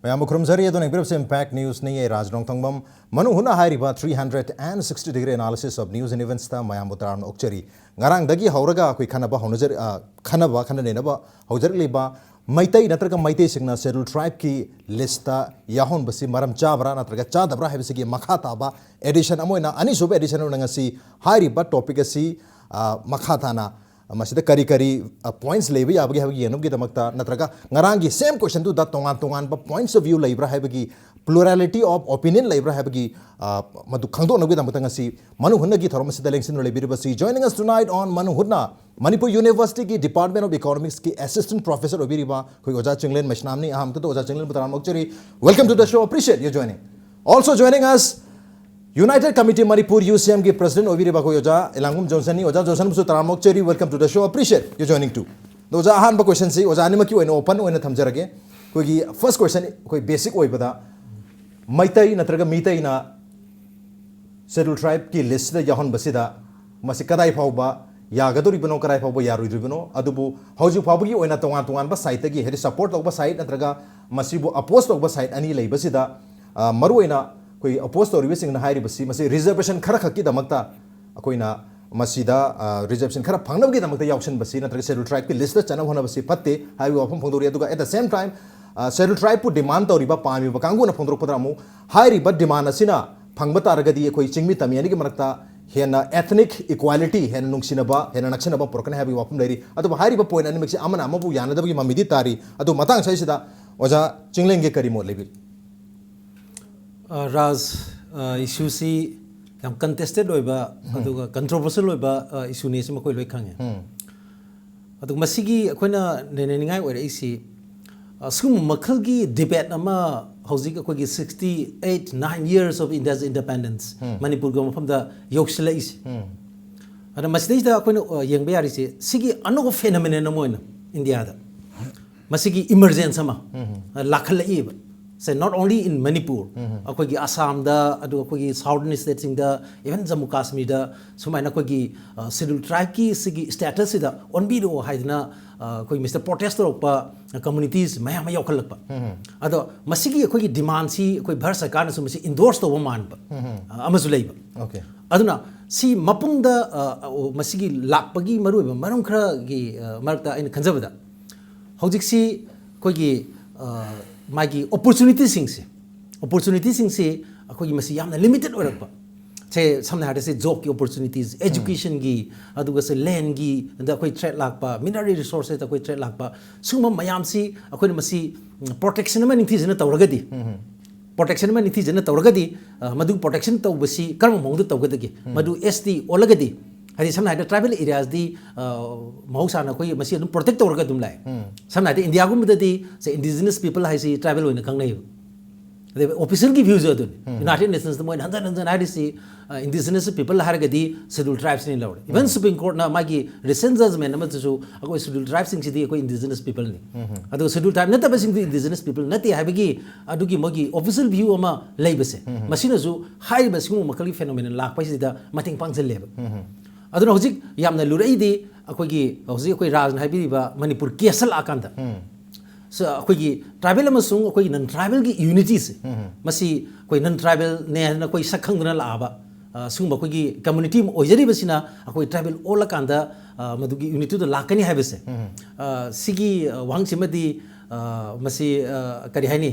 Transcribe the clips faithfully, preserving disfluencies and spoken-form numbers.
ꯃꯌꯥꯝꯕꯨ ꯈꯨꯔꯨꯝꯖꯔꯤ꯫ ꯑꯗꯨꯅ ꯌꯦꯡꯕꯤꯔꯤꯕꯁꯤ Impact News ꯅꯤ꯫ ꯑꯩ ꯔꯥꯖ ꯅꯣꯡꯊꯣꯡꯕꯝ꯫ ꯃꯅꯨꯡ ꯍꯨꯠꯅ ꯍꯥꯏꯔꯤꯕ three hundred and sixty degree analysis of news and events ꯇ ꯃꯌꯥꯝꯕꯨ ꯇꯔꯥꯝꯅ ꯑꯣꯛꯆꯔꯤ꯫ ꯉꯔꯥꯡꯗꯒꯤ ꯍꯧꯔꯒ ꯑꯩꯈꯣꯏ ꯈꯟꯅꯕ ꯍꯧꯅꯖꯔ-, ꯑ, ꯈꯟꯅꯕ, ꯈꯟꯅ ꯅꯩꯅꯕ ꯍꯧꯖꯔꯛꯂꯤꯕ ꯃꯩꯇꯩ ꯅꯠꯇ꯭ꯔꯒ ꯃꯩꯇꯩꯁꯤꯡꯅ Scheduled Tribe ꯀꯤ list ꯇ ꯌꯥꯎꯍꯟꯕꯁꯤ ꯃꯔꯝ ꯆꯥꯕ꯭ꯔꯥ ꯅꯠꯇ꯭ꯔꯒ ꯆꯥꯗꯕ꯭ꯔꯥ ꯍꯥꯏꯕꯁꯤꯒꯤ ꯃꯈꯥ ꯇꯥꯕ edition ꯑꯃ ꯑꯣꯏꯅ, ꯑꯅꯤꯁꯨꯕ edition ꯑꯣꯏꯅ ꯉꯁꯤ ꯍꯥꯏꯔꯤꯕ topic ꯑꯁꯤ, ꯑ, ꯃꯈꯥ ꯇꯥꯅ ꯃꯁꯤꯗ ꯀꯔꯤ ꯀꯔꯤ, ꯑ, points ꯂꯩꯕ ꯌꯥꯕꯒꯦ ꯍꯥꯏꯕꯒꯤ ꯌꯦꯡꯅꯕꯒꯤꯗꯃꯛꯇ, ꯅꯠꯇ꯭ꯔꯒ ꯉꯔꯥꯡꯒꯤ same question ꯗꯨꯗ ꯇꯣꯉꯥꯟ ꯇꯣꯉꯥꯟꯕ points of view ꯂꯩꯕ꯭ꯔꯥ ꯍꯥꯏꯕꯒꯤ, plurality of opinion ꯂꯩꯕ꯭ꯔꯥ ꯍꯥꯏꯕꯒꯤ, ꯑ, ꯃꯗꯨ ꯈꯪꯗꯣꯛꯅꯕꯒꯤꯗꯃꯛꯇ ꯉꯁꯤ ꯃꯅꯨꯡ ꯍꯨꯠꯅꯒꯤ ꯊꯧꯔꯝ ꯑꯁꯤꯗ ꯂꯦꯡꯁꯤꯟꯗꯨꯅ ꯂꯩꯕꯤꯔꯤꯕꯁꯤ, joining us tonight on ꯃꯅꯨꯡ ꯍꯨꯠꯅ, Manipur University ꯒꯤ Department of Economics ꯀꯤ assistant professor ꯑꯣꯏꯕꯤꯔꯤꯕ ꯑꯩꯈꯣꯏ ꯑꯣꯖꯥ ꯆꯤꯡꯂꯦꯟ ꯃꯩꯁꯅꯥꯝꯅꯤ꯫ ꯑꯍꯥꯟꯕꯗ ꯑꯣꯖꯥ ꯆꯤꯡꯂꯦꯟꯕꯨ ꯇꯔꯥꯝꯅ ꯑꯣꯛꯆꯔꯤ꯫ Welcome to the show, appreciate your joining. Also joining us, United Committee Manipur, U C M ꯒꯤ president ꯑꯣꯏꯕꯤꯔꯤꯕ ꯑꯩꯈꯣꯏ ꯑꯣꯖꯥ ꯏꯂꯥꯡꯒꯨꯝ ꯖꯣꯟꯁꯟꯅꯤ꯫ ꯑꯣꯖꯥ ꯖꯣꯟꯁꯟꯕꯨꯁꯨ ꯇꯔꯥꯝꯅ ꯑꯣꯛꯆꯔꯤ, welcome to the show, appreciate your joining too. ꯑꯗꯣ ꯑꯣꯖꯥ, ꯑꯍꯥꯟꯕ question ꯁꯤ ꯑꯣꯖꯥ ꯑꯅꯤꯃꯛꯀꯤ ꯑꯣꯏꯅ open ꯑꯣꯏꯅ ꯊꯝꯖꯔꯒꯦ꯫ ꯑꯩꯈꯣꯏꯒꯤ first question, ꯑꯩꯈꯣꯏ basic ꯑꯣꯏꯕꯗ, ꯃꯩꯇꯩ ꯅꯠꯇ꯭ꯔꯒ ꯃꯤꯇꯩꯅ Scheduled Tribe ꯀꯤ list ꯇ ꯌꯥꯎꯍꯟꯕꯁꯤꯗ ꯃꯁꯤ ꯀꯗꯥꯏ ꯐꯥꯎꯕ ꯌꯥꯒꯗꯧꯔꯤꯕꯅꯣ, ꯀꯗꯥꯏ ꯐꯥꯎꯕ ꯌꯥꯔꯣꯏꯗ꯭ꯔꯤꯕꯅꯣ? ꯑꯗꯨꯕꯨ ꯍꯧꯖꯤꯛ ꯐꯥꯎꯕꯒꯤ ꯑꯣꯏꯅ ꯇꯣꯉꯥꯟ ꯇꯣꯉꯥꯟꯕ side ꯇꯒꯤ, ꯍꯥꯏꯗꯤ support ꯇꯧꯕ side ꯅꯠꯇ꯭ꯔꯒ ꯃꯁꯤꯕꯨ oppose ꯇꯧꯕ side ꯑꯅꯤ ꯂꯩꯕꯁꯤꯗ, ꯑ, ꯃꯔꯨꯑꯣꯏꯅ ꯑꯩꯈꯣꯏ oppose ꯇꯧꯔꯤꯕꯁꯤꯡꯅ ꯍꯥꯏꯔꯤꯕꯁꯤ, ꯃꯁꯤ reservation ꯈꯔꯈꯛꯀꯤꯗꯃꯛꯇ ꯑꯩꯈꯣꯏꯅ ꯃꯁꯤꯗ, ꯑ, reservation ꯈꯔ ꯐꯪꯅꯕꯒꯤꯗꯃꯛꯇ ꯌꯥꯎꯁꯟꯕꯁꯤ ꯅꯠꯇ꯭ꯔꯒ Scheduled Tribe ꯀꯤ list ꯇ ꯆꯠꯅꯕ ꯍꯣꯠꯅꯕꯁꯤ ꯐꯠꯇꯦ ꯍꯥꯏꯕꯒꯤ ꯋꯥꯐꯝ ꯐꯣꯡꯗꯣꯔꯤ꯫ ꯑꯗꯨꯒ at the same time, ꯑ, Scheduled Tribe ꯄꯨ demand ꯇꯧꯔꯤꯕ, ꯄꯥꯝꯃꯤꯕ ꯀꯥꯡꯕꯨꯅ ꯐꯣꯡꯗꯣꯔꯛꯄꯗ ꯑꯃꯨꯛ ꯍꯥꯏꯔꯤꯕ demand ꯑꯁꯤꯅ ꯐꯪꯕ ꯇꯥꯔꯒꯗꯤ ꯑꯩꯈꯣꯏ ꯆꯤꯡꯃꯤ ꯇꯝꯃꯤ ꯑꯅꯤꯒꯤ ꯃꯔꯛꯇ ꯍꯦꯟꯅ ethnic equality, ꯍꯦꯟꯅ ꯅꯨꯡꯁꯤꯅꯕ, ꯍꯦꯟꯅ ꯅꯛꯁꯤꯟꯅꯕ ꯄꯨꯔꯛꯀꯅꯤ ꯍꯥꯏꯕꯒꯤ ꯋꯥꯐꯝ ꯂꯩꯔꯤ꯫ ꯑꯗꯨꯕꯨ ꯍꯥꯏꯔꯤꯕ point ꯑꯅꯤꯃꯛꯁꯤ ꯑꯃꯅ ꯑꯃꯕꯨ ꯌꯥꯅꯗꯕꯒꯤ ꯃꯃꯤꯗꯤ ꯇꯥꯔꯤ꯫ ꯑꯗꯨ ꯃꯇꯥꯡ ꯑꯁꯤꯗ ꯑꯣꯖꯥ ꯆꯤꯡꯂꯦꯟꯒꯤ ꯀꯔꯤ ꯃꯣꯠ ꯂꯩꯕꯤꯔꯤ? ꯑ, ꯔꯥꯖ, ꯑ, issue ꯁꯤ ꯌꯥꯝ contested ꯑꯣꯏꯕ, ꯎꯝ꯫ ꯑꯗꯨꯒ controversial ꯑꯣꯏꯕ, ꯑ, issue ꯅꯤ, ꯁꯤ ꯃꯈꯣꯏ ꯂꯣꯏ ꯈꯪꯉꯦ꯫ ꯎꯝ꯫ ꯑꯗꯨꯒ ꯃꯁꯤꯒꯤ ꯑꯩꯈꯣꯏꯅ ꯅꯩꯅꯅꯤꯡꯉꯥꯏ ꯑꯣꯏꯔꯛꯏꯁꯤ, ꯑ, ꯁꯤꯒꯨꯝꯕ ꯃꯈꯜꯒꯤ debate ꯑꯃ ꯍꯧꯖꯤꯛ ꯑꯩꯈꯣꯏꯒꯤ sixty eight, nine years of India's independence, ꯎꯝ꯫ ꯃꯅꯤꯄꯨꯔꯒꯤ ꯃꯐꯝꯗ ꯌꯧꯁꯤꯜꯂꯛꯏꯁꯤ꯫ ꯎꯝ꯫ ꯑꯗ ꯃꯁꯤꯗꯩꯁꯤꯗ ꯑꯩꯈꯣꯏꯅ, ꯑ, ꯌꯦꯡꯕ ꯌꯥꯔꯤꯁꯤ, ꯁꯤꯒꯤ ꯑꯅꯧꯕ phenomenon ꯑꯃ ꯑꯣꯏꯅ ꯏꯟꯗꯤꯌꯥꯗ ꯃꯁꯤꯒꯤ emergence ꯑꯃ, ꯎꯝ꯫ ꯑ, ꯂꯥꯛꯈꯠꯂꯛꯏꯕ꯫ ꯁꯦ not only in Manipur, ꯑꯩꯈꯣꯏꯒꯤ ꯑꯁꯥꯝꯗ, ꯑꯗꯨꯒ ꯑꯩꯈꯣꯏꯒꯤ southern stateꯁꯤꯡꯗ, even ꯖꯝꯃꯨ ꯀꯥꯁꯃꯤꯔꯗ ꯁꯨꯃꯥꯏꯅ ꯑꯩꯈꯣꯏꯒꯤ ꯁꯦꯗ꯭ꯌꯨꯜ ꯇ꯭ꯔꯥꯏꯕꯀꯤ ꯁꯤꯒꯤ ꯁ꯭ꯇꯦꯇꯁꯁꯤꯗ ꯑꯣꯟꯕꯤꯔꯛꯑꯣ ꯍꯥꯏꯗꯅ ꯑ, ꯑꯩꯈꯣꯏ ꯃꯤꯁꯇ ꯄ꯭ꯔꯣꯇꯦꯁ ꯇꯧꯔꯛꯄ ꯀꯝꯃꯨꯅꯤꯇꯤꯁ ꯃꯌꯥꯝ ꯑꯃ ꯌꯥꯎꯈꯠꯂꯛꯄ꯫ ꯑꯗꯣ ꯃꯁꯤꯒꯤ ꯑꯩꯈꯣꯏꯒꯤ ꯗꯤꯃꯥꯟꯁꯤ ꯑꯩꯈꯣꯏ ꯚꯥꯔꯠ ꯁꯔꯀꯥꯔꯅꯁꯨ ꯃꯁꯤ ꯏꯟꯗꯣꯔꯁ ꯇꯧꯕ ꯃꯥꯟꯕ ꯑ, ꯑꯃꯁꯨ ꯂꯩꯕ꯫ Okay. ꯑꯗꯨꯅ ꯁꯤ ꯃꯄꯨꯡꯗ ꯑ, ꯑ, ꯃꯁꯤꯒꯤ ꯂꯥꯛꯄꯒꯤ ꯃꯔꯨꯑꯣꯏꯕ ꯃꯔꯝ ꯈꯔꯒꯤ ꯑ, ꯃꯔꯛꯇ ꯑꯩꯅ ꯈꯟꯖꯕꯗ, ꯍꯧꯖꯤꯛꯁꯤ ꯑꯩꯈꯣꯏꯒꯤ ꯑ, ꯃꯥꯒꯤ ꯑꯣꯄꯣꯔꯆꯨꯅꯤꯇꯤꯁꯤꯡꯁꯦ ꯑꯣꯄꯣꯔꯆꯨꯅꯤꯇꯤꯁꯤꯡꯁꯤ ꯑꯩꯈꯣꯏꯒꯤ ꯃꯁꯤ ꯌꯥꯝꯅ ꯂꯤꯃꯤꯇꯦꯠ ꯑꯣꯏꯔꯛꯄ꯫ ꯁꯦ ꯁꯝꯅ ꯍꯥꯏꯔꯗꯤ ꯁꯦ ꯖꯣꯕꯀꯤ ꯑꯣꯄꯣꯔꯆꯨꯅꯤꯇꯤꯁ, ꯑꯦꯖꯨꯀꯦꯁꯟꯒꯤ, ꯑꯗꯨꯒ ꯁꯦ ꯂꯦꯟꯒꯤ, ꯑꯗ ꯑꯩꯈꯣꯏ ꯊ꯭ꯔꯦꯠ ꯂꯥꯛꯄ, ꯃꯤꯅꯔꯦꯜ ꯔꯤꯁꯣꯔꯁꯦꯁꯇ ꯑꯩꯈꯣꯏ ꯊ꯭ꯔꯦꯠ ꯂꯥꯛꯄ, ꯁꯤꯒꯨꯝꯕ ꯃꯌꯥꯝꯁꯤ ꯑꯩꯈꯣꯏꯅ ꯃꯁꯤ ꯄ꯭ꯔꯣꯇꯦꯛꯁꯟ ꯑꯃ ꯅꯤꯡꯊꯤꯖꯅ ꯇꯧꯔꯒꯗꯤ, ꯄ꯭ꯔꯣꯇꯦꯛꯁꯟ ꯑꯃ ꯅꯤꯡꯊꯤꯖꯅ ꯇꯧꯔꯒꯗꯤ ꯑ, ꯃꯗꯨ ꯄ꯭ꯔꯣꯇꯦꯛꯁꯟ ꯇꯧꯕꯁꯤ ꯀꯔꯝꯕ ꯃꯑꯣꯡꯗ ꯇꯧꯒꯗꯒꯦ? ꯃꯗꯨ ꯑꯦꯁ ꯇꯤ ꯑꯣꯜꯂꯒꯗꯤ, ꯍꯥꯏꯗꯤ ꯁꯝꯅ ꯍꯥꯏꯔꯕꯗ ꯇ꯭ꯔꯥꯏꯕꯦꯜ ꯑꯦꯔꯤꯌꯥꯁꯇꯤ ꯑ, ꯃꯍꯧꯁꯥꯅ ꯑꯩꯈꯣꯏ ꯃꯁꯤ ꯑꯗꯨꯝ ꯄ꯭ꯔꯣꯇꯦꯛ ꯇꯧꯔꯒ ꯑꯗꯨꯝ ꯂꯥꯛꯑꯦ꯫ ꯁꯝꯅ ꯍꯥꯏꯔꯕꯗ ꯏꯟꯗꯤꯌꯥꯒꯨꯝꯕꯗꯗꯤ ꯁꯦ ꯏꯟꯗꯤꯖꯤꯅꯁ ꯄꯤꯄꯜ ꯍꯥꯏꯁꯤ ꯇ꯭ꯔꯥꯏꯕꯦꯜ ꯑꯣꯏꯅ ꯈꯪꯅꯩꯌꯦꯕ꯫ ꯑꯗꯩ ꯑꯣꯐꯤꯁꯤꯌꯦꯜꯒꯤ ꯚ꯭ꯌꯨꯁꯨ ꯑꯗꯨꯅꯤ꯫ ꯌꯨꯅꯥꯏꯇꯦꯗ ꯅꯦꯁꯟꯁꯇ ꯃꯣꯏꯅ ꯍꯟꯖꯟ ꯍꯟꯖꯟ ꯍꯥꯏꯔꯤꯁꯤ, ꯑ, ꯏꯟꯗꯤꯖꯤꯅꯁ ꯄꯤꯄꯜ ꯍꯥꯏꯔꯒꯗꯤ ꯁꯦꯗ꯭ꯌꯨꯜ ꯇ꯭ꯔꯥꯏꯕꯁꯅꯤ ꯂꯧꯔꯦ꯫ ꯏꯚꯟ ꯁꯨꯄ꯭ꯔꯤꯝ ꯀꯣꯔꯠꯅ ꯃꯥꯒꯤ ꯔꯤꯁꯦꯟ ꯖꯖꯃꯦꯟ ꯑꯃꯗꯁꯨ ꯑꯩꯈꯣꯏ ꯁꯦꯗ꯭ꯌꯨꯜ ꯇ꯭ꯔꯥꯏꯕꯁꯤꯡꯁꯤꯗꯤ ꯑꯩꯈꯣꯏ ꯏꯟꯗꯤꯖꯤꯅꯁ ꯄꯤꯄꯜꯅꯤ, ꯑꯗꯨꯒ ꯁꯦꯗ꯭ꯌꯨꯜ ꯇ꯭ꯔꯥꯏꯕ ꯅꯠꯇꯕꯁꯤꯡꯗꯨ ꯏꯟꯗꯤꯖꯤꯅꯁ ꯄꯤꯄꯜ ꯅꯠꯇꯦ ꯍꯥꯏꯕꯒꯤ ꯑꯗꯨꯒꯤ ꯃꯣꯏꯒꯤ ꯑꯣꯐꯤꯁꯤꯌꯦꯜ ꯚ꯭ꯌꯨ ꯑꯃ ꯂꯩꯕꯁꯦ, ꯃꯁꯤꯅꯁꯨ ꯍꯥꯏꯔꯤꯕ ꯁꯤꯒꯨꯝꯕ ꯃꯈꯜꯒꯤ ꯐꯦꯅꯣꯃꯦꯅꯟ ꯂꯥꯛꯄꯁꯤꯗ ꯃꯇꯦꯡ ꯄꯥꯡꯁꯤꯜꯂꯦꯕ꯫ ꯑꯗꯨꯅ ꯍꯧꯖꯤꯛ ꯌꯥꯝꯅ ꯂꯨꯔꯛꯏꯗꯤ ꯑꯩꯈꯣꯏꯒꯤ ꯍꯧꯖꯤꯛ ꯑꯩꯈꯣꯏ ꯔꯥꯖꯅ ꯍꯥꯏꯕꯤꯔꯤꯕ ꯃꯅꯤꯄꯨꯔ ꯀꯦꯁꯇ ꯂꯥꯛꯑꯀꯥꯟꯗ, ꯁ-, ꯑꯩꯈꯣꯏꯒꯤ ꯇ꯭ꯔꯥꯏꯕꯦꯜ ꯑꯃꯁꯨꯡ ꯑꯩꯈꯣꯏꯒꯤ ꯅꯟ ꯇ꯭ꯔꯥꯏꯕꯦꯜꯒꯤ ꯌꯨꯅꯤꯇꯤꯁꯦ, ꯃꯁꯤ ꯑꯩꯈꯣꯏ ꯅꯟ ꯇ꯭ꯔꯥꯏꯕꯦꯜꯅꯦ ꯍꯥꯏꯗꯅ ꯑꯩꯈꯣꯏ ꯁꯛ ꯈꯪꯗꯅ ꯂꯥꯛꯑꯕ, ꯑ, ꯁꯤꯒꯨꯝꯕ ꯑꯩꯈꯣꯏꯒꯤ ꯀꯝꯃꯨꯅꯤꯇꯤ ꯑꯃ ꯑꯣꯏꯖꯔꯤꯕꯁꯤꯅ ꯑꯩꯈꯣꯏ ꯇ꯭ꯔꯥꯏꯕꯦꯜ ꯑꯣꯜꯂꯀꯥꯟꯗ, ꯑ, ꯃꯗꯨꯒꯤ ꯌꯨꯅꯤꯇꯤꯗꯣ ꯂꯥꯛꯀꯅꯤ ꯍꯥꯏꯕꯁꯦ꯫ ꯑ, ꯁꯤꯒꯤ, ꯑ, ꯋꯥꯍꯪꯁꯤꯃꯗꯤ, ꯑ, ꯃꯁꯤ, ꯑ, ꯀꯔꯤ ꯍꯥꯏꯅꯤ,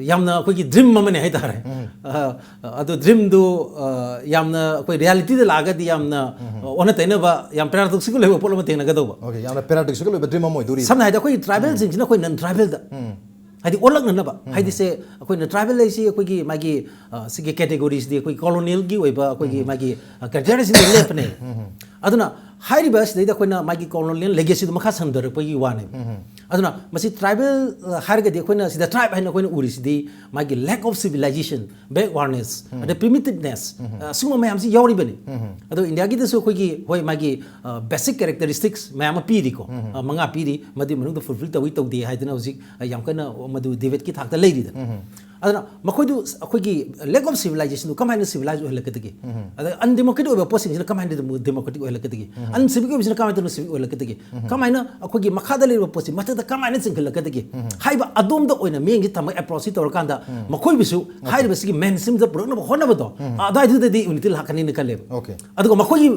ꯌꯥꯝꯅ ꯑꯩꯈꯣꯏꯒꯤ ꯗ꯭ꯔꯤꯝ ꯑꯃꯅꯦ ꯍꯥꯏꯇꯥꯔꯦ꯫ ꯑ, ꯑꯗꯣ ꯗ꯭ꯔꯤꯝꯗꯨ, ꯑ, ꯌꯥꯝꯅ ꯑꯩꯈꯣꯏ ꯔꯤꯌꯦꯂꯤꯇꯤꯗ ꯂꯥꯛꯑꯒꯗꯤ ꯌꯥꯝꯅ, ꯑ, ꯑꯣꯟꯅ ꯇꯩꯅꯕ, ꯌꯥꯝ ꯄꯦꯔꯥꯗꯣꯛꯁꯤꯀꯦꯜ ꯑꯣꯏꯕ ꯄꯣꯠ ꯑꯃ ꯊꯦꯡꯅꯒꯗꯧꯕ꯫ Okay, ꯌꯥꯝꯅ ꯄꯦꯔꯥꯗꯣꯛꯁꯤꯀꯦꯜ ꯑꯣꯏꯕ ꯗ꯭ꯔꯤꯝ ꯑꯃ ꯑꯣꯏꯗꯣꯔꯤ꯫ ꯁꯝꯅ ꯍꯥꯏꯔꯕꯗ ꯑꯩꯈꯣꯏ ꯇ꯭ꯔꯥꯏꯕꯦꯜꯁꯤꯡꯁꯤꯅ ꯑꯩꯈꯣꯏ ꯅꯟ ꯇ꯭ꯔꯥꯏꯕꯦꯜꯗ ꯍꯥꯏꯗꯤ ꯑꯣꯜꯂꯛꯅꯅꯕ, ꯍꯥꯏꯗꯤ ꯁꯦ ꯑꯩꯈꯣꯏꯅ ꯇ꯭ꯔꯥꯏꯕꯦꯜ ꯍꯥꯏꯁꯤ ꯑꯩꯈꯣꯏꯒꯤ ꯃꯥꯒꯤ, ꯑ, ꯁꯤꯒꯤ ꯀꯦꯇꯦꯒꯣꯔꯤꯁꯤꯗꯤ ꯑꯩꯈꯣꯏ ꯀꯣꯂꯣꯅꯤꯌꯦꯜꯒꯤ ꯑꯣꯏꯕ ꯑꯩꯈꯣꯏꯒꯤ ꯃꯥꯒꯤ, ꯑ, ꯀꯜꯆꯔꯁꯤꯡꯗ ꯂꯦꯞꯄꯅꯦ꯫ ꯑꯗꯨꯅ ꯍꯥꯏꯔꯤꯕ ꯑꯁꯤꯗꯩꯗ ꯑꯩꯈꯣꯏꯅ ꯃꯥꯒꯤ colonial legacyꯗꯨ ꯃꯈꯥ ꯁꯟꯊꯔꯛꯄꯒꯤ ꯋꯥꯅꯦꯕ꯫ ꯑꯗꯨꯅ ꯃꯁꯤ tribal ꯍꯥꯏꯔꯒꯗꯤ ꯑꯩꯈꯣꯏꯅ ꯁꯤꯗ tribe ꯍꯥꯏꯅ ꯑꯩꯈꯣꯏꯅ ꯎꯔꯤꯁꯤꯗꯤ ꯃꯥꯒꯤ lack of civilization, backwardness, ꯑꯗꯩ primitiveness, ꯑ, ꯁꯤꯒꯨꯝꯕ ꯃꯌꯥꯝꯁꯤ ꯌꯥꯎꯔꯤꯕꯅꯤ꯫ ꯑꯗꯣ ꯏꯟꯗꯤꯌꯥꯒꯤꯗꯁꯨ ꯑꯩꯈꯣꯏꯒꯤ, ꯍꯣꯏ, ꯃꯥꯒꯤ, ꯑ, basic characteristics ꯃꯌꯥꯝ ꯑꯃ ꯄꯤꯔꯤꯀꯣ꯫ ꯑ, ꯃꯉꯥ ꯄꯤꯔꯤ, ꯃꯗꯨꯒꯤ ꯃꯅꯨꯡꯗ fulfil ꯇꯧꯏ ꯇꯧꯗꯦ ꯍꯥꯏꯗꯅ ꯍꯧꯖꯤꯛ, ꯑ, ꯌꯥꯝ ꯀꯟꯅ ꯃꯗꯨ debateꯀꯤ ꯊꯥꯛꯇ ꯂꯩꯔꯤꯗꯅ꯫ ꯑꯗꯨꯅ ꯃꯈꯣꯏꯗꯨ ꯑꯩꯈꯣꯏꯒꯤ lack of civilizationꯗꯨ ꯀꯃꯥꯏꯅ civilize ꯑꯣꯏꯍꯜꯂꯛꯀꯗꯒꯦ? ꯑꯗ undemocratic ꯑꯣꯏꯕ ꯄꯣꯠꯁꯤꯡꯁꯤꯅ ꯀꯃꯥꯏꯅ democratic ꯑꯣꯏꯍꯜꯂꯛꯀꯗꯒꯦ? Uncivic ꯑꯣꯏꯕꯁꯤꯅ ꯀꯃꯥꯏꯅ ꯇꯧꯅ civic ꯑꯣꯏꯍꯜꯂꯛꯀꯗꯒꯦ? ꯀꯃꯥꯏꯅ ꯑꯩꯈꯣꯏꯒꯤ ꯃꯈꯥꯗ ꯂꯩꯔꯤꯕ ꯄꯣꯠꯁꯤ ꯃꯊꯛꯇ ꯀꯃꯥꯏꯅ ꯆꯤꯡꯈꯠꯂꯛꯀꯗꯒꯦ? ꯍꯥꯏꯕ ꯑꯗꯣꯝꯗ ꯑꯣꯏꯅ ꯃꯤꯠꯌꯦꯡꯁꯤ ꯊꯝꯃꯒ approachꯁꯤ ꯇꯧꯔꯀꯥꯟꯗ ꯃꯈꯣꯏꯕꯨꯁꯨ ꯍꯥꯏꯔꯤꯕꯁꯤꯒꯤ mainstreamꯗ ꯄꯨꯔꯛꯅꯕ ꯍꯣꯠꯅꯕꯗꯣ, ꯑꯗꯨꯋꯥꯏꯗꯨꯗꯗꯤ unity ꯂꯥꯛꯀꯅꯤꯅ ꯈꯜꯂꯦꯕ꯫ ꯑꯣꯀꯦ꯫ ꯑꯗꯨꯒ ꯃꯈꯣꯏꯒꯤ,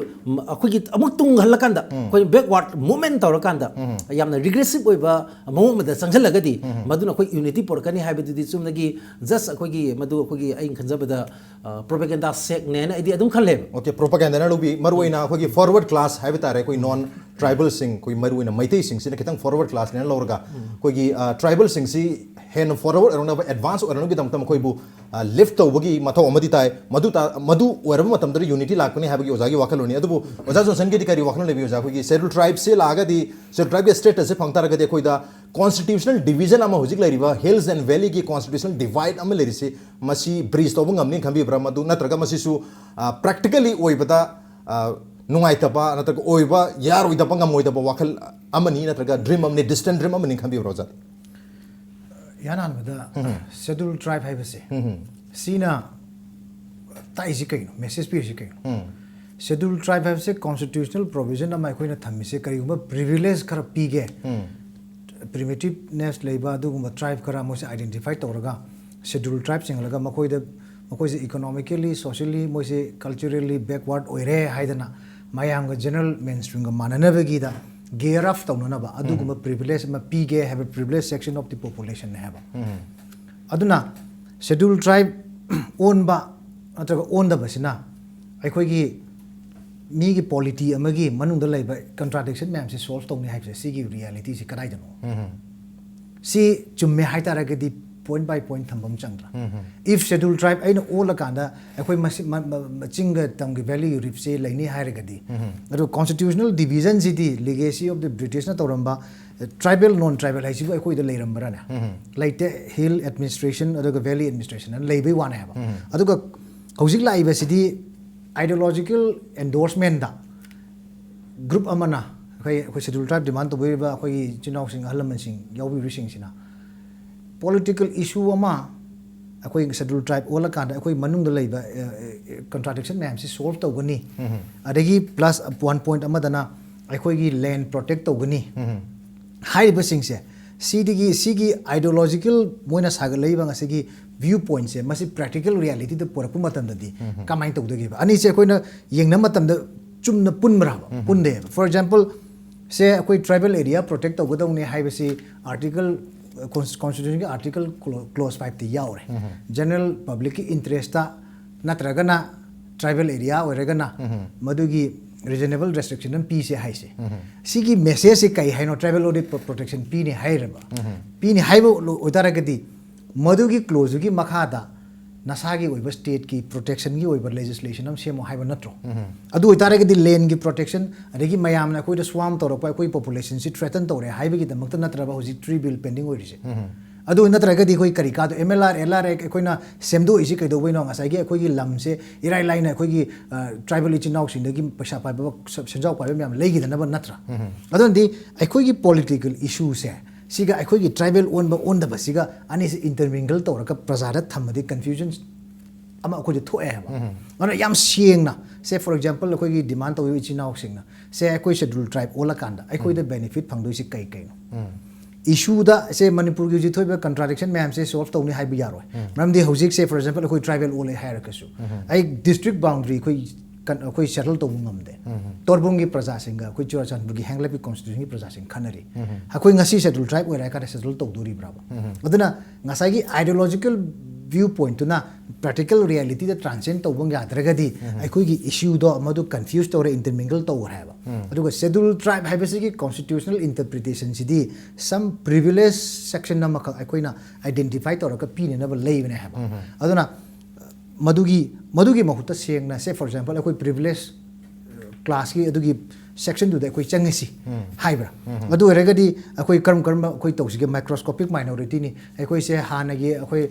ꯑꯩꯈꯣꯏꯒꯤ ꯑꯃꯨꯛ ꯇꯨꯡ ꯍꯜꯂꯀꯥꯟꯗ, ꯑꯩꯈꯣꯏ backward movement ꯇꯧꯔꯀꯥꯟꯗ, ꯌꯥꯝꯅ regressive ꯑꯣꯏꯕ ꯃꯑꯣꯡ ꯑꯃꯗ ꯆꯪꯁꯤꯜꯂꯒꯗꯤ, ꯃꯗꯨꯅ ꯑꯩꯈꯣꯏ unity ꯄꯨꯔꯛꯀꯅꯤ ꯍꯥꯏꯕꯗꯨꯗꯤ ꯆꯨꯝꯅꯒꯤ just ꯑꯩꯈꯣꯏꯒꯤ ꯃꯗꯨ ꯑꯩꯈꯣꯏꯒꯤ, ꯑꯩꯅ ꯈꯟꯖꯕꯗ, ꯑ, propaganda ꯁꯦꯛꯅꯦꯅ ꯑꯩꯗꯤ ꯑꯗꯨꯝ ꯈꯜꯂꯦꯕ꯫ ꯑꯣꯀꯦ, propaganda ꯅ ꯂꯧꯕꯤ, ꯃꯔꯨꯑꯣꯏꯅ ꯑꯩꯈꯣꯏꯒꯤ forward class ꯍꯥꯏꯕ ꯇꯥꯔꯦ, ꯑꯩꯈꯣꯏ non tribalꯁꯤꯡ, ꯑꯩꯈꯣꯏ ꯃꯔꯨꯑꯣꯏꯅ ꯃꯩꯇꯩꯁꯤꯡꯁꯤꯅ ꯈꯤꯇꯪ forward classꯅꯦꯅ ꯂꯧꯔꯒ, ꯑꯩꯈꯣꯏꯒꯤ, ꯑ, tribalꯁꯤꯡꯁꯤ ꯍꯦꯟꯅ forward ꯑꯣꯏꯔꯛꯅꯕ, advance ꯑꯣꯏꯔꯛꯅꯕꯒꯤꯗꯃꯛꯇ ꯃꯈꯣꯏꯕꯨ, ꯑ, lift ꯇꯧꯕꯒꯤ ꯃꯊꯧ ꯑꯃꯗꯤ ꯇꯥꯏ꯫ ꯃꯗꯨ ꯇꯥ-, ꯃꯗꯨ ꯑꯣꯏꯔꯕ ꯃꯇꯝꯗ unity ꯂꯥꯛꯀꯅꯤ ꯍꯥꯏꯕꯒꯤ ꯑꯣꯖꯥꯒꯤ ꯋꯥꯈꯜꯂꯣꯟꯅꯤ꯫ ꯑꯗꯨꯕꯨ ꯑꯣꯖꯥ ꯖꯣꯟꯁꯟꯒꯤꯗꯤ ꯀꯔꯤ ꯋꯥꯈꯜꯂꯣꯟ ꯂꯩꯕꯤ? ꯑꯣꯖꯥ, ꯑꯩꯈꯣꯏꯒꯤ schedule tribeꯁꯦ ꯂꯥꯛꯑꯒꯗꯤ, schedule tribeꯒꯤ statusꯁꯦ ꯐꯪ ꯇꯥꯔꯒꯗꯤ ꯑꯩꯈꯣꯏꯗ constitutional division ꯑꯃ, ꯍꯧꯖꯤꯛ ꯂꯩꯔꯤꯕ hills and valleyꯒꯤ constitutional divide ꯑꯃ ꯂꯩꯔꯤꯁꯤ, ꯃꯁꯤ bridge ꯇꯧꯕ ꯉꯝꯅꯤ ꯈꯟꯕꯤꯕ꯭ꯔꯥ? ꯃꯗꯨ ꯅꯠꯇ꯭ꯔꯒ ꯃꯁꯤꯁꯨ, ꯑ, practically ꯑꯣꯏꯕꯗ, ꯑ, ꯅꯨꯡꯉꯥꯏꯇꯕ ꯅꯠꯇ꯭ꯔꯒ ꯑꯣꯏꯕ ꯌꯥꯔꯣꯏꯗꯕ, ꯉꯝꯃꯣꯏꯗꯕ ꯋꯥꯈꯜ ꯑꯃꯅꯤ ꯅꯠꯇ꯭ꯔꯒ dream ꯑꯃꯅꯤ, distant dream ꯑꯃꯅꯤ ꯈꯟꯕꯤꯕ꯭ꯔꯥ, ꯑꯣꯖꯥ? ꯏꯍꯥꯟ ꯍꯥꯟꯕꯗ schedule tribe ꯍꯥꯏꯕꯁꯦ, ꯁꯤꯅ ꯇꯥꯛꯏꯁꯤ ꯀꯩꯅꯣ, message ꯄꯤꯔꯤꯁꯤ ꯀꯩꯅꯣ? Schedule tribe ꯍꯥꯏꯕꯁꯦ constitutional provision ꯑꯃ ꯑꯩꯈꯣꯏꯅ ꯊꯝꯃꯤꯁꯦ, ꯀꯔꯤꯒꯨꯝꯕ privilege ꯈꯔ ꯄꯤꯒꯦ, primitiveness ꯂꯩꯕ ꯑꯗꯨꯒꯨꯝꯕ tribe ꯈꯔ ꯃꯣꯏꯁꯦ identify ꯇꯧꯔꯒ, schedule tribe ꯆꯤꯡꯍꯜꯂꯒ ꯃꯈꯣꯏꯗ, ꯃꯈꯣꯏꯁꯦ economically, socially, ꯃꯣꯏꯁꯦ culturally backward ꯑꯣꯏꯔꯦ ꯍꯥꯏꯗꯅ ꯃꯌꯥꯝꯒ general mainstreamꯒ ꯃꯥꯟꯅꯅꯕꯒꯤꯗ gear up ꯇꯧꯅꯅꯕ ꯑꯗꯨꯒꯨꯝꯕ privilege ꯑꯃ ꯄꯤꯒꯦ ꯍꯥꯏꯕ privilege section of the population ꯅꯦ ꯍꯥꯏꯕ꯫ ꯑꯗꯨꯅ schedule tribe ꯑꯣꯟꯕ ꯅꯠꯇ꯭ꯔꯒ ꯑꯣꯟꯗꯕꯁꯤꯅ ꯑꯩꯈꯣꯏꯒꯤ ꯃꯤꯒꯤ polity ꯑꯃꯒꯤ ꯃꯅꯨꯡꯗ ꯂꯩꯕ contradiction ꯃꯌꯥꯝꯁꯦ solve ꯇꯧꯅꯤ ꯍꯥꯏꯕꯁꯦ, ꯁꯤꯒꯤ reality ꯁꯤ ꯀꯗꯥꯏꯗꯅꯣ? ꯁꯤ ꯆꯨꯝꯃꯦ ꯍꯥꯏꯇꯥꯔꯒꯗꯤ point by point ꯊꯝꯕ ꯑꯃ ꯆꯪꯗ꯭ꯔꯥ? If schedule tribe ꯑꯩꯅ ꯑꯣꯜꯂꯀꯥꯟꯗ ꯑꯩꯈꯣꯏ ꯃꯁꯤ ꯃ- ꯃ- ꯃ- ꯆꯤꯡꯒ ꯇꯝꯒꯤ value reef ꯁꯤ ꯂꯩꯅꯤ ꯍꯥꯏꯔꯒꯗꯤ, ꯑꯗꯣ constitutional division CD, legacy of the British ꯅ ꯇꯧꯔꯝꯕ tribal non tribal ꯍꯥꯏꯁꯤꯕꯨ ꯑꯩꯈꯣꯏꯗ ꯂꯩꯔꯝꯕ꯭ꯔꯥꯅꯦ? ꯂꯩꯇꯦ. Hill administration ꯑꯗꯨꯒ valley administration ꯑꯅ ꯂꯩꯕꯩ ꯋꯥꯅꯦ ꯍꯥꯏꯕ. ꯑꯗꯨꯒ ꯍꯧꯖꯤꯛ ꯂꯥꯛꯏꯕꯁꯤꯗꯤ ideological endorsement ꯗ group ꯑꯃꯅ, ꯑꯩꯈꯣꯏ ꯑꯩꯈꯣꯏ schedule tribe demand ꯇꯧꯕꯤꯔꯤꯕ ꯑꯩꯈꯣꯏꯒꯤ ꯏꯆꯤꯟ ꯏꯅꯥꯎꯁꯤꯡ, ꯑꯍꯜ ꯂꯃꯟꯁꯤꯡ ꯌꯥꯎꯕꯤꯔꯤꯕꯁꯤꯡꯁꯤꯅ political issue ꯑꯃ, ꯑꯩꯈꯣꯏ schedule tribe ꯑꯣꯜꯂꯀꯥꯟꯗ ꯑꯩꯈꯣꯏ ꯃꯅꯨꯡꯗ ꯂꯩꯕ contradiction ꯃꯌꯥꯝꯁꯤ solve ꯇꯧꯒꯅꯤ, ꯑꯗꯒꯤ plus one point ꯑꯃꯗꯅ ꯑꯩꯈꯣꯏꯒꯤ land protect ꯇꯧꯒꯅꯤ ꯍꯥꯏꯔꯤꯕꯁꯤꯡꯁꯦ, ꯁꯤꯗꯒꯤ, ꯁꯤꯒꯤ ideological ꯃꯣꯏꯅ ꯁꯥꯒꯠꯂꯛꯏꯕ ꯉꯁꯤꯒꯤ view point ꯁꯦ, ꯃꯁꯤ practical reality ꯗ ꯄꯨꯔꯛꯄ ꯃꯇꯝꯗꯗꯤ ꯀꯃꯥꯏꯅ ꯇꯧꯗꯒꯦꯕ? ꯑꯅꯤꯁꯦ ꯑꯩꯈꯣꯏꯅ ꯌꯦꯡꯅꯕ ꯃꯇꯝꯗ ꯆꯨꯝꯅ ꯄꯨꯟꯕ꯭ꯔꯥꯕ? ꯄꯨꯟꯗꯦꯕ. For example, ꯁꯦ ꯑꯩꯈꯣꯏ tribal area protect ꯇꯧꯒꯗꯧꯅꯤ ꯍꯥꯏꯕꯁꯤ article, cons- constitution ꯒꯤ article clo- clause five ꯇ ꯌꯥꯎꯔꯦ. General public ꯀꯤ interest ꯇ ꯅꯠꯇ꯭ꯔꯒꯅ tribal area ꯑꯣꯏꯔꯒꯅ ꯃꯗꯨꯒꯤ reasonable restriction ꯑꯃ ꯄꯤꯁꯦ ꯍꯥꯏꯁꯦ. ꯁꯤꯒꯤ message ꯁꯦ ꯀꯩ ꯍꯥꯏꯅꯣ? Tribal area pro- protection ꯄꯤꯅꯤ ꯍꯥꯏꯔꯕ? ꯄꯤꯅꯤ ꯍꯥꯏꯕ ꯑꯣꯏꯇꯥꯔꯒꯗꯤ ꯃꯗꯨꯒꯤ clause ꯒꯤ ꯃꯈꯥꯗ ꯅꯁꯥꯒꯤ ꯑꯣꯏꯕ state ꯀꯤ protection ꯒꯤ ꯑꯣꯏꯕ legislation ꯑꯃ ꯁꯦꯝꯃꯣ ꯍꯥꯏꯕ ꯅꯠꯇ꯭ꯔꯣ? ꯑꯗꯨ ꯑꯣꯏꯇꯥꯔꯒꯗꯤ land ꯒꯤ protection, ꯑꯗꯒꯤ ꯃꯌꯥꯝꯅ ꯑꯩꯈꯣꯏꯗ swarm ꯇꯧꯔꯛꯄ, ꯑꯩꯈꯣꯏ population ꯁꯤ threaten ꯇꯧꯔꯦ ꯍꯥꯏꯕꯒꯤꯗꯃꯛꯇ ꯅꯠꯇ꯭ꯔꯕ ꯍꯧꯖꯤꯛ tree bill pending ꯑꯣꯏꯔꯤꯁꯦ? ꯑꯗꯨ ꯅꯠꯇ꯭ꯔꯒꯗꯤ ꯑꯩꯈꯣꯏ ꯀꯔꯤ ꯀꯥꯗꯣ? M L R, L R Act ꯑꯩꯈꯣꯏꯅ ꯁꯦꯝꯗꯣꯛꯏꯁꯤ ꯀꯩꯗꯧꯕꯩꯅꯣ? ꯉꯁꯥꯏꯒꯤ ꯑꯩꯈꯣꯏꯒꯤ ꯂꯝꯁꯦ ꯏꯔꯥꯏ ꯂꯥꯏꯅ ꯑꯩꯈꯣꯏꯒꯤ tribal ꯏꯆꯤꯟ ꯏꯅꯥꯎꯁꯤꯡꯗꯒꯤ ꯄꯩꯁꯥ ꯄꯥꯏꯕ, ꯁꯦꯟꯖꯥꯎ ꯄꯥꯏꯕ ꯃꯌꯥꯝ ꯂꯩꯈꯤꯗꯅꯕ ꯅꯠꯇ꯭ꯔꯥ? ꯑꯗꯨꯅꯗꯤ ꯑꯩꯈꯣꯏꯒꯤ political issue ꯁꯦ, ꯁꯤꯒ ꯑꯩꯈꯣꯏꯒꯤ tribal ꯑꯣꯟꯕ ꯑꯣꯟꯗꯕꯁꯤꯒ ꯑꯅꯤꯁꯤ intermingle ꯇꯧꯔꯒ ꯄ꯭ꯔꯖꯥꯗ ꯊꯝꯃꯗꯤ confusion ꯑꯃ ꯑꯩꯈꯣꯏꯗ ꯊꯣꯛꯑꯦ ꯍꯥꯏꯕ꯫ ꯑꯗꯨꯅ ꯌꯥꯝ ꯁꯦꯡꯅ, say for example, ꯑꯩꯈꯣꯏꯒꯤ demand ꯇꯧꯔꯤꯕ ꯏꯆꯤꯟ ꯏꯅꯥꯎꯁꯤꯡꯅ, say ꯑꯩꯈꯣꯏ schedule tribe ꯑꯣꯜꯂꯀꯥꯟꯗ ꯑꯩꯈꯣꯏꯗ benefit ꯐꯪꯗꯣꯏꯁꯤ ꯀꯩ ꯀꯩꯅꯣ? Issue ꯗ, say ꯃꯅꯤꯄꯨꯔꯒꯤ ꯍꯧꯖꯤꯛ ꯊꯣꯛꯏꯕ contradiction ꯃꯌꯥꯝꯁꯦ solve ꯇꯧꯅꯤ ꯍꯥꯏꯕ ꯌꯥꯔꯣꯏ꯫ ꯃꯔꯝꯗꯤ ꯍꯧꯖꯤꯛ, say for example, ꯑꯩꯈꯣꯏ tribal ꯑꯣꯜꯂꯦ ꯍꯥꯏꯔꯒꯁꯨ, ꯑꯩ district boundary ꯑꯩꯈꯣꯏ ꯀꯟ- ꯑꯩꯈꯣꯏ settle ꯇꯧꯕ ꯉꯝꯗꯦ꯫ ꯇꯣꯔꯕꯨꯡꯒꯤ ꯄ꯭ꯔꯖꯥꯁꯤꯡꯒ ꯑꯩꯈꯣꯏ ꯆꯨꯔꯥꯆꯥꯟꯄꯨꯔꯒꯤ ꯍꯦꯡꯂꯞꯀꯤ constitution ꯒꯤ ꯄ꯭ꯔꯖꯥꯁꯤꯡ ꯈꯟꯅꯔꯤ꯫ ꯑꯩꯈꯣꯏ ꯉꯁꯤ schedule tribe ꯑꯣꯏꯔꯦ ꯍꯥꯏ ꯀꯥꯟꯗ settle ꯇꯧꯗꯣꯔꯤꯕ꯭ꯔꯥꯕ? ꯑꯗꯨꯅ ꯉꯁꯥꯏꯒꯤ ideological ꯚ꯭ꯌꯨ ꯄꯣꯏꯟꯠꯇꯨꯅ ꯄ꯭ꯔꯦꯛꯇꯤꯀꯦꯜ ꯔꯤꯌꯦꯂꯤꯇꯤꯗ ꯇ꯭ꯔꯥꯟꯁꯦꯟ ꯇꯧꯕ ꯌꯥꯗ꯭ꯔꯒꯗꯤ ꯑꯩꯈꯣꯏꯒꯤ ꯏꯁꯨꯗꯣ ꯃꯗꯨ ꯀꯟꯐ꯭ꯌꯨꯁ ꯇꯧꯔꯦ, ꯏꯟꯇꯔꯃꯤꯡꯒꯜ ꯇꯧꯈ꯭ꯔꯦ ꯍꯥꯏꯕ꯫ ꯑꯗꯨꯒ ꯁꯦꯗꯨꯜ ꯇ꯭ꯔꯥꯏꯕ ꯍꯥꯏꯕꯁꯤꯒꯤ ꯀꯣꯟꯁꯇꯤꯇ꯭ꯌꯨꯁꯅꯦꯜ ꯏꯟꯇꯔꯄ꯭ꯔꯤꯇꯦꯁꯟꯁꯤꯗꯤ ꯁꯝ ꯄ꯭ꯔꯤꯚꯤꯂꯦꯖ ꯁꯦꯛꯁꯟ ꯑꯃꯈꯛ ꯑꯩꯈꯣꯏꯅ ꯑꯥꯏꯗꯦꯟꯇꯤꯐꯥꯏ ꯇꯧꯔꯒ ꯄꯤꯅꯅꯕ ꯂꯩꯕꯅꯦ ꯍꯥꯏꯕ꯫ ꯑꯗꯨꯅ ꯃꯗꯨꯒꯤ ꯃꯗꯨꯒꯤ ꯃꯍꯨꯠꯇ ꯁꯦꯡꯅ, ꯁꯦ ꯐꯣꯔ ꯑꯦꯛꯖꯥꯝꯄꯜ, ꯑꯩꯈꯣꯏ ꯄ꯭ꯔꯤꯚꯤꯂꯦꯖ ꯀ꯭ꯂꯥꯁꯀꯤ ꯑꯗꯨꯒꯤ ꯁꯦꯛꯁꯟꯗꯨꯗ ꯑꯩꯈꯣꯏ ꯆꯪꯉꯁꯤ ꯍꯥꯏꯕ꯭ꯔꯥ? ꯑꯗꯨ ꯑꯣꯏꯔꯒꯗꯤ ꯑꯩꯈꯣꯏ ꯀꯔꯝ ꯀꯔꯝꯕ ꯑꯩꯈꯣꯏ ꯇꯧꯁꯤꯒꯦ? ꯃꯥꯏꯀ꯭ꯔꯣꯁꯀꯣꯄꯤꯛ ꯃꯥꯏꯅꯣꯔꯤꯇꯤꯅꯤ, ꯑꯩꯈꯣꯏꯁꯦ ꯍꯥꯟꯅꯒꯤ ꯑꯩꯈꯣꯏ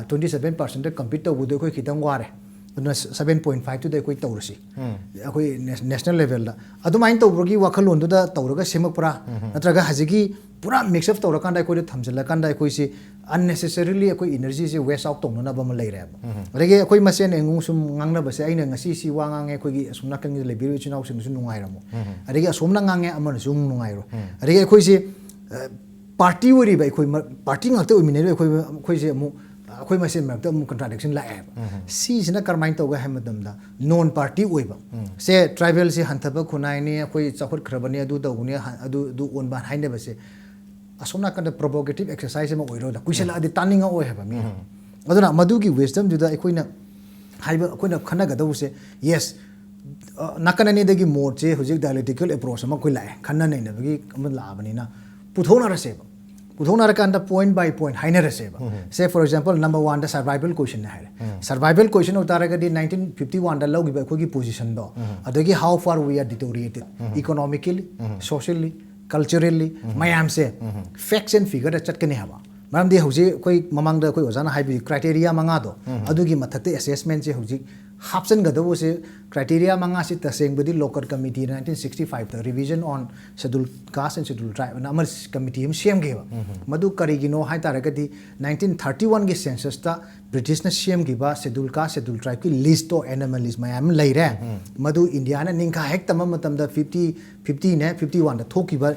ꯇ꯭ꯋꯦꯟꯇꯤ ꯁꯕꯦꯟ ꯄꯥꯔꯁꯦꯟꯗ ꯀꯝꯄꯤꯠ ꯇꯧꯕꯗꯣ ꯑꯩꯈꯣꯏ ꯈꯤꯇꯪ ꯋꯥꯔꯦ, ꯑꯗꯨꯅ ꯁꯕꯦꯟ ꯄꯣꯏꯟ ꯐꯥꯏꯚꯇꯨꯗ ꯑꯩꯈꯣꯏ ꯇꯧꯔꯁꯤ꯫ ꯑꯩꯈꯣꯏ ꯅꯦꯁ- ꯅꯦꯁꯅꯦꯜ ꯂꯦꯚꯦꯜꯗ ꯑꯗꯨꯃꯥꯏꯅ ꯇꯧꯕꯒꯤ ꯋꯥꯈꯜꯂꯣꯟꯗꯨꯗ ꯇꯧꯔꯒ ꯁꯦꯝꯃꯛꯄ꯭ꯔꯥ? ꯅꯠꯇ꯭ꯔꯒ ꯍꯧꯖꯤꯛꯀꯤ ꯄꯨꯔꯥ ꯃꯤꯛꯁ ꯑꯞ ꯇꯧꯔꯀꯥꯟꯗ ꯑꯩꯈꯣꯏꯗ ꯊꯝꯖꯤꯜꯂꯀꯥꯟꯗ ꯑꯩꯈꯣꯏꯁꯤ ꯑꯟꯅꯦꯁꯦꯁꯔꯤꯂꯤ ꯑꯩꯈꯣꯏ ꯏꯅꯔꯖꯤꯁꯦ ꯋꯦꯁ ꯑꯥꯎꯠ ꯇꯧꯅꯅꯕ ꯑꯃ ꯂꯩꯔꯦꯕ꯫ ꯑꯗꯒꯤ ꯑꯩꯈꯣꯏ ꯃꯁꯦꯟ ꯑꯩꯉꯣꯟ ꯁꯨꯝ ꯉꯥꯡꯅꯕꯁꯦ, ꯑꯩꯅ ꯉꯁꯤ ꯁꯤ ꯋꯥ ꯉꯥꯡꯉꯦ, ꯑꯩꯈꯣꯏꯒꯤ ꯑꯁꯨꯝ ꯅꯥꯀꯟꯒꯤ ꯂꯩꯕꯤꯔꯤꯕ ꯏꯆꯤꯟ ꯏꯅꯥꯎꯁꯤꯡꯅꯁꯨ ꯅꯨꯡꯉꯥꯏꯔꯝꯃꯣꯏ꯫ ꯑꯗꯒꯤ ꯑꯁꯣꯝꯅ ꯉꯥꯡꯉꯦ, ꯑꯃꯅꯁꯨ ꯑꯃꯨꯛ ꯅꯨꯡꯉꯥꯏꯔꯣꯏ꯫ ꯑꯗꯒꯤ ꯑꯩꯈꯣꯏꯁꯦ ꯄꯥꯔꯇꯤ ꯑꯣꯏꯔꯤꯕ ꯑꯩꯈꯣꯏ ꯃ- ꯄꯥꯔꯇꯤ ꯉꯥꯛꯇ ꯑꯣꯏꯃꯤꯟꯅꯔꯤꯕ ꯑꯩꯈꯣꯏ ꯑꯩꯈꯣꯏꯁꯦ ꯑꯃꯨꯛ ꯑꯩꯈꯣꯏ ꯃꯁꯦꯟ ꯃꯔꯛꯇ ꯑꯃꯨꯛ ꯀꯟꯇ꯭ꯔꯥꯗꯤꯛꯁꯟ ꯂꯥꯛꯑꯦꯕ꯫ ꯁꯤꯁꯤꯅ ꯀꯔꯝꯍꯥꯏꯅ ꯇꯧꯒꯦ ꯍꯥꯏꯕ ꯃꯇꯝꯗ, ꯅꯣꯟ ꯄꯥꯔꯇꯤ ꯑꯣꯏꯕ ꯁꯦ, ꯇ꯭ꯔꯥꯏꯕꯦꯜꯁꯤ ꯍꯟꯊꯕ ꯈꯨꯟꯅꯥꯏꯅꯤ, ꯑꯩꯈꯣꯏ ꯆꯥꯎꯈꯠꯈ꯭ꯔꯕꯅꯤ, ꯑꯗꯨ ꯇꯧꯕꯅꯤ, ꯍ- ꯑꯗꯨ ꯑꯗꯨ ꯑꯣꯟꯕ ꯍꯥꯏꯅꯕꯁꯦ ꯑꯁꯣꯝ ꯅꯥꯀꯟꯗ ꯄ꯭ꯔꯣꯚꯣꯀꯦꯇꯤꯞ ꯑꯦꯛꯁꯔꯁꯥꯏꯁ ꯑꯃ ꯑꯣꯏꯔꯣꯏꯗ, ꯀꯨꯏꯁꯜꯂꯛꯑꯗꯤ ꯇꯥꯅꯤꯡꯉꯛꯑꯣꯏ ꯍꯥꯏꯕ ꯃꯤꯅ꯫ ꯑꯗꯨꯅ ꯃꯗꯨꯒꯤ ꯋꯤꯁꯗꯝꯗꯨꯗ ꯑꯩꯈꯣꯏꯅ ꯍꯥꯏꯕ, ꯑꯩꯈꯣꯏꯅ ꯈꯟꯅꯒꯗꯧꯕꯁꯦ, ꯌꯦꯁ, ꯅꯥꯀꯟ ꯑꯅꯤꯗꯒꯤ ꯃꯣꯠꯁꯦ ꯍꯧꯖꯤꯛ ꯗꯥꯏꯂꯦꯛꯇꯤꯀꯦꯜ ꯑꯦꯄ꯭ꯔꯣꯆ ꯑꯃ ꯑꯩꯈꯣꯏ ꯂꯥꯛꯑꯦ, ꯈꯟꯅ ꯅꯩꯅꯕꯒꯤ ꯑꯃ ꯂꯥꯛꯑꯕꯅꯤꯅ, ꯄꯨꯊꯣꯛꯅꯔꯁꯦꯕ꯫ ꯄꯨꯊꯣꯛꯅꯔꯀꯥꯟꯗ ꯄꯣꯏꯟꯠ ꯕꯥꯏ ꯄꯣꯏꯟꯠ ꯍꯥꯏꯅꯔꯁꯦꯕ꯫ ꯁꯦ ꯐꯣꯔ ꯑꯦꯛꯖꯥꯝꯄꯜ, ꯅꯝꯕꯔ ꯋꯥꯟꯗ ꯁꯔꯚꯥꯏꯕꯜ ꯀꯣꯏꯁꯟꯅꯦ ꯍꯥꯏꯔꯦ꯫ ꯁꯔꯚꯥꯏꯕꯜ ꯀꯣꯏꯁꯟ ꯑꯣꯏꯇꯥꯔꯒꯗꯤ ꯅꯥꯏꯟꯇꯤꯟ ꯐꯤꯐꯇꯤ ꯋꯥꯟꯗ ꯂꯧꯈꯤꯕ ꯑꯩꯈꯣꯏꯒꯤ ꯄꯣꯖꯤꯁꯟꯗꯣ, ꯑꯗꯒꯤ how far we are deteriorated economically, socially, culturally, ꯃꯌꯥꯝꯁꯦ ꯐꯦꯛꯁ ꯑꯦꯟ ꯐꯤꯒꯔꯗ ꯆꯠꯀꯅꯤ ꯍꯥꯏꯕ꯫ ꯃꯔꯝꯗꯤ ꯍꯧꯖꯤꯛ ꯑꯩꯈꯣꯏ ꯃꯃꯥꯡꯗ ꯑꯩꯈꯣꯏ ꯑꯣꯖꯥꯅ ꯍꯥꯏꯕꯤꯌꯨ, ꯀ꯭ꯔꯥꯏꯇꯦꯔꯤꯌꯥ ꯃꯉꯥꯗꯣ, ꯑꯗꯨꯒꯤ ꯃꯊꯛꯇ ꯑꯦꯁꯦꯁꯃꯦꯟꯁꯦ ꯍꯧꯖꯤꯛ ꯍꯥꯞꯆꯤꯟꯒꯗꯧꯕꯁꯦ, ꯀ꯭ꯔꯥꯏꯇꯦꯔꯤꯌꯥ ꯃꯉꯥꯁꯤ ꯇꯁꯦꯡꯕꯗꯤ ꯂꯣꯀꯜ ꯀꯃꯤꯇꯤꯅ ꯅꯥꯏꯟꯇꯤꯟ ꯁꯤꯛꯁꯇꯤ ꯐꯥꯏꯚꯇ Revision on Schedule Caste and Schedule Tribe ꯑꯅ ꯑꯃ ꯀꯃꯤꯇꯤ ꯑꯃ ꯁꯦꯝꯈꯤꯕ꯫ ꯃꯗꯨ ꯀꯔꯤꯒꯤꯅꯣ ꯍꯥꯏ ꯇꯥꯔꯒꯗꯤ, ꯅꯥꯏꯟꯇꯤꯟ ꯊꯥꯔꯇꯤ ꯋꯥꯟꯒꯤ ꯁꯦꯟꯁꯁꯇ ꯕ꯭ꯔꯤꯇꯤꯁꯅ ꯁꯦꯝꯈꯤꯕ ꯁꯦꯗꯨꯜ ꯀꯥꯁ, ꯁꯦꯗꯨꯜ ꯇ꯭ꯔꯥꯏꯕꯀꯤ ꯂꯤꯁꯇꯣ, ꯑꯦꯅꯣꯃꯦꯂꯤꯁ ꯃꯌꯥꯝ ꯑꯃ ꯂꯩꯔꯦ꯫ ꯃꯗꯨ ꯏꯟꯗꯤꯌꯥꯅ ꯅꯤꯡꯈꯥ ꯍꯦꯛ ꯇꯝꯕ ꯃꯇꯝꯗ ꯐꯤꯐꯇꯤ, ꯐꯤꯐꯇꯤꯅꯦ, ꯐꯤꯐꯇꯤ ꯋꯥꯟꯗ ꯊꯣꯛꯈꯤꯕ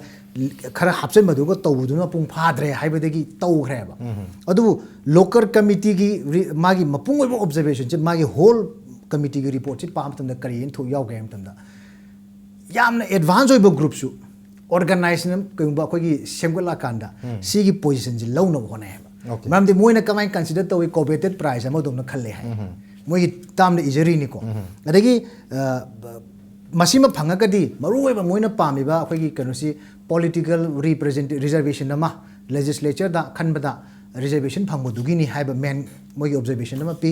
ꯈꯔ ꯍꯥꯞꯆꯤꯟꯕꯗꯨꯒ ꯇꯧꯕꯗꯨꯅ ꯃꯄꯨꯡ ꯐꯥꯗ꯭ꯔꯦ ꯍꯥꯏꯕꯗꯒꯤ ꯇꯧꯈ꯭ꯔꯦꯕ꯫ ꯑꯗꯨꯕꯨ ꯂꯣꯀꯜ ꯀꯃꯤꯇꯤꯒꯤ ꯔꯤ- ꯃꯥꯒꯤ ꯃꯄꯨꯡ ꯑꯣꯏꯕ ꯑꯣꯕꯖꯔꯕꯦꯁꯟꯁꯦ, ꯃꯥꯒꯤ ꯍꯣꯜ ꯀꯃꯤꯇꯤꯒꯤ ꯔꯤꯄꯣꯔꯠꯁꯤ ꯄꯥꯕ ꯃꯇꯝꯗ ꯀꯔꯤ ꯍꯥꯏꯅ ꯊꯣꯛ ꯌꯥꯎꯒꯦ ꯍꯥꯏꯕ ꯃꯇꯝꯗ, ꯌꯥꯝꯅ ꯑꯦꯗꯚꯥꯟꯁ ꯑꯣꯏꯕ ꯒ꯭ꯔꯨꯞꯁꯨ ꯑꯣꯔꯒꯅꯥꯏꯖꯦꯁꯟ ꯀꯩꯒꯨꯝꯕ ꯑꯩꯈꯣꯏꯒꯤ ꯁꯦꯝꯒꯠꯂꯛꯑꯀꯥꯟꯗ ꯁꯤꯒꯤ ꯄꯣꯖꯤꯁꯟꯁꯤ ꯂꯧꯅꯕ ꯍꯣꯠꯅꯩꯌꯦꯕ꯫ Okay. ꯃꯔꯝꯗꯤ ꯃꯣꯏꯅ ꯀꯃꯥꯏꯅ consider ꯇꯧꯏ, coveted prize ꯑꯃ ꯑꯗꯨꯝꯅ ꯈꯜꯂꯦ ꯍꯥꯏ꯫ ꯃꯣꯏꯒꯤ termꯗ ꯏꯖꯔꯤꯅꯤꯀꯣ꯫ ꯑꯗꯒꯤ ꯑ, ꯃꯁꯤꯃ ꯐꯪꯉꯒꯗꯤ ꯃꯔꯨꯑꯣꯏꯕ ꯃꯣꯏꯅ ꯄꯥꯝꯃꯤꯕ ꯑꯩꯈꯣꯏꯒꯤ ꯀꯩꯅꯣꯁꯤ political represent reservation ꯑꯃ legislatureꯗ ꯈꯟꯕꯗ reservation ꯐꯪꯕꯗꯨꯒꯤꯅꯤ ꯍꯥꯏꯕ main ꯃꯣꯏꯒꯤ observation ꯑꯃ ꯄꯤ꯫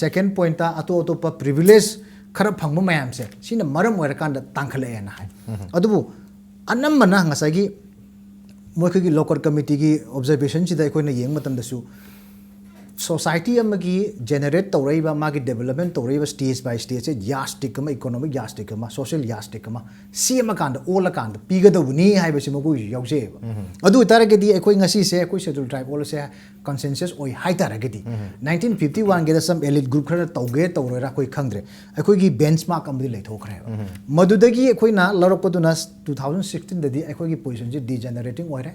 Second pointꯇ ꯑꯇꯣꯞ ꯑꯇꯣꯞꯄ privilege ꯈꯔ ꯐꯪꯕ ꯃꯌꯥꯝꯁꯦ ꯁꯤꯅ ꯃꯔꯝ ꯑꯣꯏꯔꯀꯥꯟꯗ ꯇꯥꯡꯈꯠꯂꯛꯑꯦꯅ ꯍꯥꯏ꯫ ꯑꯗꯨꯕꯨ ꯑꯅꯝꯕꯅ ꯉꯁꯥꯏꯒꯤ ꯃꯣꯏ ꯑꯩꯈꯣꯏꯒꯤ local committeeꯒꯤ observationꯁꯤꯗ ꯑꯩꯈꯣꯏꯅ ꯌꯦꯡꯕ ꯃꯇꯝꯗꯁꯨ society ꯑꯃꯒꯤ generate ꯇꯧꯔꯛꯏꯕ ꯃꯥꯒꯤ development ꯇꯧꯔꯛꯏꯕ stage by stageꯁꯦ yardstick ꯑꯃ, economic yardstick ꯑꯃ, social yardstick ꯑꯃ ꯁꯦꯝꯃꯀꯥꯟꯗ ꯑꯣꯜꯂꯀꯥꯟꯗ ꯄꯤꯒꯗꯧꯕꯅꯤ ꯍꯥꯏꯕꯁꯤ ꯃꯈꯣꯏꯒꯤꯁꯨ ꯌꯥꯎꯖꯩꯑꯕ꯫ ꯑꯗꯨ ꯑꯣꯏꯇꯥꯔꯒꯗꯤ ꯑꯩꯈꯣꯏ ꯉꯁꯤꯁꯦ ꯑꯩꯈꯣꯏ schedule tribe ꯑꯣꯜꯂꯁꯦ consensus ꯑꯣꯏ ꯍꯥꯏꯇꯥꯔꯒꯗꯤ nineteen fifty oneꯒꯤꯗ some elite group ꯈꯔꯅ ꯇꯧꯒꯦ ꯇꯧꯔꯣꯏꯔꯥ ꯑꯩꯈꯣꯏ ꯈꯪꯗ꯭ꯔꯦ꯫ ꯑꯩꯈꯣꯏꯒꯤ benchmark ꯑꯃꯗꯤ ꯂꯩꯊꯣꯛꯈ꯭ꯔꯦꯕ꯫ ꯃꯗꯨꯗꯒꯤ ꯑꯩꯈꯣꯏꯅ ꯂꯧꯔꯛꯄꯗꯨꯅ two thousand sixteenꯗꯗꯤ ꯑꯩꯈꯣꯏꯒꯤ positionꯁꯦ degenerating ꯑꯣꯏꯔꯦ꯫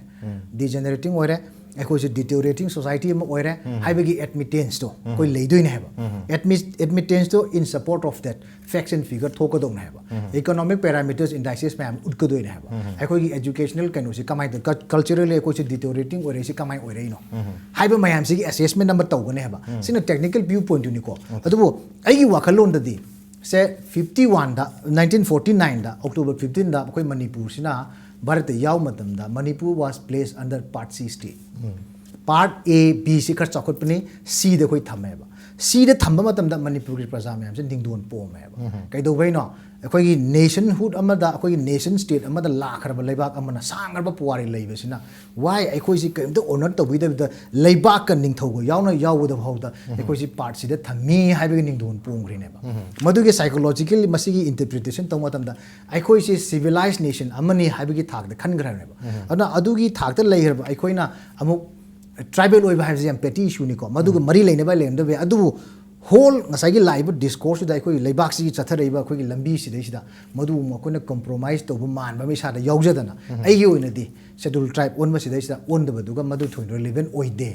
Degenerating ꯑꯣꯏꯔꯦ꯫ ꯑꯩꯈꯣꯏꯁꯦ deteriorating society ꯑꯃ ꯑꯣꯏꯔꯦ ꯍꯥꯏꯕꯒꯤ admittanceꯇꯣ ꯑꯩꯈꯣꯏ ꯂꯩꯗꯣꯏꯅꯦ ꯍꯥꯏꯕ꯫ Admit admittanceꯇꯣ in support of that facts and figure ꯊꯣꯛꯀꯗꯧꯅꯦ ꯍꯥꯏꯕ꯫ Economic parameters indices ꯃꯌꯥꯝ ꯎꯠꯀꯗꯣꯏꯅꯦ ꯍꯥꯏꯕ꯫ ꯑꯩꯈꯣꯏꯒꯤ educational ꯀꯩꯅꯣꯁꯤ ꯀꯃꯥꯏꯅ ꯇꯧ-, cul- culturally ꯑꯩꯈꯣꯏꯁꯦ deteriorating ꯑꯣꯏꯔꯛꯏꯁꯤ ꯀꯃꯥꯏꯅ ꯑꯣꯏꯔꯛꯏꯅꯣ ꯍꯥꯏꯕ ꯃꯌꯥꯝꯁꯤꯒꯤ assessment ꯑꯃ ꯇꯧꯒꯅꯤ ꯍꯥꯏꯕ꯫ ꯁꯤꯅ technical view pointꯇꯨꯅꯤꯀꯣ꯫ ꯑꯗꯨꯕꯨ ꯑꯩꯒꯤ ꯋꯥꯈꯜꯂꯣꯟꯗꯗꯤ ꯁꯦ fifty oneꯗ, nineteen forty nineꯗ October fifteenꯗ ꯑꯩꯈꯣꯏ ꯃꯅꯤꯄꯨꯔꯁꯤꯅ ꯚꯥꯔꯠꯇ ꯌꯥꯎꯕ ꯃꯇꯝꯗ Manipur was placed under Part C state꯫ Part A, B ꯁꯤ ꯈꯔ ꯆꯥꯎꯈꯠꯄꯅꯤ, Cꯗ ꯑꯩꯈꯣꯏ ꯊꯝꯃꯦꯕ꯫ Cꯗ ꯊꯝꯕ ꯃꯇꯝꯗ ꯃꯅꯤꯄꯨꯔꯒꯤ ꯄ꯭ꯔꯖꯥ ꯃꯌꯥꯝꯁꯦ ꯅꯤꯡꯗꯣꯟ ꯄꯣꯝꯃꯦꯕ꯫ ꯀꯩꯗꯧꯕꯩꯅꯣ? ꯑꯩꯈꯣꯏꯒꯤ nationhood ꯑꯃꯗ, ꯑꯩꯈꯣꯏꯒꯤ nation state ꯑꯃꯗ ꯂꯥꯛꯈ꯭ꯔꯕ ꯂꯩꯕꯥꯛ ꯑꯃꯅ ꯁꯥꯡꯈ꯭ꯔꯕ ꯄꯨꯋꯥꯔꯤ ꯂꯩꯕꯁꯤꯅ why ꯑꯩꯈꯣꯏꯁꯤ ꯀꯔꯤꯝꯇ honour ꯇꯧꯕꯤꯗꯕꯤꯗ ꯂꯩꯕꯥꯛꯀ ꯅꯤꯡꯊꯧꯒ ꯌꯥꯎꯅ ꯌꯥꯎꯕꯗ ꯐꯥꯎꯗ ꯑꯩꯈꯣꯏꯁꯤ Part Cꯗ ꯊꯝꯃꯤ ꯍꯥꯏꯕꯒꯤ ꯅꯤꯡꯗꯣꯟ ꯄꯣꯡꯈ꯭ꯔꯤꯅꯦꯕ꯫ ꯃꯗꯨꯒꯤ psychological ꯃꯁꯤꯒꯤ interpretation ꯇꯧꯕ ꯃꯇꯝꯗ ꯑꯩꯈꯣꯏꯁꯤ civilized nation ꯑꯃꯅꯤ ꯍꯥꯏꯕꯒꯤ ꯊꯥꯛꯇ ꯈꯟꯈ꯭ꯔꯕꯅꯦꯕ꯫ ꯑꯗꯨꯅ ꯑꯗꯨꯒꯤ ꯊꯥꯛꯇ ꯂꯩꯈ꯭ꯔꯕ ꯑꯩꯈꯣꯏꯅ ꯑꯃꯨꯛ tribal ꯑꯣꯏꯕ ꯍꯥꯏꯕꯁꯤ ꯌꯥꯝ petty issueꯅꯤꯀꯣ, ꯃꯗꯨꯒ ꯃꯔꯤ ꯂꯩꯅꯕ ꯂꯩꯔꯝꯗꯕ ꯌꯥꯏ꯫ ꯑꯗꯨꯕꯨ whole ꯉꯁꯥꯏꯒꯤ ꯂꯥꯛꯏꯕ discourseꯁꯤꯗ ꯑꯩꯈꯣꯏꯒꯤ ꯂꯩꯕꯥꯛꯁꯤꯒꯤ ꯆꯠꯊꯔꯛꯏꯕ ꯑꯩꯈꯣꯏꯒꯤ ꯂꯝꯕꯤꯁꯤꯗꯩꯁꯤꯗ ꯃꯗꯨ ꯑꯩꯈꯣꯏꯅ compromise ꯇꯧꯕ ꯃꯥꯟꯕ ꯑꯃ ꯏꯁꯥꯗ ꯌꯥꯎꯖꯗꯅ ꯑꯩꯒꯤ ꯑꯣꯏꯅꯗꯤ schedule tribe ꯑꯣꯟꯕꯁꯤꯗꯩꯁꯤꯗ ꯑꯣꯟꯗꯕꯗꯨꯒ ꯃꯗꯨ ꯊꯣꯏꯅ relevant ꯑꯣꯏꯗꯦ꯫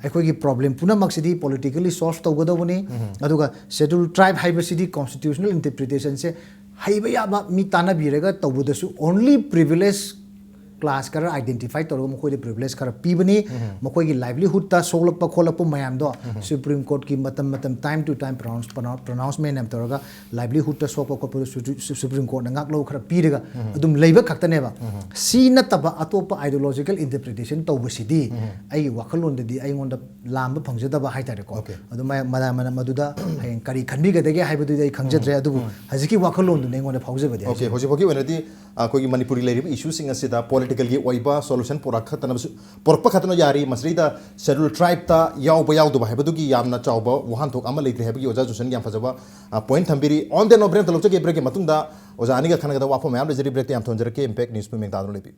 ꯑꯩꯈꯣꯏꯒꯤ problem ꯄꯨꯝꯅꯃꯛꯁꯤꯗꯤ politically solve ꯇꯧꯒꯗꯧꯕꯅꯤ꯫ ꯑꯗꯨꯒ schedule tribe ꯍꯥꯏꯕꯁꯤꯗꯤ constitutional interpretationꯁꯦ ꯍꯩꯕ ꯌꯥꯕ ꯃꯤ ꯇꯥꯟꯅꯕꯤꯔꯒ ꯇꯧꯕꯗꯁꯨ only privilege ꯀ꯭ꯂꯥꯁ ꯈꯔ ꯑꯥꯏꯗꯦꯟꯇꯤꯐꯥꯏ ꯇꯧꯔꯒ ꯃꯈꯣꯏꯗ ꯄ꯭ꯔꯤꯚꯤꯂꯦꯖ ꯈꯔ ꯄꯤꯕꯅꯤ꯫ ꯃꯈꯣꯏꯒꯤ ꯂꯥꯏꯚꯂꯤꯍꯨꯗꯇ ꯁꯣꯛꯂꯛꯄ ꯈꯣꯠꯂꯛꯄ ꯃꯌꯥꯝꯗꯣ ꯁꯨꯄ꯭ꯔꯤꯝ ꯀꯣꯔꯠꯀꯤ ꯃꯇꯝ ꯃꯇꯝ, ꯇꯥꯏꯝ ꯇꯨ ꯇꯥꯏꯝ ꯄ꯭ꯔꯣꯅꯥꯎꯟꯁꯃꯦꯟ ꯌꯥꯝ ꯇꯧꯔꯒ ꯂꯥꯏꯚꯂꯤꯍꯨꯗꯇ ꯁꯣꯛꯄ ꯈꯣꯠꯄꯗꯨ ꯁꯨ-, ꯁꯨ-, ꯁꯨꯄ꯭ꯔꯤꯝ ꯀꯣꯔꯠꯅ ꯉꯥꯛꯂꯧ ꯈꯔ ꯄꯤꯔꯒ ꯑꯗꯨꯝ ꯂꯩꯕ ꯈꯛꯇꯅꯦꯕ꯫ ꯁꯤ ꯅꯠꯇꯕ ꯑꯇꯣꯞꯄ ꯑꯥꯏꯗꯤꯌꯣꯂꯣꯖꯤꯀꯦꯜ ꯏꯟꯇꯔꯄ꯭ꯔꯤꯇꯦꯁꯟ ꯇꯧꯕꯁꯤꯗꯤ ꯑꯩꯒꯤ ꯋꯥꯈꯜꯂꯣꯟꯗꯗꯤ ꯑꯩꯉꯣꯟꯗ ꯂꯥꯝꯕ ꯐꯪꯖꯗꯕ ꯍꯥꯏꯇꯥꯔꯦꯀꯣ꯫ Okay. ꯑꯗꯨ ꯃ-, ꯃ-, ꯃ-, ꯃꯗꯨꯗ ꯍꯌꯦꯡ ꯀꯔꯤ ꯈꯟꯕꯤꯒꯗꯒꯦ ꯍꯥꯏꯕꯗꯨꯗꯤ ꯑꯩ ꯈꯪꯖꯗ꯭ꯔꯦ, ꯑꯗꯨꯕꯨ ꯍꯧꯖꯤꯛꯀꯤ ꯋꯥꯈꯜꯂꯣꯟꯗꯨꯅ ꯑꯩꯉꯣꯟꯗ ꯐꯥꯎꯖꯕꯗꯤ Okay, ꯍꯥꯏꯖꯔꯤ꯫ ꯍꯧꯖꯤꯛ ꯐꯥꯎꯒꯤ ꯑꯣꯏꯅꯗꯤ ꯑꯩꯈꯣꯏꯒꯤ ꯃꯅꯤꯄꯨꯔꯒꯤ ꯂꯩꯔꯤꯕ ꯏꯁꯨꯁꯤꯡ ꯑꯁꯤꯗ ꯄꯣꯂꯤꯇꯤꯀꯦꯜꯒꯤ ꯑꯣꯏꯕ ꯁꯣꯂꯨꯁꯟ ꯄꯨꯔꯛꯈꯛꯇꯅ-, ꯄꯨꯔꯛꯄ ꯈꯛꯇꯅ ꯌꯥꯔꯤ, ꯃꯁꯤꯗꯩꯗ ꯁꯦꯗ꯭ꯌꯨꯜ ꯇ꯭ꯔꯥꯏꯕꯇ ꯌꯥꯎꯕ ꯌꯥꯎꯗꯕ ꯍꯥꯏꯕꯗꯨꯒꯤ ꯌꯥꯝꯅ ꯆꯥꯎꯕ ꯋꯥꯍꯟꯊꯣꯛ ꯑꯃ ꯂꯩꯇ꯭ꯔꯦ ꯍꯥꯏꯕꯒꯤ ꯑꯣꯖꯥ ꯖꯣꯟꯁꯟꯒꯤ ꯌꯥꯝ ꯐꯖꯕ, ꯑ, ꯄꯣꯏꯟꯠ ꯊꯝꯕꯤꯔꯤ꯫ On the note, ꯕ꯭ꯔꯦꯛ ꯑꯝꯇ ꯂꯧꯖꯒꯦ꯫ ꯕ꯭ꯔꯦꯛꯀꯤ ꯃꯇꯨꯡꯗ ꯑꯣꯖꯥ ꯑꯅꯤꯒ ꯈꯟꯅꯒꯗꯕ ꯋꯥꯐꯝ ꯃꯌꯥꯝ ꯂꯩꯖꯔꯤ꯫ ꯕ꯭ꯔꯦꯛꯇ ꯌꯥꯝ ꯊꯣꯟꯖꯔꯛꯀꯦ꯫ ꯏꯝꯄꯦꯛ ꯅ꯭ꯌꯨꯁꯄꯨ ꯃꯤꯡ ꯇꯥꯗꯨꯅ ꯂꯩꯕꯤꯌꯨ꯫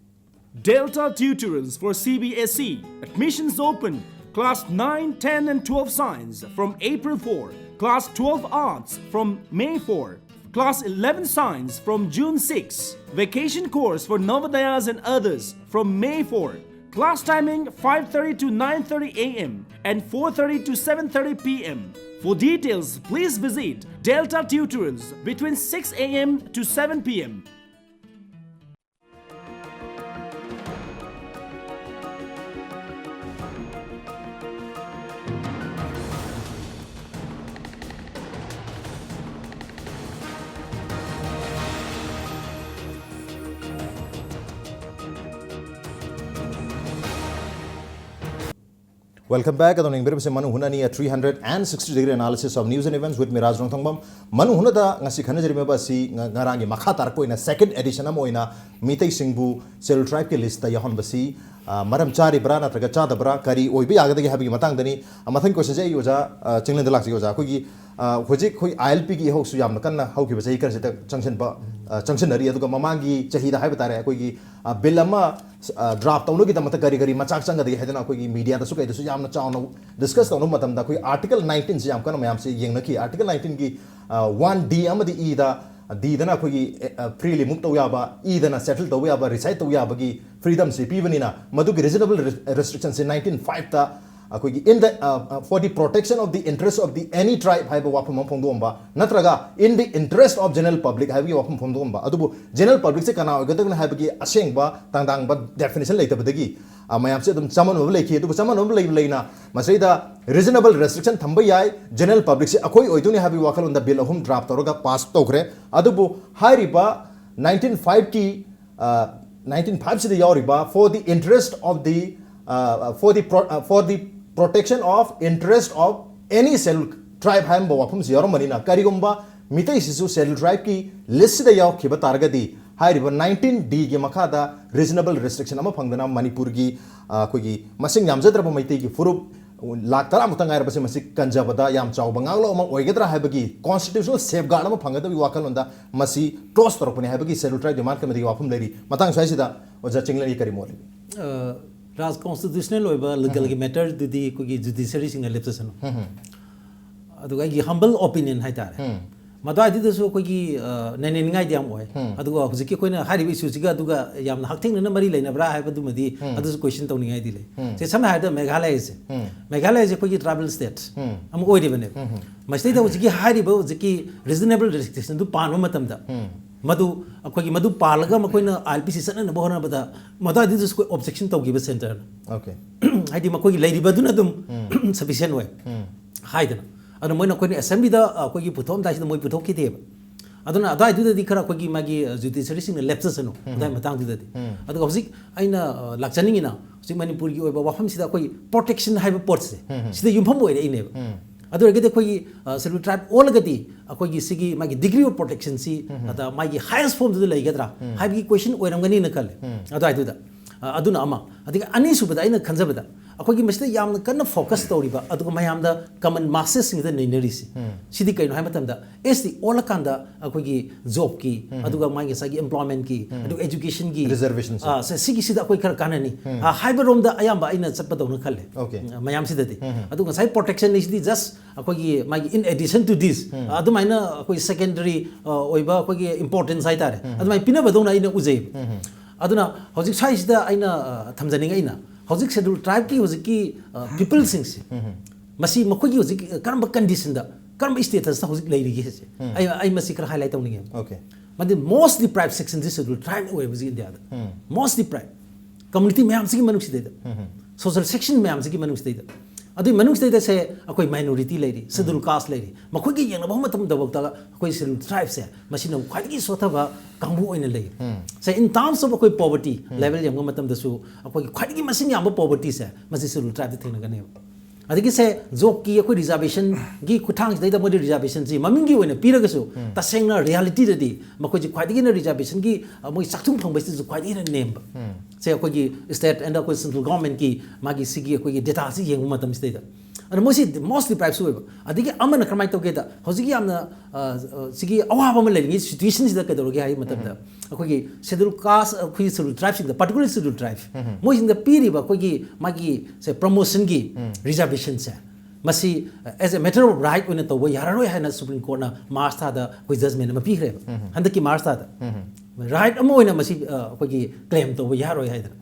Delta Tutorials for C B S E. Admissions open. Class nine, ten and twelve Science from April four. Class twelve Arts from May four. Class eleven Science from June six. Vacation course for Navodayas and others from May four. Class timing five thirty to nine thirty a m and four thirty to seven thirty p m. For details, please visit Delta Tutorials between six a m to seven p m. Welcome back. ꯑꯗꯣꯝꯅ ꯌꯦꯡꯕꯤꯔꯤꯕꯁꯤ ꯃꯅꯨꯡ ꯍꯨꯠꯅꯅꯤ, a three hundred and sixty degree analysis of news and events with me, ꯔꯥꯖ ꯔꯣꯡꯊꯣꯡꯕꯝ꯫ ꯃꯅꯨꯡ ꯍꯨꯠꯅꯗ ꯉꯁꯤ ꯈꯟꯅꯖꯔꯤꯕ ꯑꯁꯤ ꯉ-, ꯉꯔꯥꯡꯒꯤ ꯃꯈꯥ ꯇꯥꯔꯛꯄ ꯑꯣꯏꯅ second edition ꯑꯃ ꯑꯣꯏꯅ ꯃꯤꯇꯩꯁꯤꯡꯕꯨ Scheduled Tribeꯀꯤ listꯇ ꯌꯥꯎꯍꯟꯕꯁꯤ, ꯑ, ꯃꯔꯝ ꯆꯥꯔꯤꯕ꯭ꯔꯥ ꯅꯠꯇ꯭ꯔꯒ ꯆꯥꯗꯕ꯭ꯔꯥ, ꯀꯔꯤ ꯑꯣꯏꯕ ꯌꯥꯒꯗꯒꯦ ꯍꯥꯏꯕꯒꯤ ꯃꯇꯥꯡꯗꯅꯤ꯫ ꯑ, ꯃꯊꯪꯒꯤ questionꯁꯦ ꯑꯩ ꯑꯣꯖꯥ, ꯑ, ꯆꯤꯡꯂꯦꯟꯗ ꯂꯥꯛꯆꯒꯦ꯫ ꯑꯣꯖꯥ, ꯑꯩꯈꯣꯏꯒꯤ, ꯑ, ꯍꯧꯖꯤꯛ ꯑꯩꯈꯣꯏ ILPꯒꯤ ꯏꯍꯧꯁꯨ ꯌꯥꯝꯅ ꯀꯟꯅ ꯍꯧꯈꯤꯕ ꯆꯍꯤ ꯈꯔꯁꯤꯗ ꯆꯪꯁꯤꯟꯕ, ꯑ, ꯆꯪꯁꯤꯟꯅꯔꯤ꯫ ꯑꯗꯨꯒ ꯃꯃꯥꯡꯒꯤ ꯆꯍꯤꯗ ꯍꯥꯏꯕ ꯇꯥꯔꯦ, ꯑꯩꯈꯣꯏꯒꯤ, ꯑ, bill ꯑꯃ, ꯑ, draft ꯇꯧꯅꯕꯒꯤꯗꯃꯛꯇ ꯀꯔꯤ ꯀꯔꯤ ꯃꯆꯥꯛ ꯆꯪꯒꯗꯒꯦ ꯍꯥꯏꯗꯅ ꯑꯩꯈꯣꯏꯒꯤ mediaꯗꯁꯨ ꯀꯩꯗꯁꯨ ꯌꯥꯝꯅ ꯆꯥꯎꯅ discuss ꯇꯧꯅꯕ ꯃꯇꯝꯗ ꯑꯩꯈꯣꯏ Article nineteenꯁꯦ ꯌꯥꯝ ꯀꯟꯅ ꯃꯌꯥꯝꯁꯦ ꯌꯦꯡꯅꯈꯤ꯫ Article nineteenꯒꯤ, ꯑ, one D ꯑꯃꯗꯤ Eꯗ, Dꯗꯅ ꯑꯩꯈꯣꯏꯒꯤ, ꯑ, freely move ꯇꯧ ꯌꯥꯕ, Eꯗꯅ settle ꯇꯧꯕ ꯌꯥꯕ, reside ꯇꯧ ꯌꯥꯕꯒꯤ freedomꯁꯦ ꯄꯤꯕꯅꯤꯅ ꯃꯗꯨꯒꯤ reasonable res-, restrictionꯁꯦ nineteen fiveꯇ, ꯑꯩꯈꯣꯏꯒꯤ in the for the protection of the interest of the any tribe ꯍꯥꯏꯕ ꯋꯥꯐꯝ ꯑꯃ ꯐꯣꯡꯗꯣꯛꯑꯝꯕ, ꯅꯠꯇ꯭ꯔꯒ in the interest of general public ꯍꯥꯏꯕꯒꯤ ꯋꯥꯐꯝ ꯐꯣꯡꯗꯣꯛꯑꯝꯕ꯫ ꯑꯗꯨꯕꯨ general public ꯁꯦ ꯀꯅꯥ ꯑꯣꯏꯒꯗꯕꯅꯣ ꯍꯥꯏꯕꯒꯤ ꯑꯁꯦꯡꯕ ꯇꯥꯡꯗꯥꯡꯕ definition ꯂꯩꯇꯕꯗꯒꯤ ꯃꯌꯥꯝꯁꯦ ꯑꯗꯨꯝ ꯆꯃꯝꯅꯕ ꯂꯩꯈꯤ꯫ ꯑꯗꯨꯕꯨ ꯆꯃꯝꯅꯕ ꯂꯩꯕ ꯂꯩꯅ ꯃꯁꯤꯗꯩꯗ reasonable restriction ꯊꯝꯕ ꯌꯥꯏ, general public ꯁꯦ ꯑꯩꯈꯣꯏ ꯑꯣꯏꯗꯣꯏꯅꯤ ꯍꯥꯏꯕꯒꯤ ꯋꯥꯈꯜꯂꯣꯟꯗ bill ꯑꯍꯨꯝ draft ꯇꯧꯔꯒ pass ꯇꯧꯈ꯭ꯔꯦ꯫ ꯑꯗꯨꯕꯨ ꯍꯥꯏꯔꯤꯕ nineteen five ꯀꯤ nineteen five ꯁꯤꯗ ꯌꯥꯎꯔꯤꯕ for the interest of the for the for the protection of interest of any scheduled tribe ꯍꯥꯏꯔꯝꯕ ꯋꯥꯐꯝꯁꯤ ꯌꯥꯎꯔꯝꯕꯅꯤꯅ, ꯀꯔꯤꯒꯨꯝꯕ ꯃꯤꯇꯩꯁꯤꯁꯨ scheduled tribe ꯀꯤ list ꯁꯤꯗ ꯌꯥꯎꯈꯤꯕ ꯇꯥꯔꯒꯗꯤ, ꯍꯥꯏꯔꯤꯕ nineteen D ꯒꯤ ꯃꯈꯥꯗ reasonable restriction ꯑꯃ ꯐꯪꯗꯅ ꯃꯅꯤꯄꯨꯔꯒꯤ ꯑꯩꯈꯣꯏꯒꯤ ꯃꯁꯤꯡ ꯌꯥꯝꯖꯗ꯭ꯔꯕ ꯃꯩꯇꯩꯒꯤ ꯐꯨꯔꯨꯞ ꯂꯥꯛ ꯇꯔꯥꯃꯨꯛꯇ ꯉꯥꯏꯔꯕꯁꯦ ꯃꯁꯤ ꯀꯟꯖꯕꯗ ꯌꯥꯝ ꯆꯥꯎꯕ ꯉꯥꯛꯂꯧ ꯑꯃ ꯑꯣꯏꯒꯗ꯭ꯔꯥ ꯍꯥꯏꯕꯒꯤ constitutional safeguard ꯑꯃ ꯐꯪꯒꯗꯕꯒꯤ ꯋꯥꯈꯜꯂꯣꯟꯗ ꯃꯁꯤ close ꯇꯧꯔꯛꯄꯅꯤ ꯍꯥꯏꯕꯒꯤ scheduled tribe demand committee ꯒꯤ ꯋꯥꯐꯝ ꯂꯩꯔꯤ꯫ ꯃꯇꯥꯡ ꯁ꯭ꯋꯥꯏꯁꯤꯗ ꯑꯣꯖꯥ ꯆꯤꯡꯂꯦꯟꯒꯤ ꯀꯔꯤ ꯃꯣꯠ ꯂꯩ? ꯔꯥꯖ constitutional ꯑꯣꯏꯕ legal ꯒꯤ matter ꯗꯨꯗꯤ ꯑꯩꯈꯣꯏꯒꯤ judiciary ꯁꯤꯡꯅ ꯂꯦꯞꯆꯁꯅꯨ꯫ ꯑꯗꯨꯒ ꯑꯩꯒꯤ humble opinion ꯍꯥꯏꯇꯥꯔꯦ, ꯃꯗꯨꯋꯥꯏꯗꯨꯗꯁꯨ ꯑꯩꯈꯣꯏꯒꯤ ꯅꯩꯅꯅꯤꯡꯉꯥꯏꯗꯤ ꯌꯥꯝ ꯑꯣꯏ꯫ ꯑꯗꯨꯒ ꯍꯧꯖꯤꯛꯀꯤ ꯑꯩꯈꯣꯏꯅ ꯍꯥꯏꯔꯤꯕ issue ꯁꯤꯒ ꯑꯗꯨꯒ ꯌꯥꯝꯅ ꯍꯛꯊꯦꯡꯅꯅ ꯃꯔꯤ ꯂꯩꯅꯕ꯭ꯔꯥ ꯍꯥꯏꯕꯗꯨꯃꯗꯤ ꯑꯗꯨꯁꯨ question ꯇꯧꯅꯤꯡꯉꯥꯏꯗꯤ ꯂꯩ꯫ ꯁꯦ, ꯁꯝꯅ ꯍꯥꯏꯔꯕꯗ ꯃꯦꯘꯥꯂꯌꯁꯦ, ꯃꯦꯘꯥꯂꯌꯁꯦ ꯑꯩꯈꯣꯏꯒꯤ tribal state ꯑꯃ ꯑꯣꯏꯔꯤꯕꯅꯦꯕ꯫ ꯃꯁꯤꯗꯩꯗ ꯍꯧꯖꯤꯛꯀꯤ ꯍꯥꯏꯔꯤꯕ ꯍꯧꯖꯤꯛꯀꯤ reasonable restriction ꯑꯗꯨ ꯄꯥꯟꯕ ꯃꯇꯝꯗ ꯃꯗꯨ ꯑꯩꯈꯣꯏꯒꯤ ꯃꯗꯨ ꯄꯥꯜꯂꯒ ꯃꯈꯣꯏꯅ I L P C ꯆꯠꯅꯅꯕ ꯍꯣꯠꯅꯕꯗ ꯃꯗꯨꯋꯥꯏꯗꯨꯗꯁꯨ ꯑꯩꯈꯣꯏ objection ꯇꯧꯈꯤꯕ centre ꯅ꯫ Okay. ꯍꯥꯏꯗꯤ ꯃꯈꯣꯏꯒꯤ ꯂꯩꯔꯤꯕꯗꯨꯅ ꯑꯗꯨꯝ sufficient ꯑꯣꯏ ꯍꯥꯏꯗꯅ꯫ ꯑꯗꯨꯅ ꯃꯣꯏꯅ ꯑꯩꯈꯣꯏꯅ assembly ꯗ ꯑꯩꯈꯣꯏꯒꯤ ꯄꯨꯊꯣꯛꯑꯝꯗꯥꯏꯁꯤꯗ ꯃꯣꯏ ꯄꯨꯊꯣꯛꯈꯤꯗꯦꯕ꯫ ꯑꯗꯨꯅ ꯑꯗꯨꯋꯥꯏꯗꯨꯗꯗꯤ ꯈꯔ ꯑꯩꯈꯣꯏꯒꯤ ꯃꯥꯒꯤ judiciary ꯁꯤꯡꯅ ꯂꯦꯞꯆꯁꯅꯨ ꯑꯗꯨꯋꯥꯏ ꯃꯇꯥꯡꯗꯨꯗꯗꯤ꯫ ꯑꯗꯨꯒ ꯍꯧꯖꯤꯛ ꯑꯩꯅ ꯂꯥꯛꯆꯅꯤꯡꯉꯤꯅ ꯍꯧꯖꯤꯛ ꯃꯅꯤꯄꯨꯔꯒꯤ ꯑꯣꯏꯕ ꯋꯥꯐꯝꯁꯤꯗ ꯑꯩꯈꯣꯏ protection ꯍꯥꯏꯕ ꯄꯣꯠꯁꯦ ꯁꯤꯗ ꯌꯨꯝꯐꯝ ꯑꯣꯏꯔꯛꯏꯅꯦꯕ꯫ ꯑꯗꯨ ꯑꯣꯏꯔꯒꯗꯤ ꯑꯩꯈꯣꯏꯒꯤ scheduled tribe ꯑꯣꯜꯂꯒꯗꯤ ꯑꯩꯈꯣꯏꯒꯤ ꯁꯤꯒꯤ ꯃꯥꯒꯤ degree of protection ꯁꯤ ꯑꯗ ꯃꯥꯒꯤ highest form ꯗꯨꯗ ꯂꯩꯒꯗ꯭ꯔꯥ ꯍꯥꯏꯕꯒꯤ question ꯑꯣꯏꯔꯝꯒꯅꯤꯅ ꯈꯜꯂꯦ ꯑꯗꯨꯋꯥꯏꯗꯨꯗ꯫ ꯑꯗꯨꯅ ꯑꯃ꯫ ꯑꯗꯒꯤ ꯑꯅꯤꯁꯨꯕꯗ ꯑꯩꯅ ꯈꯟꯖꯕꯗ ꯑꯩꯈꯣꯏꯒꯤ ꯃꯁꯤꯗ ꯌꯥꯝꯅ ꯀꯟꯅ focus ꯇꯧꯔꯤꯕ ꯑꯗꯨꯒ ꯃꯌꯥꯝꯗ common masses ꯁꯤꯡꯗ ꯅꯩꯅꯔꯤꯁꯤ ꯁꯤꯗꯤ ꯀꯩꯅꯣ ꯍꯥꯏꯕ ꯃꯇꯝꯗ S T ꯑꯣꯜꯂꯀꯥꯟꯗ ꯑꯩꯈꯣꯏꯒꯤ job ꯀꯤ ꯑꯗꯨꯒ ꯃꯥꯒꯤ ꯉꯁꯥꯏꯒꯤ employment ꯀꯤ ꯑꯗꯨꯒ education ꯒꯤ Reservation ꯁꯦ꯫ ꯑ, ꯁ- ꯁꯤꯒꯤꯁꯤꯗ ꯑꯩꯈꯣꯏ ꯈꯔ ꯀꯥꯟꯅꯅꯤ ꯑ, ꯍꯥꯏꯕ ꯔꯣꯝꯗ ꯑꯌꯥꯝꯕ ꯑꯩꯅ ꯆꯠꯄꯗꯧꯅ ꯈꯜꯂꯦ꯫ Okay. ꯃꯌꯥꯝꯁꯤꯗꯗꯤ꯫ ꯑꯗꯨ ꯉꯁꯥꯏ protection ꯁꯤꯗꯤ just ꯑꯩꯈꯣꯏꯒꯤ ꯃꯥꯒꯤ in addition to this ꯑ, ꯑꯗꯨꯃꯥꯏꯅ ꯑꯩꯈꯣꯏ secondary ꯑ, ꯑꯣꯏꯕ ꯑꯩꯈꯣꯏꯒꯤ importance ꯍꯥꯏꯇꯥꯔꯦ, ꯑꯗꯨꯃꯥꯏꯅ ꯄꯤꯅꯕꯗꯧꯅ ꯑꯩꯅ ꯎꯖꯩꯕ꯫ ꯑꯗꯨꯅ ꯍꯧꯖꯤꯛ ꯁ꯭ꯋꯥꯏꯁꯤꯗ ꯑꯩꯅ ꯑ, ꯊꯝꯖꯅꯤꯡꯉꯛꯏꯅ ꯍꯧꯖꯤꯛ ꯁꯦꯗꯨꯜ ꯇ꯭ꯔꯥꯏꯕꯀꯤ ꯍꯧꯖꯤꯛꯀꯤ ꯄꯤꯄꯜꯁꯤꯡꯁꯦ, ꯃꯁꯤ ꯃꯈꯣꯏꯒꯤ ꯍꯧꯖꯤꯛ ꯀꯔꯝꯕ ꯀꯟꯗꯤꯁꯟꯗ, ꯀꯔꯝꯕ ꯁ꯭ꯇꯦꯇꯁꯇ ꯍꯧꯖꯤꯛ ꯂꯩꯔꯤꯒꯦꯁꯦ, ꯑꯩ ꯑꯩ ꯃꯁꯤ ꯈꯔ ꯍꯥꯏꯂꯥꯏꯠ ꯇꯧꯅꯤꯡꯉꯦ꯫ ꯑꯣꯀꯦ꯫ ꯃꯗꯤ ꯃꯣꯁ ꯗꯤꯄ꯭ꯔꯥꯏꯕ ꯁꯦꯛꯁꯟꯁꯤ ꯁꯦꯗꯨꯜ ꯇ꯭ꯔꯥꯏꯕ ꯑꯣꯏꯕꯁꯤ ꯏꯟꯗꯤꯌꯥꯗ꯫ ꯃꯣꯁ ꯗꯤꯄ꯭ꯔꯥꯏꯕ ꯀꯝꯃꯨꯅꯤꯇꯤ ꯃꯌꯥꯝꯁꯤꯒꯤ ꯃꯅꯨꯡꯁꯤꯗꯩꯗ, ꯁꯣꯁꯦꯜ ꯁꯦꯛꯁꯟ ꯃꯌꯥꯝꯁꯤꯒꯤ ꯃꯅꯨꯡꯁꯤꯗꯩꯗ, ꯑꯗꯨꯒꯤ ꯃꯅꯨꯡꯁꯤꯗꯩꯗꯁꯦ ꯑꯩꯈꯣꯏ ꯃꯥꯏꯅꯣꯔꯤꯇꯤ ꯂꯩꯔꯤ, ꯁꯦꯗꯨꯜ ꯀꯥꯁ ꯂꯩꯔꯤ, ꯃꯈꯣꯏꯒꯤ ꯌꯦꯡꯅꯕ ꯃꯇꯝꯗꯐꯥꯎꯗ ꯑꯩꯈꯣꯏ ꯁꯦꯗꯨꯜ ꯇ꯭ꯔꯥꯏꯕꯁꯦ ꯃꯁꯤꯅ ꯈ꯭ꯋꯥꯏꯗꯒꯤ ꯁꯣꯠꯊꯕ ꯀꯥꯡꯕꯨ ꯑꯣꯏꯅ ꯂꯩ꯫ ꯁꯦ, in terms of ꯑꯩꯈꯣꯏ ꯄꯣꯕꯔꯇꯤ ꯂꯦꯚꯦꯜ ꯌꯦꯡꯕ ꯃꯇꯝꯗꯁꯨ ꯑꯩꯈꯣꯏꯒꯤ ꯈ꯭ꯋꯥꯏꯗꯒꯤ ꯃꯁꯤꯡ ꯌꯥꯝꯕ ꯄꯣꯕꯔꯇꯤꯁꯦ ꯃꯁꯤ ꯁꯦꯗꯨꯜ ꯇ꯭ꯔꯥꯏꯕꯇ ꯊꯦꯡꯅꯒꯅꯦꯕ꯫ ꯑꯗꯒꯤ ꯁꯦ, ꯖꯣꯕꯀꯤ ꯑꯩꯈꯣꯏ ꯔꯤꯖꯥꯔꯕꯦꯁꯟꯒꯤ ꯈꯨꯠꯊꯥꯡꯁꯤꯗꯩꯗ ꯃꯣꯏꯗꯤ ꯔꯤꯖꯥꯔꯕꯦꯁꯟꯁꯤ ꯃꯃꯤꯡꯒꯤ ꯑꯣꯏꯅ ꯄꯤꯔꯒꯁꯨ, ꯇꯁꯦꯡꯅ ꯔꯤꯌꯥꯂꯤꯇꯤꯗꯗꯤ ꯃꯈꯣꯏꯁꯤ ꯈ꯭ꯋꯥꯏꯗꯒꯤ ꯍꯦꯟꯅ ꯔꯤꯖꯥꯔꯕꯦꯁꯟꯒꯤ, ꯑ, ꯃꯣꯏ ꯆꯥꯛꯊꯨꯡ ꯐꯪꯕꯁꯤꯁꯨ ꯈ꯭ꯋꯥꯏꯗꯒꯤ ꯍꯦꯟꯅ ꯅꯦꯝꯕ꯫ ꯁꯦ, ꯑꯩꯈꯣꯏꯒꯤ ꯁ꯭ꯇꯦꯠ ꯑꯦꯟꯗ ꯑꯩꯈꯣꯏ ꯁꯦꯟꯇ꯭ꯔꯦꯜ ꯒꯣꯔꯃꯦꯟꯠꯀꯤ ꯃꯥꯒꯤ ꯁꯤꯒꯤ ꯑꯩꯈꯣꯏꯒꯤ ꯗꯦꯇꯥꯁꯤ ꯌꯦꯡꯕ ꯃꯇꯝꯁꯤꯗꯩꯗ, ꯑꯗꯣ ꯃꯣꯏꯁꯤ ꯃꯣꯁ ꯗꯤꯄ꯭ꯔꯥꯏꯕꯁꯨ ꯑꯣꯏꯕ꯫ ꯑꯗꯒꯤ ꯑꯃꯅ ꯀꯔꯝꯍꯥꯏꯅ ꯇꯧꯒꯦꯗ, ꯍꯧꯖꯤꯛꯀꯤ ꯌꯥꯝꯅ, ꯑ, ꯑ, ꯁꯤꯒꯤ ꯑꯋꯥꯕ ꯑꯃ ꯂꯩꯔꯤꯉꯩ ꯁꯤꯆꯨꯋꯦꯁꯟꯁꯤꯗ ꯀꯩꯗꯧꯔꯒꯦ ꯍꯥꯏꯕ ꯃꯇꯝꯗ, ꯑꯩꯈꯣꯏꯒꯤ ꯁꯦꯗꯨꯜ ꯀꯥꯁ, ꯑꯩꯈꯣꯏꯒꯤ ꯁꯦꯗꯨꯜ ꯇ꯭ꯔꯥꯏꯕꯁꯤꯡꯗ, ꯄꯥꯔꯇꯤꯀꯨꯂꯔ ꯁꯦꯗꯨꯜ ꯇ꯭ꯔꯥꯏꯕ, ꯃꯣꯏꯁꯤꯡꯗ ꯄꯤꯔꯤꯕ ꯑꯩꯈꯣꯏꯒꯤ ꯃꯥꯒꯤ ꯁꯦ ꯄ꯭ꯔꯃꯣꯁꯟꯒꯤ ꯔꯤꯖꯥꯔꯕꯦꯁꯟꯁꯦ, ꯃꯁꯤ as a matter of right ꯑꯣꯏꯅ ꯇꯧꯕ ꯌꯥꯔꯔꯣꯏ ꯍꯥꯏꯅ ꯁꯨꯄ꯭ꯔꯤꯝ ꯀꯣꯔꯠꯅ ꯃꯥꯔꯆ ꯊꯥꯗ ꯑꯩꯈꯣꯏ ꯖꯖꯃꯦꯟ ꯑꯃ ꯄꯤꯈ꯭ꯔꯦꯕ, ꯍꯟꯗꯛꯀꯤ ꯃꯥꯔꯆ ꯊꯥꯗ꯫ ꯔꯥꯏꯠ ꯑꯃ ꯑꯣꯏꯅ ꯃꯁꯤ, ꯑ, ꯑꯩꯈꯣꯏꯒꯤ ꯀ꯭ꯂꯦꯝ ꯇꯧꯕ ꯌꯥꯔꯣꯏ ꯍꯥꯏꯗꯅ꯫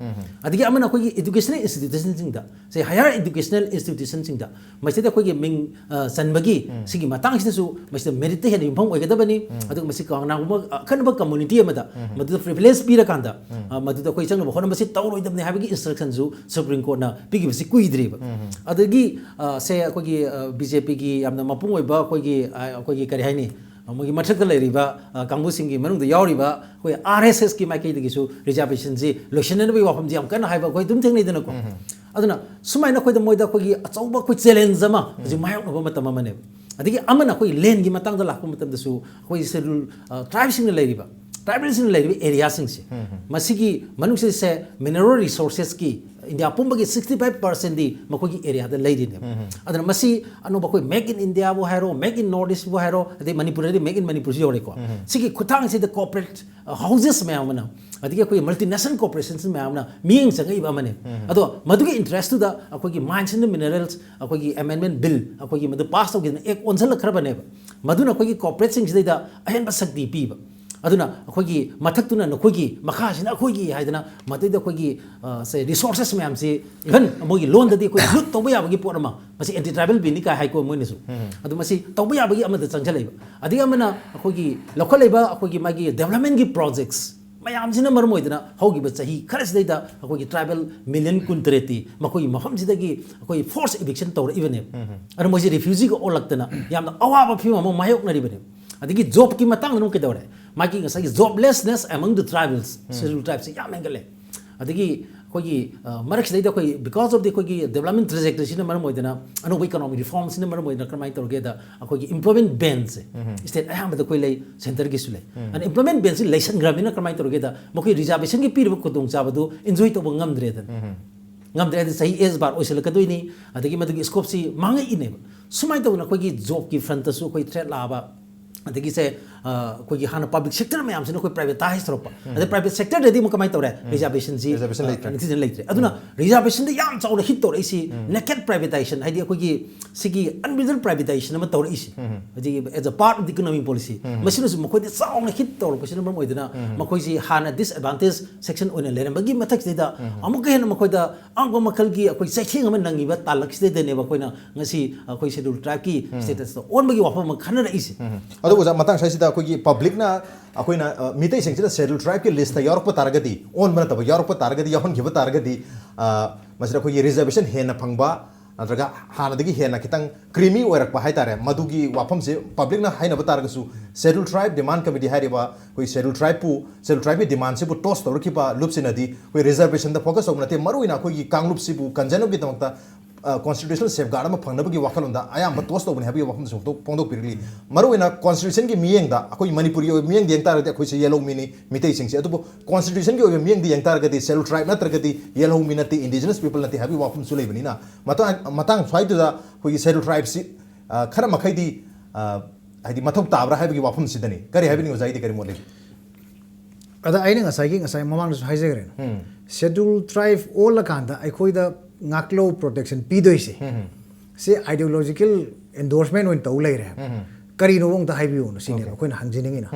ꯑꯗꯒꯤ ꯑꯃꯅ ꯑꯩꯈꯣꯏꯒꯤ ꯏꯗꯨꯀꯦꯁꯅꯦꯜ ꯏꯟꯁꯇꯤꯇ꯭ꯌꯨꯁꯟꯁꯤꯡꯗ, ꯁꯦ, ꯍꯥꯌꯔ ꯏꯗꯨꯀꯦꯁꯅꯦꯜ ꯏꯟꯁꯇꯤꯇ꯭ꯌꯨꯁꯟꯁꯤꯡꯗ ꯃꯁꯤꯗ ꯑꯩꯈꯣꯏꯒꯤ ꯃꯤꯡ, ꯑ, ꯆꯟꯕꯒꯤ ꯁꯤꯒꯤ ꯃꯇꯥꯡꯁꯤꯗꯁꯨ ꯃꯁꯤꯗ ꯃꯦꯔꯤꯠꯇ ꯍꯦꯟꯅ ꯌꯨꯝꯐꯝ ꯑꯣꯏꯒꯗꯕꯅꯤ꯫ ꯑꯗꯨꯒ ꯃꯁꯤ ꯀꯅꯥꯒꯨꯝꯕ ꯑꯈꯟꯅꯕ ꯀꯝꯃꯨꯅꯤꯇꯤ ꯑꯃꯗ ꯃꯗꯨꯗ ꯄ꯭ꯔꯤꯚꯤꯂꯦꯖ ꯄꯤꯔꯀꯥꯟꯗ, ꯑ, ꯃꯗꯨꯗ ꯑꯩꯈꯣꯏ ꯆꯪꯅꯕ ꯍꯣꯠꯅꯕꯁꯤ ꯇꯧꯔꯣꯏꯗꯕꯅꯤ ꯍꯥꯏꯕꯒꯤ ꯏꯟꯁꯇ꯭ꯔꯛꯁꯟꯁꯨ ꯁꯨꯄ꯭ꯔꯤꯝ ꯀꯣꯔꯠꯅ ꯄꯤꯈꯤꯕꯁꯤ ꯀꯨꯏꯗ꯭ꯔꯤꯕ꯫ ꯑꯗꯒꯤ, ꯑ, ꯁꯦ, ꯑꯩꯈꯣꯏꯒꯤ, ꯑ, ꯕꯤ ꯖꯦ ꯄꯤꯒꯤ ꯌꯥꯝꯅ ꯃꯄꯨꯡ ꯑꯣꯏꯕ ꯑꯩꯈꯣꯏꯒꯤ, ꯑ, ꯑꯩꯈꯣꯏꯒꯤ ꯀꯔꯤ ꯍꯥꯏꯅꯤ, ꯃꯣꯏꯒꯤ ꯃꯊꯛꯇ ꯂꯩꯔꯤꯕ, ꯑ, ꯀꯥꯡꯕꯨꯁꯤꯡꯒꯤ ꯃꯅꯨꯡꯗ ꯌꯥꯎꯔꯤꯕ ꯑꯩꯈꯣꯏ ꯑꯥꯔ ꯑꯦꯁ ꯑꯦꯁꯀꯤ ꯃꯥꯏꯀꯩꯗꯒꯤꯁꯨ ꯔꯤꯖꯥꯔꯕꯦꯁꯟꯁꯤ ꯂꯣꯏꯁꯤꯟꯅꯅꯕꯒꯤ ꯋꯥꯐꯝꯁꯤ ꯌꯥꯝ ꯀꯟꯅ ꯍꯥꯏꯕ ꯑꯩꯈꯣꯏ ꯑꯗꯨꯝ ꯊꯦꯡꯅꯩꯗꯅꯀꯣ꯫ ꯑꯗꯨꯅ ꯁꯨꯃꯥꯏꯅ ꯑꯩꯈꯣꯏꯗ, ꯃꯣꯏꯗ ꯑꯩꯈꯣꯏꯒꯤ ꯑꯆꯧꯕ ꯑꯩꯈꯣꯏ ꯆꯦꯂꯦꯟꯖ ꯑꯃ ꯍꯧꯖꯤꯛ ꯃꯥꯌꯣꯛꯅꯕ ꯃꯇꯝ ꯑꯃꯅꯦꯕ꯫ ꯑꯗꯒꯤ ꯑꯃꯅ ꯑꯩꯈꯣꯏꯒꯤ ꯂꯦꯟꯒꯤ ꯃꯇꯥꯡꯗ ꯂꯥꯛꯄ ꯃꯇꯝꯗꯁꯨ ꯑꯩꯈꯣꯏ ꯁꯦꯗꯨꯜ, ꯑ, ꯇ꯭ꯔꯥꯏꯕꯁꯤꯡꯅ ꯂꯩꯔꯤꯕ, ꯇ꯭ꯔꯥꯏꯕꯦꯜꯁꯤꯡꯅ ꯂꯩꯔꯤꯕ ꯑꯦꯔꯤꯌꯥꯁꯤꯡꯁꯦ, ꯃꯁꯤꯒꯤ ꯃꯅꯨꯡꯁꯤꯗꯁꯦ ꯃꯤꯅꯔꯦꯜ ꯔꯤꯁꯣꯔꯁꯦꯁꯀꯤ ꯏꯟꯗꯤꯌꯥ ꯄꯨꯝꯕꯒꯤ ꯁꯤꯛꯁꯇꯤ ꯐꯥꯏꯚ ꯄꯥꯔꯁꯦꯟꯗꯤ ꯃꯈꯣꯏꯒꯤ ꯑꯦꯔꯤꯌꯥꯗ ꯂꯩꯔꯤꯅꯦꯕ꯫ ꯑꯗꯨꯅ ꯃꯁꯤ ꯑꯅꯧꯕ ꯑꯩꯈꯣꯏ ꯃꯦꯛ ꯏꯟ ꯏꯟꯗꯤꯌꯥꯕꯨ ꯍꯥꯏꯔꯣ, ꯃꯦꯛ ꯏꯟ ꯅꯣꯔꯠ ꯏꯁꯕꯨ ꯍꯥꯏꯔꯣ, ꯑꯗꯩ ꯃꯅꯤꯄꯨꯔꯗꯗꯤ ꯃꯦꯛ ꯏꯟ ꯃꯅꯤꯄꯨꯔꯁꯨ ꯌꯧꯔꯦꯀꯣ꯫ ꯁꯤꯒꯤ ꯈꯨꯠꯊꯥꯡꯁꯤꯗ ꯀꯣꯔꯄꯣꯔꯦꯠ ꯍꯥꯎꯖꯦꯁ ꯃꯌꯥꯝ ꯑꯃꯅ, ꯑꯗꯒꯤ ꯑꯩꯈꯣꯏꯒꯤ ꯃꯜꯇꯤꯅꯦꯁꯅꯦꯜ ꯀꯣꯔꯄꯣꯔꯦꯁꯟꯁ ꯃꯌꯥꯝ ꯑꯃꯅ ꯃꯤꯠꯌꯦꯡ ꯆꯪꯉꯛꯏꯕ ꯑꯃꯅꯦ꯫ ꯑꯗꯣ ꯃꯗꯨꯒꯤ ꯏꯟꯇꯔꯦꯁꯇꯨꯗ ꯑꯩꯈꯣꯏꯒꯤ ꯃꯥꯏꯟꯁ ꯑꯦꯟ ꯃꯤꯅꯔꯦꯜꯁ ꯑꯩꯈꯣꯏꯒꯤ ꯑꯦꯃꯦꯟꯃꯦꯟ ꯕꯤꯜ ꯑꯩꯈꯣꯏꯒꯤ ꯃꯗꯨ ꯄꯥꯁ ꯇꯧꯈꯤꯗꯅ ꯑꯦꯛ ꯑꯣꯟꯁꯤꯜꯂꯛꯈ꯭ꯔꯕꯅꯦꯕ꯫ ꯃꯗꯨꯅ ꯑꯩꯈꯣꯏꯒꯤ ꯀꯣꯔꯄꯣꯔꯦꯠꯁꯤꯡꯁꯤꯗꯩꯗ ꯑꯍꯦꯟꯕ ꯁꯛꯇꯤ ꯄꯤꯕ꯫ ꯑꯗꯨꯅ ꯑꯩꯈꯣꯏꯒꯤ ꯃꯊꯛꯇꯨꯅ ꯅꯈꯣꯏꯒꯤ, ꯃꯈꯥꯁꯤꯅ ꯑꯩꯈꯣꯏꯒꯤ ꯍꯥꯏꯗꯅ ꯃꯗꯩꯗ ꯑꯩꯈꯣꯏꯒꯤ ꯁꯦ ꯔꯤꯁꯣꯔꯁꯦꯁ ꯃꯌꯥꯝꯁꯤ, ꯏꯚꯟ ꯃꯣꯏꯒꯤ ꯂꯣꯟꯗꯗꯤ ꯑꯩꯈꯣꯏ ꯂꯨꯠ ꯇꯧꯕ ꯌꯥꯕꯒꯤ ꯄꯣꯠ ꯑꯃ, ꯃꯁꯤ ꯑꯦꯟꯇꯤ ꯇ꯭ꯔꯥꯏꯕꯦꯜ ꯕꯤꯜꯅꯤ ꯀꯥꯏ ꯍꯥꯏꯀꯣ ꯃꯣꯏꯅꯁꯨ꯫ ꯑꯗꯨ ꯃꯁꯤ ꯇꯧꯕ ꯌꯥꯕꯒꯤ ꯑꯃꯗ ꯆꯪꯁꯤꯜꯂꯛꯏꯕ꯫ ꯑꯗꯒꯤ ꯑꯃꯅ ꯑꯩꯈꯣꯏꯒꯤ ꯂꯧꯈꯠꯂꯛꯏꯕ ꯑꯩꯈꯣꯏꯒꯤ ꯃꯥꯒꯤ ꯗꯦꯕꯂꯞꯃꯦꯟꯒꯤ ꯄ꯭ꯔꯣꯖꯦꯛꯁ ꯃꯌꯥꯝꯁꯤꯅ ꯃꯔꯝ ꯑꯣꯏꯗꯅ ꯍꯧꯈꯤꯕ ꯆꯍꯤ ꯈꯔꯁꯤꯗꯩꯗ ꯑꯩꯈꯣꯏꯒꯤ ꯇ꯭ꯔꯥꯏꯕꯦꯜ ꯃꯤꯂꯤꯌꯟ ꯀꯨꯟꯇꯔꯦꯠꯇꯤ ꯃꯈꯣꯏꯒꯤ ꯃꯐꯝꯁꯤꯗꯒꯤ ꯑꯩꯈꯣꯏ ꯐꯣꯔꯁ ꯏꯚꯤꯛꯁꯟ ꯇꯧꯔꯛꯏꯕꯅꯦꯕ꯫ ꯑꯗꯨꯅ ꯃꯣꯏꯁꯦ ꯔꯤꯐ꯭ꯌꯨꯖꯤꯒ ꯑꯣꯜꯂꯛꯇꯅ ꯌꯥꯝꯅ ꯑꯋꯥꯕ ꯐꯤꯕꯝ ꯑꯃ ꯃꯥꯌꯣꯛꯅꯔꯤꯕꯅꯦꯕ꯫ ꯑꯗꯒꯤ ꯖꯣꯕꯀꯤ ꯃꯇꯥꯡꯗꯅ ꯑꯃꯨꯛ ꯀꯩꯗꯧꯔꯦ? ꯃꯥꯒꯤ ꯉꯁꯥꯏꯒꯤ joblessness among the tribals, schedule ꯇ꯭ꯔꯥꯏꯕꯁꯦ ꯌꯥꯝ ꯍꯦꯟꯒꯠꯂꯦ꯫ ꯑꯗꯒꯤ ꯑꯩꯈꯣꯏꯒꯤ ꯃꯔꯛꯁꯤꯗꯩꯗ ꯑꯩꯈꯣꯏ, because of the ꯑꯩꯈꯣꯏꯒꯤ ꯗꯦꯕꯂꯞꯃꯦꯟ ꯇ꯭ꯔꯦꯖꯦꯛꯇꯔꯤꯁꯤꯅ ꯃꯔꯝ ꯑꯣꯏꯗꯅ, ꯑꯅꯧꯕ ꯏꯀꯣꯅꯣꯃꯤꯛ ꯔꯤꯐꯣꯔꯝꯁꯤꯅ ꯃꯔꯝ ꯑꯣꯏꯗꯅ ꯀꯔꯝꯍꯥꯏꯅ ꯇꯧꯔꯒꯦꯗ, ꯑꯩꯈꯣꯏꯒꯤ ꯏꯝꯄ꯭ꯂꯣꯏꯃꯦꯟ ꯕꯦꯟꯁꯦ ꯁ꯭ꯇꯦꯠ ꯑꯌꯥꯝꯕꯗ ꯑꯩꯈꯣꯏ ꯂꯩ, ꯁꯦꯟꯇꯔꯒꯤꯁꯨ ꯂꯩ꯫ ꯑꯗꯨꯅ ꯏꯝꯄ꯭ꯂꯣꯏꯃꯦꯟ ꯕꯦꯟꯁꯤ ꯂꯩꯁꯟꯈ꯭ꯔꯕꯅꯤꯅ ꯀꯔꯝꯍꯥꯏꯅ ꯇꯧꯔꯒꯦꯗ, ꯃꯈꯣꯏ ꯔꯤꯖꯥꯔꯕꯦꯁꯟꯒꯤ ꯄꯤꯔꯤꯕ ꯈꯨꯗꯣꯡꯆꯥꯕꯗꯨ ꯏꯟꯖꯣꯏ ꯇꯧꯕ ꯉꯝꯗ꯭ꯔꯦꯗꯅ꯫ ꯉꯝꯗ꯭ꯔꯦ ꯍꯥꯏꯗꯤ ꯆꯍꯤ ꯑꯦꯖ ꯕꯥꯔ ꯑꯣꯏꯁꯤꯜꯂꯛꯀꯗꯣꯏꯅꯤ, ꯑꯗꯒꯤ ꯃꯗꯨꯒꯤ ꯁ꯭ꯀꯣꯞꯁꯤ ꯃꯥꯡꯉꯛꯏꯅꯦꯕ꯫ ꯁꯨꯃꯥꯏꯅ ꯇꯧꯗꯅ ꯑꯩꯈꯣꯏꯒꯤ ꯖꯣꯕꯀꯤ ꯐ꯭ꯔꯟꯇꯁꯨ ꯑꯩꯈꯣꯏ ꯊ꯭ꯔꯦꯠ ꯂꯥꯛꯑꯕ, ꯑꯗꯒꯤ ꯁꯦ ꯑꯩꯈꯣꯏꯒꯤ ꯍꯥꯟꯅ ꯄꯕ꯭ꯂꯤꯛ ꯁꯦꯛꯇꯔ ꯃꯌꯥꯝꯁꯤꯅ ꯑꯩꯈꯣꯏ ꯄ꯭ꯔꯥꯏꯚꯦꯇꯥꯏꯁ ꯇꯧꯔꯛꯄ꯫ ꯑꯗꯩ ꯄ꯭ꯔꯥꯏꯚꯦꯠ ꯁꯦꯛꯇꯔꯗꯗꯤ ꯑꯃꯨꯛ ꯀꯃꯥꯏꯅ ꯇꯧꯔꯦ? ꯔꯤꯖꯥꯔꯕꯦꯁꯟꯁꯤ ꯔꯤꯖꯥꯔꯕꯦꯁꯟ ꯂꯩꯇ꯭ꯔꯦ꯫ ꯅꯤꯡꯊꯤꯖꯅ ꯂꯩꯇ꯭ꯔꯦ꯫ ꯑꯗꯨꯅ ꯔꯤꯖꯥꯔꯕꯦꯁꯟꯗ ꯌꯥꯝ ꯆꯥꯎꯅ ꯍꯤꯠ ꯇꯧꯔꯛꯏꯁꯤ ꯅꯦꯀꯦꯠ ꯄ꯭ꯔꯥꯏꯚꯦꯇꯥꯏꯖꯦꯁꯟ, ꯍꯥꯏꯗꯤ ꯑꯩꯈꯣꯏꯒꯤ ꯁꯤꯒꯤ ꯑꯟꯕꯤꯜꯗꯜ ꯄ꯭ꯔꯥꯏꯚꯦꯇꯥꯏꯖꯦꯁꯟ ꯑꯃ ꯇꯧꯔꯛꯏꯁꯤ꯫ ꯍꯧꯖꯤꯛ as a part of the economic policy, ꯃꯁꯤꯅꯁꯨ ꯃꯈꯣꯏꯗ ꯆꯥꯎꯅ ꯍꯤꯠ ꯇꯧꯔꯛꯄꯁꯤꯅ ꯃꯔꯝ ꯑꯣꯏꯗꯅ ꯃꯈꯣꯏꯁꯤ ꯍꯥꯟꯅ ꯗꯤꯁꯑꯦꯗꯚꯥꯟꯇꯦꯖ ꯁꯦꯛꯁꯟ ꯑꯣꯏꯅ ꯂꯩꯔꯝꯕꯒꯤ ꯃꯊꯛꯁꯤꯗ ꯑꯃꯨꯛꯀ ꯍꯦꯟꯅ ꯃꯈꯣꯏꯗ ꯑꯉꯛꯄ ꯃꯈꯜꯒꯤ ꯑꯩꯈꯣꯏ ꯆꯩꯊꯦꯡ ꯑꯃ ꯅꯪꯉꯤꯕ ꯇꯥꯂꯛꯁꯤꯗꯩꯗꯅꯦꯕ ꯑꯩꯈꯣꯏꯅ ꯉꯁꯤ ꯑꯩꯈꯣꯏ ꯁꯦꯗ꯭ꯌꯨꯜ ꯇ꯭ꯔꯥꯏꯕꯀꯤ ꯁ꯭ꯇꯦꯇꯁꯇ ꯑꯣꯟꯕꯒꯤ ꯋꯥꯐꯝ ꯑꯃ ꯈꯟꯅꯔꯛꯏꯁꯦ꯫ ꯑꯗꯨ ꯑꯣꯖꯥ, ꯃꯇꯥꯡ ꯁ꯭ꯋꯥꯏꯁꯤꯗ ꯑꯩꯈꯣꯏꯒꯤ ꯄꯕ꯭ꯂꯤꯛꯅ ꯑꯩꯈꯣꯏꯅ, ꯑ, ꯃꯤꯇꯩꯁꯤꯡꯁꯤꯅ ꯁꯦꯗ꯭ꯌꯨꯜ ꯇ꯭ꯔꯥꯏꯕꯀꯤ ꯂꯤꯁꯇ ꯌꯥꯎꯔꯛꯄ ꯇꯥꯔꯒꯗꯤ, ꯑꯣꯟꯕ ꯅꯠꯇꯕ, ꯌꯥꯎꯔꯛꯄ ꯇꯥꯔꯒꯗꯤ, ꯌꯥꯎꯍꯟꯈꯤꯕ ꯇꯥꯔꯒꯗꯤ, ꯑ, ꯃꯁꯤꯗ ꯑꯩꯈꯣꯏꯒꯤ ꯔꯤꯖꯥꯔꯕꯦꯁꯟ ꯍꯦꯟꯅ ꯐꯪꯕ, ꯅꯠꯇ꯭ꯔꯒ ꯍꯥꯟꯅꯗꯒꯤ ꯍꯦꯟꯅ ꯈꯤꯇꯪ ꯀ꯭ꯔꯤꯃꯤ ꯑꯣꯏꯔꯛꯄ ꯍꯥꯏꯇꯥꯔꯦ, ꯃꯗꯨꯒꯤ ꯋꯥꯐꯝꯁꯦ ꯄꯕ꯭ꯂꯤꯛꯅ ꯍꯥꯏꯅꯕ ꯇꯥꯔꯒꯁꯨ, ꯁꯦꯗ꯭ꯌꯨꯜ ꯇ꯭ꯔꯥꯏꯕ ꯗꯤꯃꯥꯟ ꯀꯃꯤꯇꯤ ꯍꯥꯏꯔꯤꯕ ꯑꯩꯈꯣꯏ ꯁꯦꯗ꯭ꯌꯨꯜ ꯇ꯭ꯔꯥꯏꯕꯄꯨ, ꯁꯦꯗ꯭ꯌꯨꯜ ꯇ꯭ꯔꯥꯏꯕꯀꯤ ꯗꯤꯃꯥꯟꯁꯤꯕꯨ ꯇꯣꯁ ꯇꯧꯔꯛꯈꯤꯕ ꯂꯨꯞꯁꯤꯅꯗꯤ ꯑꯩꯈꯣꯏ ꯔꯤꯖꯥꯔꯕꯦꯁꯟꯗ ꯐꯣꯀꯁ ꯇꯧꯕ ꯅꯠꯇꯦ, ꯃꯔꯨꯑꯣꯏꯅ ꯑꯩꯈꯣꯏꯒꯤ ꯀꯥꯡꯂꯨꯞꯁꯤꯕꯨ ꯀꯟꯖꯅꯕꯒꯤꯗꯃꯛꯇ, ꯑ, ꯀꯣꯟꯁꯇꯤꯇ꯭ꯌꯨꯁꯅꯦꯜ ꯁꯦꯐꯒꯥꯔꯗ ꯑꯃ ꯐꯪꯅꯕꯒꯤ ꯋꯥꯈꯜꯂꯣꯟꯗ ꯑꯌꯥꯝꯕ ꯇꯣꯁ ꯇꯧꯕꯅꯤ ꯍꯥꯏꯕꯒꯤ ꯋꯥꯐꯝꯁꯨ ꯐꯣꯡꯗꯣꯛ-, ꯐꯣꯡꯗꯣꯛꯄꯤꯔꯛꯂꯤ꯫ ꯃꯔꯨꯑꯣꯏꯅ ꯀꯣꯟꯁꯇꯤꯇ꯭ꯌꯨꯁꯟꯒꯤ ꯃꯤꯠꯌꯦꯡꯗ, ꯑꯩꯈꯣꯏ ꯃꯅꯤꯄꯨꯔꯒꯤ ꯑꯣꯏꯕ ꯃꯤꯠꯌꯦꯡꯗ ꯌꯦꯡ ꯇꯥꯔꯒꯗꯤ ꯑꯩꯈꯣꯏꯁꯦ ꯌꯦꯜꯍꯧꯃꯤꯅꯤ, ꯃꯤꯇꯩꯁꯤꯡꯁꯦ꯫ ꯑꯗꯨꯕꯨ ꯀꯣꯟꯁꯇꯤꯇ꯭ꯌꯨꯁꯟꯒꯤ ꯑꯣꯏꯕ ꯃꯤꯠꯌꯦꯡꯗ ꯌꯦꯡ ꯇꯥꯔꯒꯗꯤ ꯁꯦꯗ꯭ꯌꯨꯜ ꯇ꯭ꯔꯥꯏꯕ ꯅꯠꯇ꯭ꯔꯒꯗꯤ ꯌꯦꯜꯍꯧꯃꯤ ꯅꯠꯇꯦ, ꯏꯟꯗꯤꯖꯤꯅꯁ ꯄꯤꯄꯜ ꯅꯠꯇꯦ ꯍꯥꯏꯕꯒꯤ ꯋꯥꯐꯝꯁꯨ ꯂꯩꯕꯅꯤꯅ, ꯃꯇꯥꯡ, ꯃꯇꯥꯡ ꯁ꯭ꯋꯥꯏꯗꯨꯗ ꯑꯩꯈꯣꯏꯒꯤ ꯁꯦꯗ꯭ꯌꯨꯜ ꯇ꯭ꯔꯥꯏꯕꯁꯤ, ꯑ, ꯈꯔ ꯃꯈꯩꯗꯤ, ꯑ, ꯍꯥꯏꯗꯤ ꯃꯊꯧ ꯇꯥꯕ꯭ꯔꯥ ꯍꯥꯏꯕꯒꯤ ꯋꯥꯐꯝꯁꯤꯗꯅꯤ꯫ ꯀꯔꯤ ꯍꯥꯏꯕꯤꯅꯤꯡꯉꯤ ꯑꯣꯖꯥꯒꯤꯗꯤ, ꯀꯔꯤ ꯃꯣꯠ ꯂꯩ? ꯑꯗ ꯑꯩꯅ ꯉꯁꯥꯏꯒꯤ, ꯉꯁꯥꯏ ꯃꯃꯥꯡꯗꯁꯨ ꯍꯥꯏꯖꯈ꯭ꯔꯦ, ꯁꯦꯗ꯭ꯌꯨꯜ ꯇ꯭ꯔꯥꯏꯕ ꯑꯣꯜꯂꯀꯥꯟꯗ ꯑꯩꯈꯣꯏꯗ ꯉꯥꯛꯂꯧ, ꯄ꯭ꯔꯣꯇꯦꯛꯁꯟ ꯄꯤꯗꯣꯏꯁꯦ, ꯁꯤ ꯑꯥꯏꯗꯤꯌꯣꯂꯣꯖꯤꯀꯦꯜ ꯑꯦꯟꯗꯣꯔꯁꯃꯦꯟ ꯑꯣꯏꯅ ꯇꯧ ꯂꯩꯔꯦ ꯍꯥꯏꯕ꯫ ꯀꯔꯤꯅꯣ ꯑꯝꯇ ꯍꯥꯏꯕꯤꯌꯨꯅ ꯁꯤꯅꯦꯕ ꯑꯩꯈꯣꯏꯅ ꯍꯪꯖꯅꯤꯡꯉꯤꯅ꯫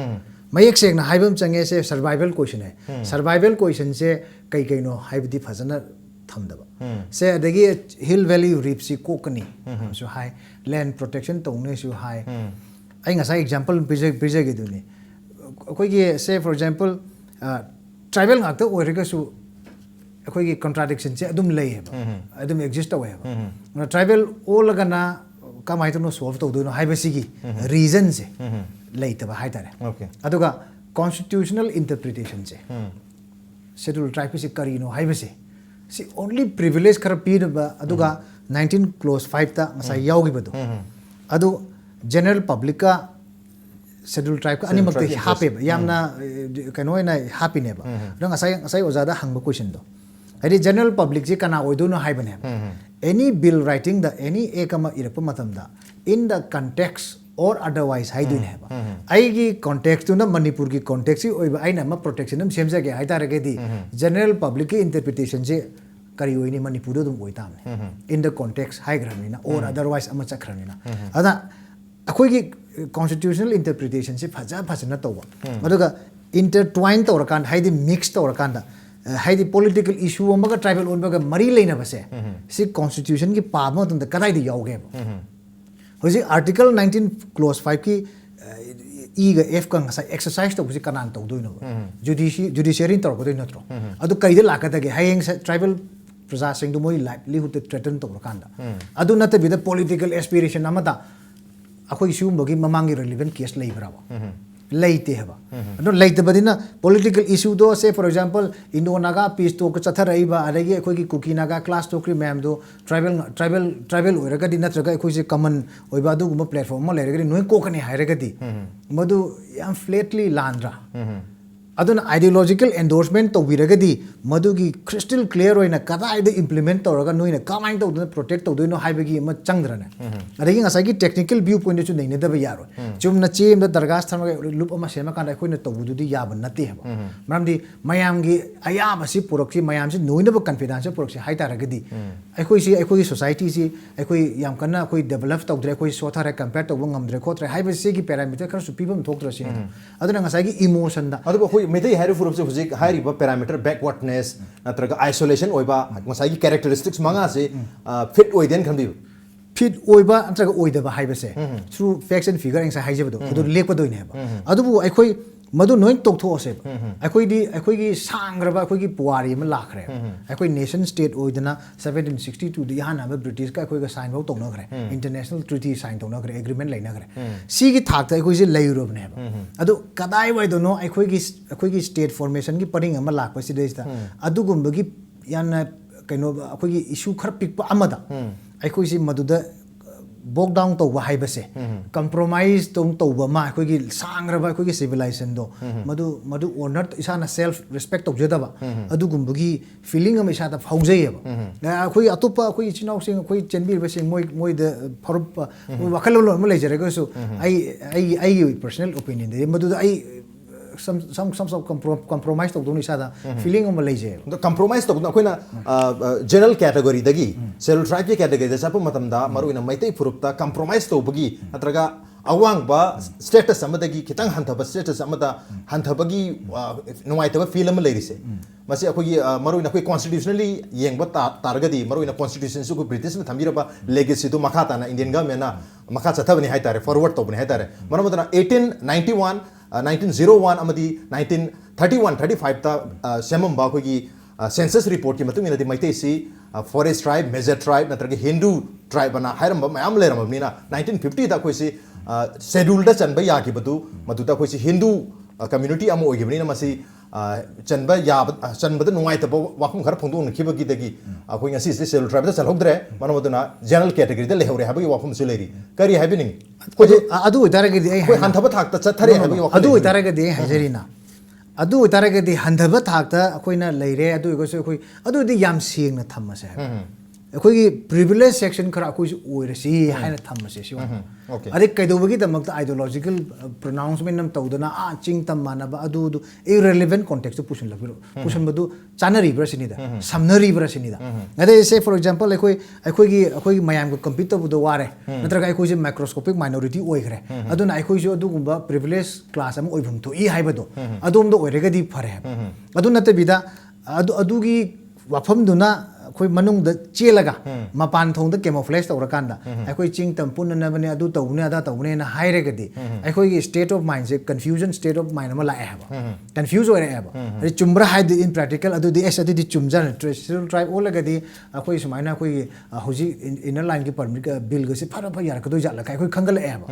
ꯃꯌꯦꯛ ꯁꯦꯡꯅ ꯍꯥꯏꯕ ꯑꯃ ꯆꯪꯉꯦ꯫ ꯁꯦ survival question ꯁꯦ, survival question ꯁꯦ ꯀꯩ ꯀꯩꯅꯣ ꯍꯥꯏꯕꯗꯤ ꯐꯖꯅ ꯊꯝꯗꯕ꯫ ꯁꯦ ꯑꯗꯒꯤ hill valley reef ꯁꯤ ꯀꯣꯛꯀꯅꯤ ꯑꯃꯁꯨ ꯍꯥꯏ, land protection ꯇꯧꯅꯤꯁꯨ ꯍꯥꯏ꯫ ꯑꯩ ꯉꯁꯥꯏ example ꯄꯤꯖ- ꯄꯤꯖꯒꯦꯗꯨꯅꯤ꯫ ꯑꯩꯈꯣꯏꯒꯤ, say for example, tribal ꯉꯥꯛꯇ ꯑꯣꯏꯔꯒꯁꯨ ꯑꯩꯈꯣꯏꯒꯤ contradiction ꯁꯦ ꯑꯗꯨꯝ ꯂꯩꯌꯦꯕ, ꯑꯗꯨꯝ exist ꯇꯧꯋꯦꯕ꯫ Tribal ꯑꯣꯜꯂꯒꯅ ꯀꯃꯥꯏꯅ ꯇꯧꯅ solve ꯇꯧꯗꯣꯏꯅꯣ ꯍꯥꯏꯕꯁꯤꯒꯤ reason ꯁꯦ ꯂꯩꯇꯕ ꯍꯥꯏꯇꯥꯔꯦ꯫ Okay. ꯑꯗꯨꯒ constitutional interpretation ꯁꯦ, schedule tribe ꯁꯦ ꯀꯔꯤꯅꯣ ꯍꯥꯏꯕꯁꯦ, ꯁꯤ only privilege ꯈꯔ ꯄꯤꯅꯕ, ꯑꯗꯨꯒ nineteen clause five ꯇ ꯉꯁꯥꯏ ꯌꯥꯎꯈꯤꯕꯗꯣ, ꯑꯗꯨ general public ꯀ schedule tribe ꯀ ꯑꯅꯤꯃꯛꯇ tribe interest. ꯍꯥꯞꯄꯦꯕ, ꯌꯥꯝꯅ ꯑꯦ, ꯀꯩꯅꯣ ꯑꯣꯏꯅ ꯍꯥꯞꯄꯤꯅꯦꯕ꯫ ꯑꯗꯣ ꯉꯁꯥꯏ ꯉꯁꯥꯏ ꯑꯣꯖꯥꯗ ꯍꯪꯕ question ꯗꯣ, ꯍꯥꯏꯗꯤ general public ꯁꯦ ꯀꯅꯥ ꯑꯣꯏꯗꯣꯏꯅꯣ ꯍꯥꯏꯕꯅꯦꯕ꯫ Any bill writing ꯗ any act ꯑꯃ ꯏꯔꯛꯄ ꯃꯇꯝꯗ, in the context or otherwise ꯍꯥꯏꯗꯣꯏꯅꯦ ꯍꯥꯏꯕ꯫ ꯑꯩꯒꯤ context ꯇꯨꯅ ꯃꯅꯤꯄꯨꯔꯒꯤ context ꯀꯤ ꯑꯣꯏꯕ ꯑꯩꯅ ꯑꯃ protection ꯑꯃ ꯁꯦꯝꯖꯒꯦ ꯍꯥꯏꯇꯥꯔꯒꯗꯤ, general public ꯀꯤ interpretation ꯁꯦ ꯀꯔꯤ ꯑꯣꯏꯅꯤ? ꯃꯅꯤꯄꯨꯔꯗ ꯑꯗꯨꯝ ꯑꯣꯏ ꯇꯥꯕꯅꯤ꯫ In the context ꯍꯥꯏꯈ꯭ꯔꯕꯅꯤꯅ, or otherwise ꯑꯃ ꯆꯠꯈ꯭ꯔꯕꯅꯤꯅ꯫ ꯑꯗ ꯑꯩꯈꯣꯏꯒꯤ constitutional interpretation ꯁꯦ ꯐꯖ ꯐꯖꯅ ꯇꯧꯕ, ꯑꯗꯨꯒ intertwine ꯇꯧꯔꯀꯥꯟꯗ, ꯍꯥꯏꯗꯤ mix ꯇꯧꯔꯀꯥꯟꯗ, ꯑ, ꯍꯥꯏꯗꯤ political issue ꯑꯃꯒ tribal ꯑꯣꯟꯕꯒ ꯃꯔꯤ ꯂꯩꯅꯕꯁꯦ, ꯁꯤ constitution ꯒꯤ ꯄꯥꯕ ꯃꯇꯝꯗ ꯀꯗꯥꯏꯗ ꯌꯥꯎꯒꯦꯕ? ꯍꯧꯖꯤꯛ article nineteen clause five ꯀꯤ, ꯑ, E ꯒ F ꯀ ꯉꯁꯥꯏ exercise ꯇꯧꯕꯁꯤ ꯀꯅꯥꯅ ꯇꯧꯗꯣꯏꯅꯣꯕ? Judici- judiciary ꯅ ꯇꯧꯔꯛꯀꯗꯣꯏ ꯅꯠꯇ꯭ꯔꯣ? ꯑꯗꯨ ꯀꯩꯗ ꯂꯥꯛꯀꯗꯒꯦ? ꯍꯌꯦꯡ ꯁ- tribal ꯄ꯭ꯔꯖꯥꯁꯤꯡꯗꯨ ꯃꯣꯏ livelihood ꯇ threaten ꯇꯧꯔꯀꯥꯟꯗ, ꯑꯗꯨ ꯅꯠꯇꯕꯤꯗ political aspiration ꯑꯃꯗ ꯑꯩꯈꯣꯏ ꯁꯤꯒꯨꯝꯕꯒꯤ ꯃꯃꯥꯡꯒꯤ relevant case ꯂꯩꯕ꯭ꯔꯕ? ꯂꯩꯇꯦ ꯍꯥꯏꯕ꯫ ꯑꯗꯨ ꯂꯩꯇꯕꯅꯤꯅ political issue ꯗꯣ, say for example, Indo Naga peace talk ꯆꯠꯊꯔꯛꯏꯕ, ꯑꯗꯒꯤ ꯑꯩꯈꯣꯏꯒꯤ ꯀꯨꯀꯤ ꯅꯥꯒꯥ clash ꯊꯣꯛꯈ꯭ꯔꯤ ꯃꯌꯥꯝꯗꯣ tribal tribal tribal ꯑꯣꯏꯔꯒꯗꯤ, ꯅꯠꯇ꯭ꯔꯒ ꯑꯩꯈꯣꯏꯁꯦ common ꯑꯣꯏꯕ ꯑꯗꯨꯒꯨꯝꯕ platform ꯑꯃ ꯂꯩꯔꯒꯗꯤ ꯅꯣꯏ ꯀꯣꯛꯀꯅꯤ ꯍꯥꯏꯔꯒꯗꯤ, ꯃꯗꯨ ꯌꯥꯝ flatly ꯂꯥꯟꯗ꯭ꯔꯥ? ꯑꯗꯨꯅ ideological endorsement ꯇꯧꯕꯤꯔꯒꯗꯤ ꯃꯗꯨꯒꯤ crystal clear ꯑꯣꯏꯅ ꯀꯗꯥꯏꯗ implement ꯇꯧꯔꯒ ꯅꯣꯏꯅ ꯀꯃꯥꯏꯅ ꯇꯧꯗꯅ protect ꯇꯧꯗꯣꯏꯅꯣ ꯍꯥꯏꯕꯒꯤ ꯑꯃ ꯆꯪꯗ꯭ꯔꯅꯦ? ꯑꯗꯒꯤ ꯉꯁꯥꯏꯒꯤ technical view pointꯇꯁꯨ ꯅꯩꯅꯗꯕ ꯌꯥꯔꯣꯏ꯫ ꯆꯨꯝꯅ ꯆꯦ ꯑꯃꯗ ꯗꯔꯒꯥꯁ ꯊꯝꯃꯒ ꯂꯨꯞ ꯑꯃ ꯁꯦꯝꯃꯀꯥꯟꯗ ꯑꯩꯈꯣꯏꯅ ꯇꯧꯕꯗꯨꯗꯤ ꯌꯥꯕ ꯅꯠꯇꯦ ꯍꯥꯏꯕ꯫ ꯃꯔꯝꯗꯤ ꯃꯌꯥꯝꯒꯤ ꯑꯌꯥꯕꯁꯤ ꯄꯨꯔꯛꯁꯤ, ꯃꯌꯥꯝꯁꯤ ꯅꯣꯏꯅꯕ confidenceꯁꯤ ꯄꯨꯔꯛꯁꯤ ꯍꯥꯏ ꯇꯥꯔꯒꯗꯤ, ꯑꯩꯈꯣꯏꯁꯤ, ꯑꯩꯈꯣꯏꯒꯤ societyꯁꯤ ꯑꯩꯈꯣꯏ ꯌꯥꯝ ꯀꯟꯅ ꯑꯩꯈꯣꯏ develop ꯇꯧꯗ꯭ꯔꯦ, ꯑꯩꯈꯣꯏ ꯁꯣꯠꯊꯔꯦ, compare ꯇꯧꯕ ꯉꯝꯗ꯭ꯔꯦ ꯈꯣꯠꯇ꯭ꯔꯦ ꯍꯥꯏꯕꯁꯤꯒꯤ parameter ꯈꯔꯁꯨ ꯄꯤꯐꯝ ꯊꯣꯛꯇ꯭ꯔꯣ ꯁꯤꯅꯤ꯫ ꯑꯗꯨꯅ ꯉꯁꯥꯏꯒꯤ emotionꯗ ꯑꯗꯨꯕꯨ ꯑꯩꯈꯣꯏ ꯃꯩꯇꯩ ꯍꯥꯏꯔꯤꯕ ꯐꯨꯔꯨꯞꯁꯦ ꯍꯧꯖꯤꯛ ꯍꯥꯏꯔꯤꯕ parameter, backwardness ꯅꯠꯇ꯭ꯔꯒ isolation ꯑꯣꯏꯕ, ꯉꯁꯥꯏꯒꯤ characteristics ꯃꯉꯥꯁꯤ fit ꯑꯣꯏꯗꯦꯅ ꯈꯟꯕꯤꯕ? Fit ꯑꯣꯏꯕ ꯅꯠꯇ꯭ꯔꯒ ꯑꯣꯏꯗꯕ ꯍꯥꯏꯕꯁꯦ through facts and figure ꯑꯩ ꯉꯁꯥꯏ ꯍꯥꯏꯖꯕꯗꯣ ꯑꯗꯨ ꯂꯦꯞꯀꯗꯣꯏꯅꯦꯕ꯫ ꯑꯗꯨꯕꯨ ꯑꯩꯈꯣꯏ ꯃꯗꯨ ꯂꯣꯏ ꯇꯣꯛꯊꯣꯛꯑꯁꯦꯕ꯫ ꯑꯩꯈꯣꯏꯗꯤ, ꯑꯩꯈꯣꯏꯒꯤ ꯁꯥꯡꯈ꯭ꯔꯕ ꯑꯩꯈꯣꯏꯒꯤ ꯄꯨꯋꯥꯔꯤ ꯑꯃ ꯂꯥꯛꯈ꯭ꯔꯦ꯫ ꯑꯩꯈꯣꯏ nation state ꯑꯣꯏꯗꯅ seventeen sixty twoꯗ ꯏꯍꯥꯟ ꯍꯥꯟꯕ Britishꯀ ꯑꯩꯈꯣꯏꯒ sign ꯐꯥꯎ ꯇꯧꯅꯈ꯭ꯔꯦ, international treaty sign ꯇꯧꯅꯈ꯭ꯔꯦ, agreement ꯂꯩꯅꯈ꯭ꯔꯦ꯫ ꯁꯤꯒꯤ ꯊꯥꯛꯇ ꯑꯩꯈꯣꯏꯁꯦ ꯂꯩꯔꯨꯔꯕꯅꯦꯕ꯫ ꯑꯗꯨ ꯀꯗꯥꯏꯋꯥꯏꯗꯅꯣ ꯑꯩꯈꯣꯏꯒꯤ, ꯑꯩꯈꯣꯏꯒꯤ state formationꯒꯤ ꯄꯔꯤꯡ ꯑꯃ ꯂꯥꯛꯄ ꯁꯤꯗꯩꯁꯤꯗ ꯑꯗꯨꯒꯨꯝꯕꯒꯤ ꯌꯥꯝꯅ ꯀꯩꯅꯣ, ꯑꯩꯈꯣꯏꯒꯤ issue ꯈꯔ ꯄꯤꯛꯄ ꯑꯃꯗ ꯑꯩꯈꯣꯏꯁꯤ ꯃꯗꯨꯗ bog down ꯇꯧꯕ ꯍꯥꯏꯕꯁꯦ, compromise ꯇꯧ ꯇꯧꯕ ꯑꯃ, ꯑꯩꯈꯣꯏꯒꯤ ꯁꯥꯡꯈ꯭ꯔꯕ ꯑꯩꯈꯣꯏꯒꯤ civilizationꯗꯣ ꯃꯗꯨ, ꯃꯗꯨ honor, ꯏꯁꯥꯅ self respect ꯇꯧꯖꯗꯕ ꯑꯗꯨꯒꯨꯝꯕꯒꯤ feeling ꯑꯃ ꯏꯁꯥꯗ ꯐꯥꯎꯖꯩꯌꯦꯕ꯫ ꯑꯩꯈꯣꯏ ꯑꯇꯣꯞꯄ ꯑꯩꯈꯣꯏ ꯏꯆꯤꯟ ꯏꯅꯥꯎꯁꯤꯡ, ꯑꯩꯈꯣꯏ ꯆꯦꯟꯕꯤꯔꯤꯕꯁꯤꯡ, ꯃꯣꯏ, ꯃꯣꯏꯗ ꯐꯔꯨꯞ, ꯃꯣꯏ ꯋꯥꯈꯜꯂꯣꯟ ꯑꯃ ꯂꯩꯖꯔꯒꯁꯨ, ꯑꯩ, ꯑꯩꯒꯤ, ꯑꯩꯒꯤ personal opinionꯗꯗꯤ ꯃꯗꯨꯗ ꯑꯩ some, some, some sort of compro-, compromise ꯇꯧꯗꯧꯅ ꯏꯁꯥꯗ feeling ꯑꯃ ꯂꯩꯖꯩꯌꯦꯕ꯫ ꯑꯗꯣ compromise ꯇꯧꯕꯗ ꯑꯩꯈꯣꯏꯅ general categoryꯗꯒꯤ scheduled tribeꯀꯤ categoryꯗ ꯆꯠꯄ ꯃꯇꯝꯗ ꯃꯔꯨꯑꯣꯏꯅ ꯃꯩꯇꯩ ꯐꯨꯔꯨꯞꯇ compromise ꯇꯧꯕꯒꯤ ꯅꯠꯇ꯭ꯔꯒ ꯑꯋꯥꯡꯕ status ꯑꯃꯗꯒꯤ ꯈꯤꯇꯪ ꯍꯟꯊꯕ status ꯑꯃꯗ ꯍꯟꯊꯕꯒꯤ, ꯑ, ꯅꯨꯡꯉꯥꯏꯇꯕ feel ꯑꯃ ꯂꯩꯔꯤꯁꯦ, ꯃꯁꯤ ꯑꯩꯈꯣꯏꯒꯤ, ꯑ, ꯃꯔꯨꯑꯣꯏꯅ ꯑꯩꯈꯣꯏ constitutionally ꯌꯦꯡꯕ ꯇꯥ-, ꯇꯥꯔꯒꯗꯤ, ꯃꯔꯨꯑꯣꯏꯅ constitutionꯁꯨ ꯑꯩꯈꯣꯏ Britishꯅ ꯊꯝꯕꯤꯔꯕ legacyꯗꯨ ꯃꯈꯥ ꯇꯥꯅ Indian governmentꯅ ꯃꯈꯥ ꯆꯠꯊꯕꯅꯤ ꯍꯥꯏꯇꯥꯔꯦ, forward ꯇꯧꯕꯅꯤ ꯍꯥꯏꯇꯥꯔꯦ꯫ ꯃꯔꯝ ꯑꯗꯨꯅ eighteen ninety one, ꯑ, nineteen zero one ꯑꯃꯗꯤ nineteen thirty one, thirty fiveꯇ, ꯑ, ꯁꯦꯝꯃꯝꯕ ꯑꯩꯈꯣꯏꯒꯤ, ꯑ, census reportꯀꯤ ꯃꯇꯨꯡ ꯏꯟꯅꯗꯤ ꯃꯩꯇꯩꯁꯤ, ꯑ, forest tribe, major tribe ꯅꯠꯇ꯭ꯔꯒ Hindu tribe ꯑꯅ ꯍꯥꯏꯔꯝꯕ ꯃꯌꯥꯝ ꯂꯩꯔꯝꯃꯕꯅꯤꯅ, nineteen fiftyꯗ ꯑꯩꯈꯣꯏꯁꯤ, ꯑ, scheduledꯗ ꯆꯟꯕ ꯌꯥꯈꯤꯕꯗꯨ, ꯃꯗꯨꯗ ꯑꯩꯈꯣꯏꯁꯤ Hindu, ꯑ, community ꯑꯃ ꯑꯣꯏꯈꯤꯕꯅꯤꯅ ꯃꯁꯤ, ꯑ, ꯆꯟꯕ ꯌꯥꯕ, ꯑ, ꯆꯟꯕꯗ ꯅꯨꯡꯉꯥꯏꯇꯕ ꯋꯥꯐꯝ ꯈꯔ ꯐꯣꯡꯗꯣꯛꯅꯈꯤꯕꯒꯤꯗꯒꯤ ꯑꯩꯈꯣꯏ ꯉꯁꯤꯁꯦ scheduled tribeꯇ ꯆꯜꯍꯧꯗ꯭ꯔꯦ, ꯃꯔꯝ ꯑꯗꯨꯅ general categoryꯗ ꯂꯩꯍꯧꯔꯦ ꯍꯥꯏꯕꯒꯤ ꯋꯥꯐꯝꯁꯨ ꯂꯩꯔꯤ꯫ ꯀꯔꯤ ꯍꯥꯏꯕꯤꯅꯤꯡꯉꯤ? ꯑꯗꯨ, ꯑꯗꯨ ꯑꯣꯏꯇꯥꯔꯒꯗꯤ ꯑꯩ ꯑꯩꯈꯣꯏ ꯍꯥꯏ- ꯍꯟꯊꯕ ꯊꯥꯛꯇ ꯆꯠꯊꯔꯦ ꯍꯥꯏꯕꯒꯤ ꯋꯥꯐꯝ ꯑꯗꯨ ꯂꯩꯕꯤꯕ꯭ꯔꯥ? ꯑꯣꯏꯇꯥꯔꯒꯗꯤ ꯑꯩ ꯍꯥꯏꯖꯔꯤꯅ, ꯑꯗꯨ ꯑꯣꯏꯇꯥꯔꯒꯗꯤ ꯍꯟꯊꯕ ꯊꯥꯛꯇ ꯑꯩꯈꯣꯏꯅ ꯂꯩꯔꯦ꯫ ꯑꯗꯨ ꯑꯣꯏꯔꯒꯁꯨ ꯑꯩꯈꯣꯏ ꯑꯗꯨꯗꯤ ꯌꯥꯝ ꯁꯦꯡꯅ ꯊꯝꯃꯁꯦ ꯍꯥꯏꯕ꯫ ꯑꯩꯈꯣꯏꯒꯤ privilege section ꯈꯔ ꯑꯩꯈꯣꯏꯁꯨ ꯑꯣꯏꯔꯁꯤ ꯍꯥꯏꯅ ꯊꯝꯃꯁꯦ ꯁꯤ ꯑꯣꯏꯅ꯫ Okay. ꯑꯗꯩ ꯀꯩꯗꯧꯕꯒꯤꯗꯃꯛꯇ ideological pronouncement ꯑꯃ ꯇꯧꯗꯅ ꯑꯥ ꯆꯤꯡ ꯇꯝ ꯃꯥꯟꯅꯕ ꯑꯗꯨꯗꯨ irrelevant context ꯇ ꯄꯨꯁꯤꯜꯂꯛꯄꯤꯔꯣ? ꯄꯨꯁꯤꯟꯕꯗꯨ ꯆꯥꯅꯔꯤꯕ꯭ꯔꯥ ꯁꯤꯅꯤꯗ, ꯁꯝꯅꯔꯤꯕ꯭ꯔꯥ ꯁꯤꯅꯤꯗ꯫ ꯑꯗꯩ say for example ꯑꯩꯈꯣꯏ ꯑꯩꯈꯣꯏꯒꯤ ꯑꯩꯈꯣꯏꯒꯤ ꯃꯌꯥꯝꯒ compete ꯇꯧꯕꯗ ꯋꯥꯔꯦ, ꯅꯠꯇ꯭ꯔꯒ ꯑꯩꯈꯣꯏꯁꯦ microscopic minority ꯑꯣꯏꯈ꯭ꯔꯦ, ꯑꯗꯨꯅ ꯑꯩꯈꯣꯏꯁꯨ ꯑꯗꯨꯒꯨꯝꯕ privilege class ꯑꯃ ꯑꯣꯏꯐꯝ ꯊꯣꯛꯏ ꯍꯥꯏꯕꯗꯣ ꯑꯗꯣꯝꯗ ꯑꯣꯏꯔꯒꯗꯤ ꯐꯔꯦ ꯍꯥꯏꯕ꯫ ꯑꯗꯨ ꯅꯠꯇꯕꯤꯗ ꯑꯗꯨ ꯑꯗꯨꯒꯤ ꯋꯥꯐꯝꯗꯨꯅ ꯑꯩꯈꯣꯏ ꯃꯅꯨꯡꯗ ꯆꯦꯜꯂꯒ ꯃꯄꯥꯟ ꯊꯣꯡꯗ camouflage ꯇꯧꯔꯀꯥꯟꯗ ꯑꯩꯈꯣꯏ ꯆꯤꯡ ꯇꯝ ꯄꯨꯟꯅꯅꯕꯅꯦ, ꯑꯗꯨ ꯇꯧꯕꯅꯦ, ꯑꯗꯥ ꯇꯧꯕꯅꯦꯅ ꯍꯥꯏꯔꯒꯗꯤ ꯑꯩꯈꯣꯏꯒꯤ state of mind say confusion state of mind ꯑꯃ ꯂꯥꯛꯑꯦ ꯍꯥꯏꯕ꯫ Confuse ꯑꯣꯏꯔꯛꯑꯦꯕ꯫ ꯑꯗꯩ ꯆꯨꯝꯕ꯭ꯔꯥ ꯍꯥꯏꯗꯤ in practical ꯑꯗꯨꯗꯤ ꯑꯦꯁ ꯑꯗꯨꯗꯤ ꯆꯨꯝꯖꯥꯠꯅꯤ, scheduled tribe ꯑꯣꯜꯂꯒꯗꯤ ꯑꯩꯈꯣꯏ ꯁꯨꯃꯥꯏꯅ ꯑꯩꯈꯣꯏꯒꯤ ꯑ, ꯍꯧꯖꯤꯛ inner line ꯒꯤ permit ꯕꯤꯜꯒꯁꯦ ꯐꯔ ꯐꯔ ꯌꯥꯔꯛꯀꯗꯣꯏ ꯖꯥꯠꯂ ꯀꯥꯏ ꯑꯩꯈꯣꯏ ꯈꯟꯒꯠꯂꯛꯑꯦꯕ꯫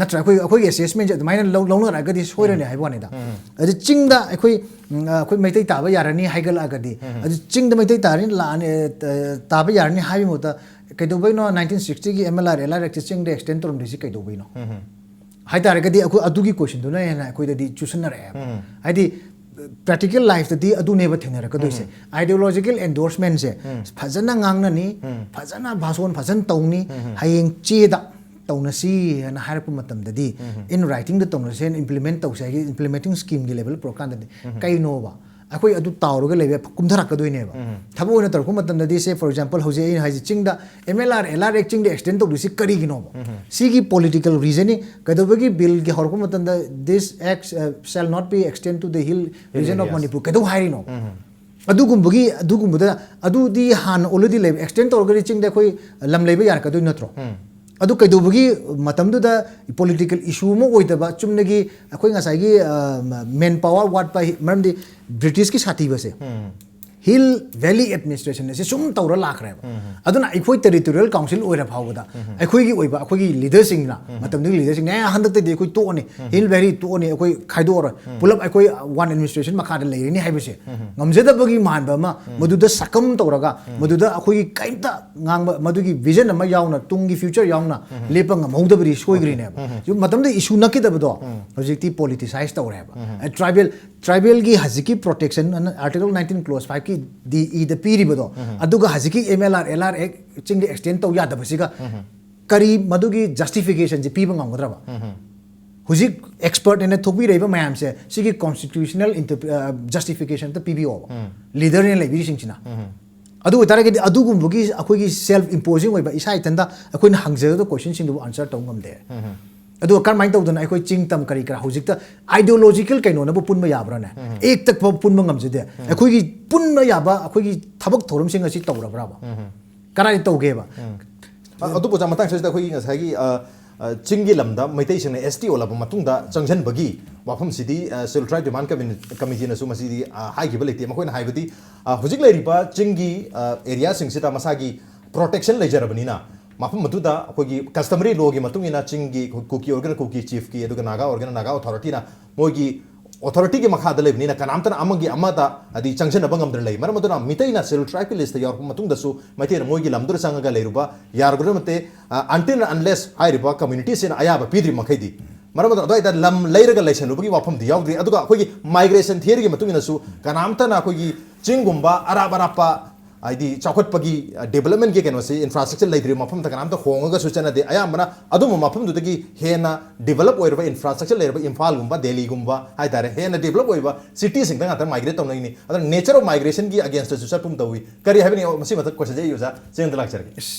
ꯅꯠꯇ꯭ꯔꯥ? ꯑꯩꯈꯣꯏ ꯑꯩꯈꯣꯏꯒꯤ assessment ꯁꯦ ꯑꯗꯨꯃꯥꯏꯅ ꯂꯧ- ꯂꯧꯅꯔꯛꯑꯒꯗꯤ ꯁꯣꯏꯔꯅꯤ ꯍꯥꯏꯕ ꯋꯥꯅꯤꯗ꯫ ꯑꯗꯨ ꯆꯤꯡꯗ ꯑꯩꯈꯣꯏ ꯎꯝ, ꯑ, ꯑꯩꯈꯣꯏ ꯃꯩꯇꯩ ꯇꯥꯕ ꯌꯥꯔꯅꯤ ꯍꯥꯏꯒꯠꯂꯛꯑꯒꯗꯤ, ꯑꯗꯨ ꯆꯤꯡꯗ ꯃꯩꯇꯩ ꯇꯥꯔꯅꯤ ꯂꯥꯛꯑꯅꯤ, ꯑ, ꯇ- ꯇꯥꯕ ꯌꯥꯔꯅꯤ ꯍꯥꯏꯕꯒꯤ ꯃꯍꯨꯠꯇ ꯀꯩꯗꯧꯕꯩꯅꯣ nineteen sixty ꯒꯤ M L R L R Act ꯁꯦ ꯆꯤꯡꯗ extend ꯇꯧꯔꯝꯗ꯭ꯔꯤꯁꯤ ꯀꯩꯗꯧꯕꯩꯅꯣ? ꯍꯥꯏꯇꯥꯔꯒꯗꯤ ꯑꯩꯈꯣꯏ ꯑꯗꯨꯒꯤ question ꯗꯨꯅ ꯍꯦꯟꯅ ꯑꯩꯈꯣꯏꯗꯗꯤ ꯆꯨꯁꯟꯅꯔꯛꯑꯦꯕ꯫ ꯍꯥꯏꯗꯤ practical life ꯇꯗꯤ ꯑꯗꯨꯅꯦꯕ ꯊꯦꯡꯅꯔꯛꯀꯗꯣꯏꯁꯦ꯫ Ideological endorsement ꯁꯦ ꯐꯖꯅ ꯉꯥꯡꯅꯅꯤ, ꯐꯖꯅ ꯚꯥꯁꯣꯟ ꯐꯖꯅ ꯇꯧꯅꯤ, ꯍꯌꯦꯡ ꯆꯦꯗ ꯇꯧꯅꯁꯤ ꯍꯥꯏꯅ ꯍꯥꯏꯔꯛꯄ ꯃꯇꯝꯗꯗꯤ, in writing ꯗ ꯇꯧꯅꯁꯤ ꯍꯥꯏꯅ implement ꯇꯧꯁꯦ ꯍꯥꯏꯒꯤ implementing scheme ꯒꯤ level ꯄꯨꯔꯛꯀꯥꯟꯗꯗꯤ ꯀꯩꯅꯣꯕ? ꯑꯩꯈꯣꯏ ꯑꯗꯨ ꯇꯥꯎꯔꯒ ꯂꯩꯕ ꯀꯨꯝꯊꯔꯛꯀꯗꯣꯏꯅꯦꯕ꯫ ꯊꯕꯛ ꯑꯣꯏꯅ ꯇꯧꯔꯛꯄ ꯃꯇꯝꯗꯗꯤ say for example ꯍꯧꯖꯤꯛ ꯑꯩꯅ ꯍꯥꯏꯁꯦ ꯆꯤꯡꯗ M L R L R Act ꯆꯤꯡꯗ extend ꯇꯧꯗꯣꯏꯁꯤ ꯀꯔꯤꯒꯤꯅꯣꯕ? ꯁꯤꯒꯤ political reasoning ꯀꯩꯗꯧꯕꯒꯤ ꯕꯤꯜꯒꯤ ꯍꯧꯔꯛꯄ ꯃꯇꯝꯗ this act uh, shall not be extend to the hill region of areas. Manipur ꯀꯩꯗꯧ ꯍꯥꯏꯔꯤꯅꯣ? ꯑꯗꯨꯒꯨꯝꯕꯒꯤ ꯑꯗꯨꯒꯨꯝꯕꯗ ꯑꯗꯨꯗꯤ ꯍꯥꯟꯅ already ꯂꯩꯕ extend ꯇꯧꯔꯒꯗꯤ ꯆꯤꯡꯗ ꯑꯩꯈꯣꯏ ꯂꯝ ꯂꯩꯕ ꯌꯥꯔꯛꯀꯗꯣꯏ ꯅꯠꯇ꯭ꯔꯣ? ꯑꯗꯨ ꯀꯩꯗꯧꯕꯒꯤ ꯃꯇꯝꯗꯨꯗ political issue ꯑꯃ ꯑꯣꯏꯗꯕ ꯆꯨꯝꯅꯒꯤ ꯑꯩꯈꯣꯏ ꯉꯁꯥꯏꯒꯤ manpower ꯋꯥꯠꯄ ꯍꯤ- ꯃꯔꯝꯗꯤ ꯕ꯭ꯔꯤꯇꯤꯁꯀꯤ ꯁꯥꯊꯤꯕꯁꯦ hill valley administration ꯑꯁꯤ ꯁꯨꯝ ꯇꯧꯔ ꯂꯥꯛꯈ꯭ꯔꯦꯕ꯫ ꯑꯗꯨꯅ ꯑꯩꯈꯣꯏ territorial council ꯑꯣꯏꯔ ꯐꯥꯎꯕꯗ ꯑꯩꯈꯣꯏꯒꯤ ꯑꯣꯏꯕ ꯑꯩꯈꯣꯏꯒꯤ leader ꯁꯤꯡꯅ ꯃꯇꯝꯗꯨꯒꯤ leader ꯁꯤꯡꯅ "ꯑꯦ, ꯍꯟꯗꯛꯇꯩꯗꯤ ꯑꯩꯈꯣꯏ ꯇꯣꯛꯑꯅꯤ, hill valley ꯇꯣꯛꯑꯅꯤ, ꯑꯩꯈꯣꯏ ꯈꯥꯏꯗꯣꯛꯑꯔꯣꯏ, ꯄꯨꯂꯞ ꯑꯩꯈꯣꯏ one administration ꯃꯈꯥꯗ ꯂꯩꯔꯅꯤ" ꯍꯥꯏꯕꯁꯦ ꯉꯝꯖꯗꯕꯒꯤ ꯃꯥꯟꯕ ꯑꯃ ꯃꯗꯨꯗ succumb ꯇꯧꯔꯒ ꯃꯗꯨꯗ ꯑꯩꯈꯣꯏꯒꯤ ꯀꯩꯝꯇ ꯉꯥꯡꯕ ꯃꯗꯨꯒꯤ vision ꯑꯃ ꯌꯥꯎꯅ ꯇꯨꯡꯒꯤ future ꯌꯥꯎꯅ ꯂꯦꯞꯄ ꯉꯝꯍꯧꯗꯕꯗꯤ ꯁꯣꯏꯈ꯭ꯔꯤꯅꯦꯕ꯫ ꯃꯇꯝꯗ issue ꯅꯛꯈꯤꯗꯕꯗꯣ ꯍꯧꯖꯤꯛꯇꯤ politicize ꯇꯧꯔꯦꯕ꯫ Tribal ꯇ꯭ꯔꯥꯏꯕꯦꯜꯒꯤ ꯍꯧꯖꯤꯛꯀꯤ ꯄ꯭ꯔꯣꯇꯦꯛꯁꯟ ꯑꯥꯔꯇꯤꯀꯜ ꯅꯥꯏꯟꯇꯤꯟ ꯀ꯭ꯂꯣꯁ ꯐꯥꯏꯚꯀꯤ ꯗꯤ ꯏꯗ ꯄꯤꯔꯤꯕꯗꯣ, ꯑꯗꯨꯒ ꯍꯧꯖꯤꯛꯀꯤ M L R L R act ꯆꯤꯡꯗ ꯑꯦꯛꯁꯇꯦꯟ ꯇꯧ ꯌꯥꯗꯕꯁꯤꯒ ꯀꯔꯤ ꯃꯗꯨꯒꯤ ꯖꯁꯇꯤꯐꯤꯀꯦꯁꯟꯁꯦ ꯄꯤꯕ ꯉꯝꯒꯗ꯭ꯔꯕ? ꯍꯧꯖꯤꯛ ꯑꯦꯛꯁꯄꯔꯠ ꯍꯥꯏꯅ ꯊꯣꯛꯄꯤꯔꯛꯏꯕ ꯃꯌꯥꯝꯁꯦ ꯁꯤꯒꯤ ꯀꯣꯟꯁꯇꯤꯇ꯭ꯌꯨꯁꯅꯦꯜ ꯖꯁꯇꯤꯐꯤꯀꯦꯁꯟ ꯑꯝꯇ ꯄꯤꯕꯤꯌꯣꯕ, ꯂꯤꯗꯔꯅ ꯂꯩꯕꯤꯔꯤꯁꯤꯡꯁꯤꯅ꯫ ꯑꯗꯨ ꯑꯣꯏꯇꯥꯔꯒꯗꯤ ꯑꯗꯨꯒꯨꯝꯕꯒꯤ ꯑꯩꯈꯣꯏꯒꯤ ꯁꯦꯜꯐ ꯏꯝꯄꯣꯖꯤꯡ ꯑꯣꯏꯕ ꯏꯁꯥ ꯏꯊꯟꯇ ꯑꯩꯈꯣꯏꯅ ꯍꯪꯖꯒꯗꯕ ꯀꯣꯏꯁꯟꯁꯤꯡꯗꯨꯕꯨ ꯑꯟꯁꯔ ꯇꯧꯕ ꯉꯝꯗꯦ꯫ ꯑꯗꯨꯒ ꯀꯔꯝꯍꯥꯏꯅ ꯇꯧꯗꯅ ꯑꯩꯈꯣꯏ ꯆꯤꯡ ꯇꯝ ꯀꯔꯤ ꯀꯔꯥ ꯍꯧꯖꯤꯛꯇ ꯑꯥꯏꯗꯤꯌꯣꯂꯣꯖꯤꯀꯦꯜ ꯀꯩꯅꯣꯅꯕꯨ ꯄꯨꯟꯕ ꯌꯥꯕ꯭ꯔꯥꯅꯦ? ꯑꯦꯛꯇ ꯐꯥꯎ ꯄꯨꯟꯕ ꯉꯝꯖꯗꯦ꯫ ꯑꯩꯈꯣꯏꯒꯤ ꯄꯨꯟꯕ ꯌꯥꯕ ꯑꯩꯈꯣꯏꯒꯤ ꯊꯕꯛ ꯊꯧꯔꯝꯁꯤꯡ ꯑꯁꯤ ꯇꯧꯔꯕ꯭ꯔꯕ? ꯀꯗꯥꯏ ꯇꯧꯒꯦꯕ? ꯑ, ꯑꯗꯨꯕꯨ ꯑꯣꯖꯥ, ꯃꯇꯥꯡ ꯑꯁꯤꯗ ꯑꯩꯈꯣꯏꯒꯤ ꯉꯁꯥꯏꯒꯤ, ꯑ, ꯑ, ꯆꯤꯡꯒꯤ ꯂꯝꯗ ꯃꯩꯇꯩꯁꯤꯡꯅ ꯑꯦꯁ ꯇꯤ ꯑꯣꯜꯂꯕ ꯃꯇꯨꯡꯗ ꯆꯪꯁꯤꯟꯕꯒꯤ ꯋꯥꯐꯝꯁꯤꯗꯤ, ꯑ, Scheduled Tribe Demand Commi-, Committeeꯅꯁꯨ ꯃꯁꯤꯗꯤ, ꯑ, ꯍꯥꯏꯈꯤꯕ ꯂꯩꯇꯦ꯫ ꯃꯈꯣꯏꯅ ꯍꯥꯏꯕꯗꯤ, ꯑ, ꯍꯧꯖꯤꯛ ꯂꯩꯔꯤꯕ ꯆꯤꯡꯒꯤ, ꯑ, ꯑꯦꯔꯤꯌꯥꯁꯤꯡꯁꯤꯗ ꯃꯁꯥꯒꯤ ꯄ꯭ꯔꯣꯇꯦꯛꯁꯟ ꯂꯩꯖꯔꯕꯅꯤꯅ, ꯃꯐꯝ ꯑꯗꯨꯗ ꯑꯩꯈꯣꯏꯒꯤ customary lawꯒꯤ ꯃꯇꯨꯡ ꯏꯟꯅ ꯆꯤꯡꯒꯤ ꯀꯨꯀꯤ ꯑꯣꯏꯔꯒꯅ ꯀꯨꯀꯤ chiefꯀꯤ, ꯑꯗꯨꯒ ꯅꯥꯒꯥ ꯑꯣꯏꯔꯒꯅ ꯅꯥꯒꯥ ꯑꯣꯊꯣꯔꯤꯇꯤꯅ ꯃꯣꯏꯒꯤ ꯑꯣꯊꯣꯔꯤꯇꯤꯒꯤ ꯃꯈꯥꯗ ꯂꯩꯕꯅꯤꯅ ꯀꯅꯥꯝꯇꯅ ꯑꯃꯒꯤ ꯑꯃꯗ ꯍꯥꯏꯗꯤ ꯆꯪꯁꯤꯟꯅꯕ ꯉꯝꯗꯅ ꯂꯩ꯫ ꯃꯔꯝ ꯑꯗꯨꯅ ꯃꯤꯇꯩꯅ Scheduled Tribeꯀꯤ listꯇ ꯌꯥꯎꯔꯛꯄ ꯃꯇꯨꯡꯗꯁꯨ ꯃꯩꯇꯩꯅ ꯃꯣꯏꯒꯤ ꯂꯝꯗꯨꯗ ꯆꯪꯉꯒ ꯂꯩꯔꯨꯕ ꯌꯥꯔꯒꯗꯕ ꯅꯠꯇꯦ꯫ ꯑ, until and unless ꯍꯥꯏꯔꯤꯕ communityꯁꯤꯅ ꯑꯌꯥꯕ ꯄꯤꯗ꯭ꯔꯤ ꯃꯈꯩꯗꯤ꯫ ꯃꯔꯝ ꯑꯗꯨꯅ ꯑꯗꯨꯋꯥꯏꯗ ꯂꯝ ꯂꯩꯔꯒ ꯂꯩꯁꯜꯂꯨꯕꯒꯤ ꯋꯥꯐꯝꯗꯤ ꯌꯥꯎꯗ꯭ꯔꯤ꯫ ꯑꯗꯨꯒ ꯑꯩꯈꯣꯏꯒꯤ migration theoryꯒꯤ ꯃꯇꯨꯡ ꯏꯟꯅꯁꯨ ꯀꯅꯥꯝꯇꯅ ꯑꯩꯈꯣꯏꯒꯤ ꯆꯤꯡꯒꯨꯝꯕ ꯑꯔꯥꯞ ꯑꯔꯥꯞꯄ ꯍꯥꯏꯗꯤ ꯆꯥꯎꯈꯠꯄꯒꯤ, ꯑ, developmentꯀꯤ ꯀꯩꯅꯣꯁꯤ, infrastructure ꯂꯩꯇ꯭ꯔꯤꯕ ꯃꯐꯝꯗ ꯀꯅꯥꯝꯇ ꯍꯣꯡꯉꯒꯁꯨ ꯆꯠꯅꯗꯦ꯫ ꯑꯌꯥꯝꯕꯅ ꯑꯗꯨꯝꯕ ꯃꯐꯝꯗꯨꯗꯒꯤ ꯍꯦꯟꯅ develop ꯑꯣꯏꯔꯕ infrastructure ꯂꯩꯔꯕ ꯏꯝꯐꯥꯜꯒꯨꯝꯕ, ꯗꯦꯜꯂꯤꯒꯨꯝꯕ ꯍꯥꯏꯇꯥꯔꯦ, ꯍꯦꯟꯅ develop ꯑꯣꯏꯕ cityꯁꯤꯡꯗ ꯉꯥꯛꯇ migrate ꯇꯧꯅꯩꯅꯤ꯫ ꯑꯗꯨꯅ nature of migrationꯒꯤ againstꯁꯨ ꯆꯠꯄꯒꯨꯝ ꯇꯧꯏ꯫ ꯀꯔꯤ ꯍꯥꯏꯕꯅꯤ? ꯃꯁꯤ ꯃꯊꯛ questionꯁꯦ ꯑꯩ ꯑꯣꯖꯥ ꯆꯦꯡꯗ ꯂꯥꯛꯆꯔꯒꯦ꯫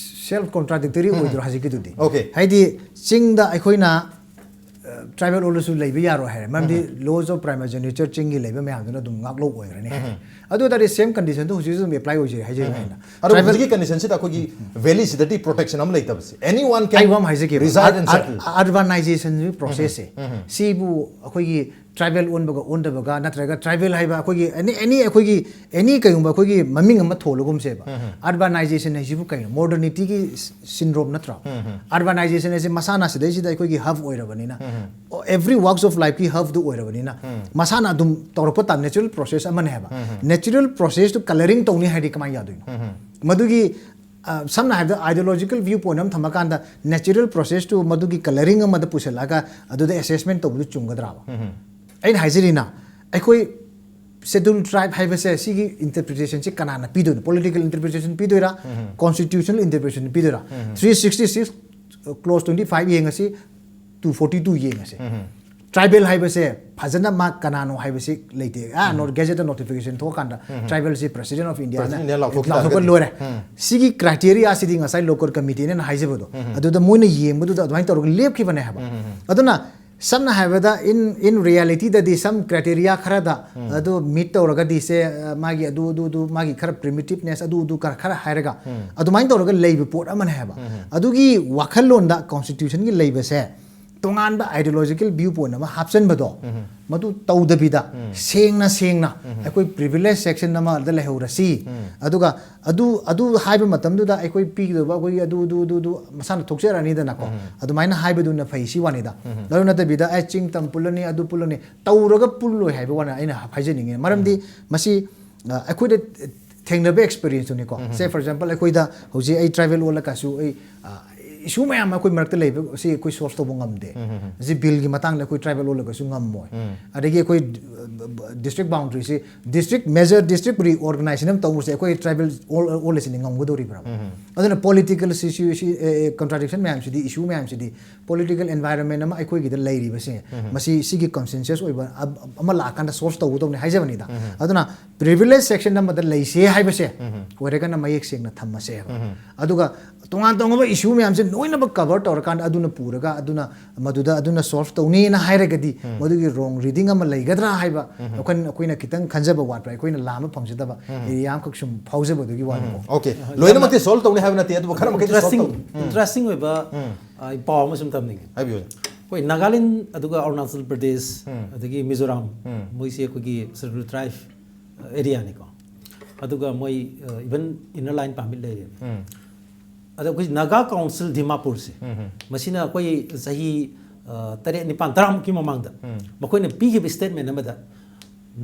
ꯁꯦꯜꯐ ꯀꯣꯟꯇ꯭ꯔꯥꯗꯤꯛꯇꯣꯔꯤ ꯑꯣꯏꯗ꯭ꯔꯣ ꯍꯧꯖꯤꯛꯀꯤꯗꯨꯗꯤ? Okay. ꯍꯥꯏꯗꯤ ꯆꯤꯡꯗ ꯑꯩꯈꯣꯏꯅ ꯇ꯭ꯔꯥꯏꯕꯦꯜ ꯑꯣꯜꯂꯁꯨ ꯂꯩꯕ ꯌꯥꯔꯣꯏ ꯍꯥꯏꯔꯦ, ꯃꯔꯝꯗꯤ laws of primogeniture ꯆꯤꯡꯒꯤ ꯂꯩꯕ ꯃꯌꯥꯝꯗꯨꯅ ꯑꯗꯨꯝ ꯉꯥꯛꯂꯧ ꯑꯣꯏꯈ꯭ꯔꯅꯤ ꯍꯥꯏꯔꯦ꯫ ꯑꯗꯨ ꯑꯣꯏꯇꯥꯔꯗꯤ same conditionꯗꯣ ꯍꯧꯖꯤꯛꯁꯨ ꯑꯗꯨꯝ apply ꯑꯣꯏꯖꯩ ꯍꯥꯏꯖꯩ ꯑꯩꯅ꯫ ꯑꯗꯨꯕꯨ Tribal ꯍꯧꯖꯤꯛꯀꯤ conditionꯁꯤꯗ ꯑꯩꯈꯣꯏꯒꯤ valleyꯁꯤꯗꯗꯤ protection ꯑꯃ ꯂꯩꯇꯕꯁꯦ, anyone can ꯑꯩ ꯋꯥ ꯑꯃ ꯍꯥꯏꯖꯒꯦꯕ꯫ reside and settle. Urbanization processꯁꯦ ꯁꯤꯕꯨ ꯑꯩꯈꯣꯏꯒꯤ ꯇ꯭ꯔꯥꯏꯕꯦꯜ ꯑꯣꯟꯕꯒ ꯑꯣꯟꯗꯕꯒ ꯅꯠꯇ꯭ꯔꯒ ꯇ꯭ꯔꯥꯏꯕꯦꯜ ꯍꯥꯏꯕ ꯑꯩꯈꯣꯏꯒꯤ ꯑꯦꯅꯤ ꯑꯦꯅꯤ ꯑꯩꯈꯣꯏꯒꯤ ꯑꯦꯅꯤ ꯀꯩꯒꯨꯝꯕ ꯑꯩꯈꯣꯏꯒꯤ ꯃꯃꯤꯡ ꯑꯃ ꯊꯣꯜꯂꯒꯨꯝꯁꯦꯕ꯫ Urbanization ꯍꯥꯏꯁꯤꯕꯨ ꯀꯩꯅꯣ? Modernityꯒꯤ syndrome ꯅꯠꯇ꯭ꯔꯣ? Urbanization ꯍꯥꯏꯁꯦ ꯃꯁꯥꯅ ꯁꯤꯗꯩꯁꯤꯗ ꯑꯩꯈꯣꯏꯒꯤ hub ꯑꯣꯏꯔꯕꯅꯤꯅ, every walks of lifeꯀꯤ hubꯗꯨ ꯑꯣꯏꯔꯕꯅꯤꯅ ꯃꯁꯥꯅ ꯑꯗꯨꯝ ꯇꯧꯔꯛꯄ ꯇꯥ natural process ꯑꯃꯅꯦ ꯍꯥꯏꯕ꯫ Natural processꯇꯨ colouring ꯇꯧꯅꯤ ꯍꯥꯏꯗꯤ ꯀꯃꯥꯏꯅ ꯌꯥꯗꯣꯏꯅꯣ? ꯃꯗꯨꯒꯤ ꯑ, ꯁꯝꯅ ꯍꯥꯏꯔꯕꯗ ideological view point ꯑꯃ ꯊꯝꯃꯀꯥꯟꯗ natural processꯇꯨ ꯃꯗꯨꯒꯤ colouring ꯑꯃꯗ ꯄꯨꯁꯤꯜꯂꯛꯑꯒ ꯑꯗꯨꯗ assessment ꯇꯧꯕꯗꯨ ꯆꯨꯝꯒꯗ꯭ꯔꯥꯕ? ꯑꯩꯅ ꯍꯥꯏꯖꯔꯤꯅ ꯑꯩꯈꯣꯏ ꯁꯦꯗ꯭ꯌꯨꯜ ꯇ꯭ꯔꯥꯏꯕ ꯍꯥꯏꯕꯁꯦ ꯁꯤꯒꯤ ꯏꯟꯇꯔꯄ꯭ꯔꯤꯇꯦꯁꯟꯁꯤ ꯀꯅꯥꯅ ꯄꯤꯗꯣꯏꯅꯣ? ꯄꯣꯂꯤꯇꯤꯀꯦꯜ ꯏꯟꯇꯔꯄ꯭ꯔꯤꯇꯦꯁꯟ ꯄꯤꯗꯣꯏꯔꯥ? ꯀꯣꯟꯁꯇꯤꯇ꯭ꯌꯨꯁꯅꯦꯜ ꯏꯟꯇꯔꯄ꯭ꯔꯤꯇꯦꯁꯟ ꯄꯤꯗꯣꯏꯔꯥ? Three sixty six clause twenty five ꯌꯦꯡꯉꯁꯤ, ꯇꯨ ꯐꯣꯔꯇꯤ ꯇꯨ ꯌꯦꯡꯉꯁꯤ꯫ ꯇ꯭ꯔꯥꯏꯕꯦꯜ ꯍꯥꯏꯕꯁꯦ ꯐꯖꯅ ꯃꯥ ꯀꯅꯥꯅꯣ ꯍꯥꯏꯕꯁꯤ ꯂꯩꯇꯦ꯫ ꯑꯥ, ꯅꯣ-, ꯒꯦꯖꯦꯠꯇ ꯅꯣꯇꯤꯐꯤꯀꯦꯁꯟ ꯊꯣꯛꯑꯀꯥꯟꯗ ꯇ꯭ꯔꯥꯏꯕꯦꯜꯁꯤ ꯄ꯭ꯔꯦꯁꯤꯗꯦꯟ ꯑꯣꯐ ꯏꯟꯗꯤꯌꯥꯅ President ꯂꯥꯎꯊꯣꯛꯈꯤ ꯂꯥꯎꯊꯣꯛꯄ ꯇꯥꯔꯒꯗꯤ ꯂꯣꯏꯔꯦ꯫ ꯁꯤꯒꯤ ꯀ꯭ꯔꯥꯏꯇꯦꯔꯤꯌꯥꯁꯤꯗꯤ ꯉꯁꯥꯏ ꯂꯣꯀꯜ ꯀꯃꯤꯇꯤꯅ ꯍꯥꯏꯖꯕꯗꯣ, ꯑꯗꯨꯗ ꯃꯣꯏꯅ ꯌꯦꯡꯕꯗꯨꯗ ꯑꯗꯨꯃꯥꯏꯅ ꯇꯧꯔꯒ ꯂꯦꯞꯈꯤꯕꯅꯦ ꯍꯥꯏꯕ꯫ ꯑꯗꯨꯅ ꯁꯝꯅ ꯍꯥꯏꯔꯕꯗ, in, in reality ꯗꯗꯤ some criteria ꯈꯔꯗ ꯑꯗꯨ ꯃꯤꯠ ꯇꯧꯔꯒꯗꯤ ꯁꯦ, ꯑ, ꯃꯥꯒꯤ ꯑꯗꯨ, ꯑꯗꯨ, ꯑꯗꯨ, ꯃꯥꯒꯤ ꯈꯔ ꯄ꯭ꯔꯤꯃꯤꯇꯤꯞꯅꯦꯁ, ꯑꯗꯨ, ꯑꯗꯨ ꯈꯔ, ꯈꯔ ꯍꯥꯏꯔꯒ ꯑꯗꯨꯃꯥꯏꯅ ꯇꯧꯔꯒ ꯂꯩꯕ ꯄꯣꯠ ꯑꯃꯅꯦ ꯍꯥꯏꯕ꯫ ꯑꯗꯨꯒꯤ ꯋꯥꯈꯜꯂꯣꯟꯗ ꯀꯣꯟꯁꯇꯤꯇ꯭ꯌꯨꯁꯟꯒꯤ ꯂꯩꯕꯁꯦ ꯇꯣꯉꯥꯟꯕ ideological view point ꯑꯃ ꯍꯥꯞꯆꯟꯕꯗꯣ, ꯃꯗꯨ ꯇꯧꯗꯕꯤꯗ ꯁꯦꯡꯅ, ꯁꯦꯡꯅ ꯑꯩꯈꯣꯏ ꯄ꯭ꯔꯤꯚꯤꯂꯦꯖ ꯁꯦꯛꯁꯟ ꯑꯃꯗ ꯂꯩꯍꯧꯔꯁꯤ, ꯑꯗꯨꯒ ꯑꯗꯨ, ꯑꯗꯨ ꯍꯥꯏꯕ ꯃꯇꯝꯗꯨꯗ ꯑꯩꯈꯣꯏ ꯄꯤꯒꯗꯕ ꯑꯩꯈꯣꯏꯒꯤ ꯑꯗꯨ, ꯑꯗꯨ, ꯑꯗꯨ, ꯑꯗꯨ ꯃꯁꯥꯅ ꯊꯣꯛꯆꯔꯛꯑꯅꯤꯗꯅꯀꯣ꯫ ꯑꯗꯨꯃꯥꯏꯅ ꯍꯥꯏꯕꯗꯨꯅ ꯐꯩ ꯁꯤ ꯋꯥꯅꯤꯗ꯫ ꯑꯗꯨ ꯅꯠꯇꯕꯤꯗ ꯑꯦ ꯆꯤꯡ ꯇꯝ ꯄꯨꯜꯂꯅꯤ, ꯑꯗꯨ ꯄꯨꯜꯂꯅꯤ, ꯇꯧꯔꯒ ꯄꯨꯜꯂꯣꯏ ꯍꯥꯏꯕ ꯋꯥꯅꯤ ꯑꯩꯅ ꯍꯥꯏꯖꯅꯤꯡꯉꯤ꯫ ꯃꯔꯝꯗꯤ ꯃꯁꯤ, ꯑ, ꯑꯩꯈꯣꯏꯗ ꯊꯦꯡꯅꯕ ꯑꯦꯛꯁꯄꯤꯔꯤꯌꯦꯟꯁꯇꯨꯅꯤꯀꯣ꯫ Say for example, ꯑꯩꯈꯣꯏꯗ ꯍꯧꯖꯤꯛ ꯑꯩ ꯇ꯭ꯔꯥꯏꯕꯦꯜ ꯑꯣꯜꯂꯒꯁꯨ ꯑꯩ, ꯑ, ꯏꯁꯨ ꯃꯌꯥꯝ ꯑꯩꯈꯣꯏ ꯃꯔꯛꯇ ꯂꯩꯕ ꯁꯤ ꯑꯩꯈꯣꯏ ꯁꯣꯜꯕ ꯇꯧꯕ ꯉꯝꯗꯦ꯫ ꯁꯤ ꯕꯤꯜꯒꯤ ꯃꯇꯥꯡꯗ ꯑꯩꯈꯣꯏ ꯇ꯭ꯔꯥꯏꯕꯦꯜ ꯑꯣꯜꯂꯒꯁꯨ ꯉꯝꯃꯣꯏ꯫ ꯑꯗꯒꯤ ꯑꯩꯈꯣꯏ, ꯑ, district ꯕꯥꯎꯟꯗꯔꯤꯁꯤ, district, major district reorganisation ꯑꯃ ꯇꯧꯕꯁꯦ ꯑꯩꯈꯣꯏ ꯇ꯭ꯔꯥꯏꯕꯦꯜ ꯑꯣꯜ, ꯑꯣꯜꯂꯁꯤꯅꯦ ꯉꯝꯒꯗꯧꯔꯤꯕ꯭ꯔꯥ? ꯑꯗꯨꯅ ꯄꯣꯂꯤꯇꯤꯀꯦꯜ ꯁꯤꯆꯨꯋꯦꯁꯟ, ꯑ, ꯑ, ꯀꯟꯇ꯭ꯔꯥꯗꯤꯛꯁꯟ ꯃꯌꯥꯝꯁꯤꯗꯤ, ꯏꯁꯨ ꯃꯌꯥꯝꯁꯤꯗꯤ ꯄꯣꯂꯤꯇꯤꯀꯦꯜ ꯑꯦꯟꯚꯥꯏꯔꯟꯃꯦꯟ ꯑꯃ ꯑꯩꯈꯣꯏꯒꯤꯗ ꯂꯩꯔꯤꯕꯁꯦ, ꯃꯁꯤ ꯁꯤꯒꯤ ꯀꯟꯁꯦꯟꯁꯁ ꯑꯣꯏꯕ ꯑ-, ꯑꯃ ꯂꯥꯛꯑꯀꯥꯟꯗ ꯁꯣꯜꯕ ꯇꯧꯒꯗꯧꯅꯦ ꯍꯥꯏꯖꯕꯅꯤꯗ꯫ ꯑꯗꯨꯅ ꯄ꯭ꯔꯤꯚꯤꯂꯦꯖ ꯁꯦꯛꯁꯟ ꯑꯃꯗ ꯂꯩꯁꯦ ꯍꯥꯏꯕꯁꯦ ꯑꯣꯏꯔꯒꯅ ꯃꯌꯦꯛ ꯁꯦꯡꯅ ꯊꯝꯃꯁꯦꯕ꯫ ꯑꯗꯨꯒ ꯇꯣꯉꯥꯟ ꯇꯣꯉꯥꯟꯕ ꯏꯁꯨ ꯃꯌꯥꯝꯁꯦ ꯂꯣꯏꯅꯃꯛ ꯀꯚꯔ ꯇꯧꯔꯀꯥꯟꯗ ꯑꯗꯨꯅ ꯄꯨꯔꯒ ꯑꯗꯨꯅ ꯃꯗꯨꯗ ꯑꯗꯨꯅ ꯁꯣꯜꯕ ꯇꯧꯅꯤꯅ ꯍꯥꯏꯔꯒꯗꯤ ꯃꯗꯨꯒꯤ ꯔꯣꯡ ꯔꯤꯗꯤꯡ ꯑꯃ ꯂꯩꯒꯗ꯭ꯔꯥ ꯍꯥꯏꯕ ꯋꯥꯈꯜ ꯑꯩꯈꯣꯏꯅ ꯈꯤꯇꯪ ꯈꯟꯖꯕ ꯋꯥꯠꯄ, ꯑꯩꯈꯣꯏꯅ ꯂꯥꯝꯕ ꯐꯪꯖꯗꯕ ꯑꯦꯔꯤꯌꯥ ꯑꯃꯈꯛ ꯁꯨꯝ ꯐꯥꯎꯖꯕꯗꯨꯒꯤ ꯋꯥꯅꯤꯀꯣ꯫ ꯑꯣꯀꯦ, ꯂꯣꯏꯅꯃꯛꯇꯤ ꯁꯣꯜꯕ ꯇꯧꯅꯤ ꯍꯥꯏꯕ ꯅꯠꯇꯦ, ꯑꯗꯨꯕꯨ ꯈꯔ ꯃꯈꯩꯗꯤ ꯁꯣꯜꯕ ꯏꯟꯇꯔꯦꯁꯇꯤꯡ ꯇꯧꯅꯤ꯫ ꯏꯟꯇꯔꯦꯁꯇꯤꯡ ꯑꯣꯏꯕ ꯑ, ꯑꯩ ꯄꯥꯎ ꯑꯃ ꯁꯨꯝ ꯇꯝꯅꯤꯡꯉꯦ꯫ ꯍꯥꯏꯕꯤꯌꯨ꯫ ꯑꯩꯈꯣꯏ ꯅꯥꯒꯥꯂꯦꯟ ꯑꯗꯨꯒ ꯑꯔꯨꯅꯥꯆꯜ ꯄ꯭ꯔꯗꯦꯁ, ꯑꯗꯒꯤ ꯃꯤꯖꯣꯔꯥꯝ, ꯃꯣꯏꯁꯦ ꯑꯩꯈꯣꯏꯒꯤ ꯁꯦꯗ꯭ꯌꯨꯜ ꯇ꯭ꯔꯥꯏꯕ ꯑꯦꯔꯤꯌꯥꯅꯤꯀꯣ꯫ ꯑꯗꯨꯒ ꯃꯣꯏ ꯏꯚꯟ ꯏꯟꯅꯔ ꯂꯥꯏꯟ ꯄꯥꯔꯃꯤꯠ ꯂꯩꯔꯦ꯫ ꯑꯗꯣ ꯑꯩꯈꯣꯏ ꯅꯥꯒꯥ ꯀꯥꯎꯟꯁꯤꯜ ꯗꯤꯃꯥꯄꯨꯔꯁꯦ, ꯃꯁꯤꯅ ꯑꯩꯈꯣꯏ ꯆꯍꯤ ꯑ, ꯇꯔꯦꯠ, ꯅꯤꯄꯥꯟ, ꯇꯔꯥꯃꯨꯛꯀꯤ ꯃꯃꯥꯡꯗ ꯃꯈꯣꯏꯅ ꯄꯤꯈꯤꯕ ꯁ꯭ꯇꯦꯠꯃꯦꯟ ꯑꯃꯗ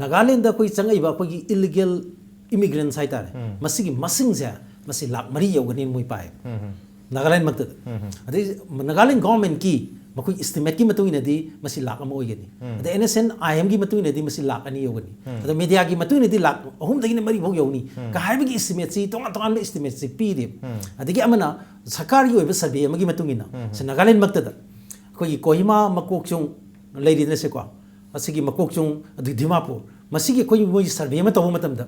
ꯅꯥꯒꯥꯂꯦꯟꯗ ꯑꯩꯈꯣꯏ ꯆꯪꯉꯛꯏꯕ ꯑꯩꯈꯣꯏꯒꯤ ꯏꯂꯤꯒꯦꯜ ꯏꯃꯤꯒ꯭ꯔꯦꯟꯁ ꯍꯥꯏꯇꯥꯔꯦ, ꯃꯁꯤꯒꯤ ꯃꯁꯤꯡꯁꯦ ꯃꯁꯤ ꯂꯥꯛ ꯃꯔꯤ ꯌꯧꯒꯅꯤ ꯃꯣꯏ ꯄꯥꯏ ꯅꯥꯒꯥꯂꯦꯟ ꯃꯛꯇꯗ꯫ ꯑꯗꯩ ꯅꯥꯒꯥꯂꯦꯟ ꯒꯣꯔꯃꯦꯟꯀꯤ ꯃꯈꯣꯏ ꯏꯁꯇꯤꯃꯦꯠꯀꯤ ꯃꯇꯨꯡ ꯏꯟꯅꯗꯤ ꯃꯁꯤ ꯂꯥꯛ ꯑꯃ ꯑꯣꯏꯒꯅꯤ꯫ ꯑꯗ ꯑꯦꯟ ꯑꯦꯁ ꯑꯦꯟ ꯑꯥꯏ ꯑꯦꯝꯒꯤ ꯃꯇꯨꯡ ꯏꯟꯅꯗꯤ ꯃꯁꯤ ꯂꯥꯛ ꯑꯅꯤ ꯌꯧꯒꯅꯤ꯫ ꯑꯗ ꯃꯦꯗꯤꯌꯥꯒꯤ ꯃꯇꯨꯡ ꯏꯟꯅꯗꯤ ꯂꯥꯛ ꯑꯍꯨꯝꯗꯒꯤꯅ ꯃꯔꯤ ꯐꯥꯎ ꯌꯧꯅꯤ꯫ ꯀ ꯍꯥꯏꯕꯒꯤ ꯏꯁꯇꯤꯃꯦꯠꯁꯤ ꯇꯣꯉꯥꯟ ꯇꯣꯉꯥꯟꯕ ꯏꯁꯇꯤꯃꯦꯠꯁꯤ ꯄꯤꯔꯤ꯫ ꯑꯗꯒꯤ ꯑꯃꯅ ꯁꯔꯀꯥꯔꯒꯤ ꯑꯣꯏꯕ ꯁꯔꯚꯦ ꯑꯃꯒꯤ ꯃꯇꯨꯡ ꯏꯟꯅ ꯁꯤ ꯅꯥꯒꯥꯂꯦꯟꯃꯛꯇꯗ ꯑꯩꯈꯣꯏꯒꯤ ꯀꯣꯍꯤꯃꯥ, ꯃꯀꯣꯛꯆꯨꯡ ꯂꯩꯔꯤꯗꯅꯁꯦꯀꯣ, ꯑꯁꯤꯒꯤ ꯃꯀꯣꯛꯆꯨꯡ, ꯑꯗꯨ ꯗꯤꯃꯥꯄꯨꯔ, ꯃꯁꯤꯒꯤ ꯑꯩꯈꯣꯏ ꯃꯣꯏꯒꯤ ꯁꯔꯚꯦ ꯑꯃ ꯇꯧꯕ ꯃꯇꯝꯗ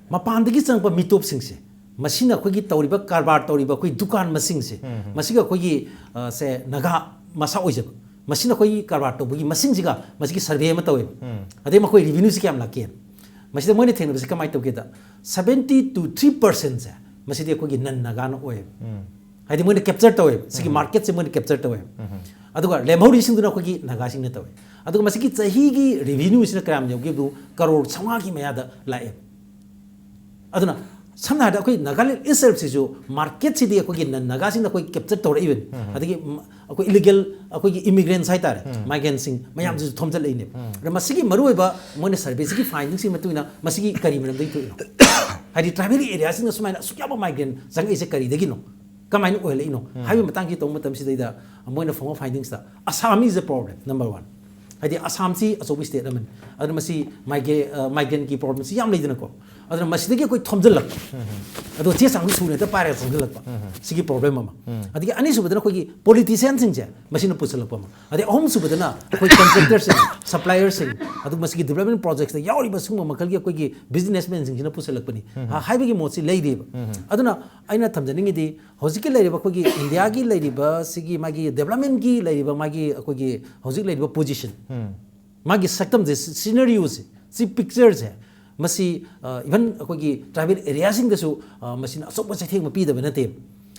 ꯃꯄꯥꯟꯗꯒꯤ ꯆꯪꯉꯛꯄ ꯃꯤꯇꯣꯞꯁꯤꯡꯁꯦ, ꯃꯁꯤꯅ ꯑꯩꯈꯣꯏꯒꯤ ꯇꯧꯔꯤꯕ ꯀꯔꯕꯥꯔ ꯇꯧꯔꯤꯕ ꯑꯩꯈꯣꯏ ꯗꯨꯀꯥꯟ ꯃꯁꯤꯡꯁꯦ, ꯃꯁꯤꯒ ꯑꯩꯈꯣꯏꯒꯤ, ꯑ, ꯁꯦ, ꯅꯥꯒꯥ ꯃꯁꯥ ꯑꯣꯏꯖꯕ, ꯃꯁꯤꯅ ꯑꯩꯈꯣꯏꯒꯤ ꯀꯔꯕꯥꯔ ꯇꯧꯕꯒꯤ ꯃꯁꯤꯡꯁꯤꯒ ꯃꯁꯤꯒꯤ ꯁꯔꯚꯦ ꯑꯃ ꯇꯧꯋꯦꯕ꯫ ꯑꯗꯩ ꯃꯈꯣꯏ ꯔꯤꯚꯤꯅ꯭ꯌꯨꯁꯤ ꯀꯌꯥꯝ ꯂꯥꯛꯀꯦ? ꯃꯁꯤꯗ ꯃꯣꯏꯅ ꯊꯦꯡꯅꯕꯁꯤ ꯀꯃꯥꯏꯅ ꯇꯧꯒꯦꯗ, seventy to three percentꯁꯦ ꯃꯁꯤꯗꯤ ꯑꯩꯈꯣꯏꯒꯤ ꯅꯟ ꯅꯥꯒꯥꯅ ꯑꯣꯏꯌꯦꯕ꯫ ꯍꯥꯏꯗꯤ ꯃꯣꯏꯅ ꯀꯦꯞꯆꯔ ꯇꯧꯋꯦꯕ, ꯁꯤꯒꯤ ꯃꯥꯔꯀꯦꯠꯁꯦ ꯃꯣꯏꯅ ꯀꯦꯞꯆꯔ ꯇꯧꯋꯦꯕ꯫ ꯑꯗꯨꯒ ꯂꯦꯝꯍꯧꯔꯤꯁꯤꯡꯗꯨꯅ ꯑꯩꯈꯣꯏꯒꯤ ꯅꯥꯒꯥꯁꯤꯡꯅ ꯇꯧꯋꯦ꯫ ꯑꯗꯨꯒ ꯃꯁꯤꯒꯤ ꯆꯍꯤꯒꯤ ꯔꯤꯚꯤꯅ꯭ꯌꯨꯁꯤꯅ ꯀꯌꯥꯝ ꯌꯧꯒꯦꯕꯨ ꯀꯔꯣꯔ ꯆꯥꯝꯃꯉꯥꯒꯤ ꯃꯌꯥꯗ ꯂꯥꯛꯑꯦ꯫ ꯑꯗꯨꯅ ꯁꯝꯅ ꯍꯥꯏꯔꯕꯗ ꯑꯩꯈꯣꯏ ꯅꯥꯒꯥꯂꯦꯟ ꯏꯠꯁꯦꯜꯐꯁꯤꯁꯨ ꯃꯥꯔꯀꯦꯠꯁꯤꯗꯤ ꯑꯩꯈꯣꯏꯒꯤ ꯅꯟ ꯅꯥꯒꯥꯁꯤꯡꯅ ꯑꯩꯈꯣꯏ ꯀꯦꯞꯆꯔ ꯇꯧꯔꯛꯏꯕꯅꯤ꯫ ꯑꯗꯒꯤ ꯃ-, ꯑꯩꯈꯣꯏ ꯏꯂꯤꯒꯦꯜ ꯑꯩꯈꯣꯏꯒꯤ ꯏꯃꯤꯒ꯭ꯔꯦꯟꯁ ꯍꯥꯏꯇꯥꯔꯦ, ꯃꯥꯏꯒ꯭ꯔꯦꯟꯁꯤꯡ ꯃꯌꯥꯝꯁꯤꯁꯨ ꯊꯣꯝꯖꯤꯜꯂꯛꯏꯅꯦꯕ꯫ ꯑꯗ ꯃꯁꯤꯒꯤ ꯃꯔꯨꯑꯣꯏꯕ ꯃꯣꯏꯅ ꯁꯔꯚꯦꯁꯤꯒꯤ ꯐꯥꯏꯟꯗꯤꯡꯁꯤꯒꯤ ꯃꯇꯨꯡ ꯏꯟꯅ ꯃꯁꯤꯒꯤ ꯀꯔꯤ ꯃꯔꯝꯗꯒꯤ ꯊꯣꯛꯏꯅꯣ? ꯍꯥꯏꯗꯤ ꯇ꯭ꯔꯥꯏꯕꯦꯜ ꯑꯦꯔꯤꯌꯥꯁꯤꯡꯗ ꯁꯨꯃꯥꯏꯅ ꯑꯁꯨꯛ ꯌꯥꯝꯕ ꯃꯥꯏꯒ꯭ꯔꯦꯟ ꯆꯪꯉꯛꯏꯁꯦ ꯀꯔꯤꯗꯒꯤꯅꯣ? ꯀꯃꯥꯏꯅ ꯑꯣꯏꯍꯜꯂꯛꯏꯅꯣ? ꯍꯥꯏꯕꯒꯤ ꯃꯇꯥꯡꯁꯤ ꯇꯧꯕ ꯃꯇꯝꯁꯤꯗꯩꯗ ꯃꯣꯏꯅ ꯐꯪꯕ ꯐꯥꯏꯟꯗꯤꯡꯁꯤꯗ Assam is a problem number one꯫ ꯍꯥꯏꯗꯤ ꯑꯁꯥꯝꯁꯤ ꯑꯆꯧꯕ ꯏꯁꯇꯦꯠ ꯑꯃꯅꯤ꯫ ꯑꯗꯨꯅ ꯃꯁꯤ ꯃꯥꯏꯒ꯭ꯔꯦ-, ꯑ, ꯃꯥꯏꯒ꯭ꯔꯦꯟꯒꯤ ꯄ꯭ꯔꯣꯕ꯭ꯂꯦꯝꯁꯤ ꯌꯥꯝ ꯂꯩꯗꯅꯀꯣ꯫ ꯑꯗꯨꯅ ꯃꯁꯤꯗꯒꯤ ꯑꯩꯈꯣꯏ ꯊꯣꯝꯖꯤꯜꯂꯛꯄ꯫ ꯑꯗꯣ ꯆꯦ ꯆꯥꯡꯁꯨ ꯁꯨꯅ ꯍꯦꯛꯇ ꯄꯥꯏꯔꯒ ꯊꯣꯝꯖꯤꯜꯂꯛꯄ꯫ ꯁꯤꯒꯤ ꯄ꯭ꯔꯣꯕ꯭ꯂꯦꯝ ꯑꯃ꯫ ꯑꯗꯒꯤ ꯑꯅꯤꯁꯨꯕꯗꯅ ꯑꯩꯈꯣꯏꯒꯤ ꯄꯣꯂꯤꯇꯤꯁꯤꯌꯥꯟꯁꯤꯡꯁꯦ ꯃꯁꯤꯅ ꯄꯨꯁꯤꯜꯂꯛꯄ ꯑꯃ꯫ ꯑꯗꯩ ꯑꯍꯨꯝꯁꯨꯕꯗꯅ ꯑꯩꯈꯣꯏ ꯀꯟꯇ꯭ꯔꯦꯛꯇꯔꯁꯤꯡ, ꯁꯄ꯭ꯂꯥꯏꯌꯔꯁꯤꯡ, ꯑꯗꯨꯒ ꯃꯁꯤꯒꯤ ꯗꯤꯕ꯭ꯂꯞꯃꯦꯟ ꯄ꯭ꯔꯣꯖꯦꯛꯁꯤꯗ ꯌꯥꯎꯔꯤꯕ ꯁꯤꯒꯨꯝꯕ ꯃꯈꯜꯒꯤ ꯑꯩꯈꯣꯏꯒꯤ ꯕꯤꯖꯤꯅꯦꯁꯃꯦꯟꯁꯤꯡꯁꯤꯅ ꯄꯨꯁꯤꯜꯂꯛꯄꯅꯤ꯫ ꯍꯥ, ꯍꯥꯏꯕꯒꯤ ꯃꯣꯠꯁꯤ ꯂꯩꯔꯤꯕ꯫ ꯑꯗꯨꯅ ꯑꯩꯅ ꯊꯝꯖꯅꯤꯡꯉꯤꯗꯤ ꯍꯧꯖꯤꯛꯀꯤ ꯂꯩꯔꯤꯕ ꯑꯩꯈꯣꯏꯒꯤ ꯏꯟꯗꯤꯌꯥꯒꯤ ꯂꯩꯔꯤꯕ ꯁꯤꯒꯤ ꯃꯥꯒꯤ ꯗꯦꯕꯂꯞꯃꯦꯟꯒꯤ ꯂꯩꯔꯤꯕ ꯃꯥꯒꯤ ꯍꯧꯖꯤꯛ ꯂꯩꯔꯤꯕ ꯄꯣꯖꯤꯁꯟ, ꯃꯥꯒꯤ ꯁꯛꯇꯝꯁꯦ, ꯁꯤꯅꯔꯤꯑꯣꯁꯦ, ꯁꯤ ꯄꯤꯛꯆꯔꯁꯦ, ꯃꯁꯤ, ꯑ, ꯏꯚꯟ ꯑꯩꯈꯣꯏꯒꯤ ꯇ꯭ꯔꯥꯏꯕꯦꯜ ꯑꯦꯔꯤꯌꯥꯁꯤꯡꯗꯁꯨ, ꯑ, ꯃꯁꯤꯅ ꯑꯆꯧꯕ ꯆꯩꯊꯦꯡ ꯑꯃ ꯄꯤꯗꯕ ꯅꯠꯇꯦ꯫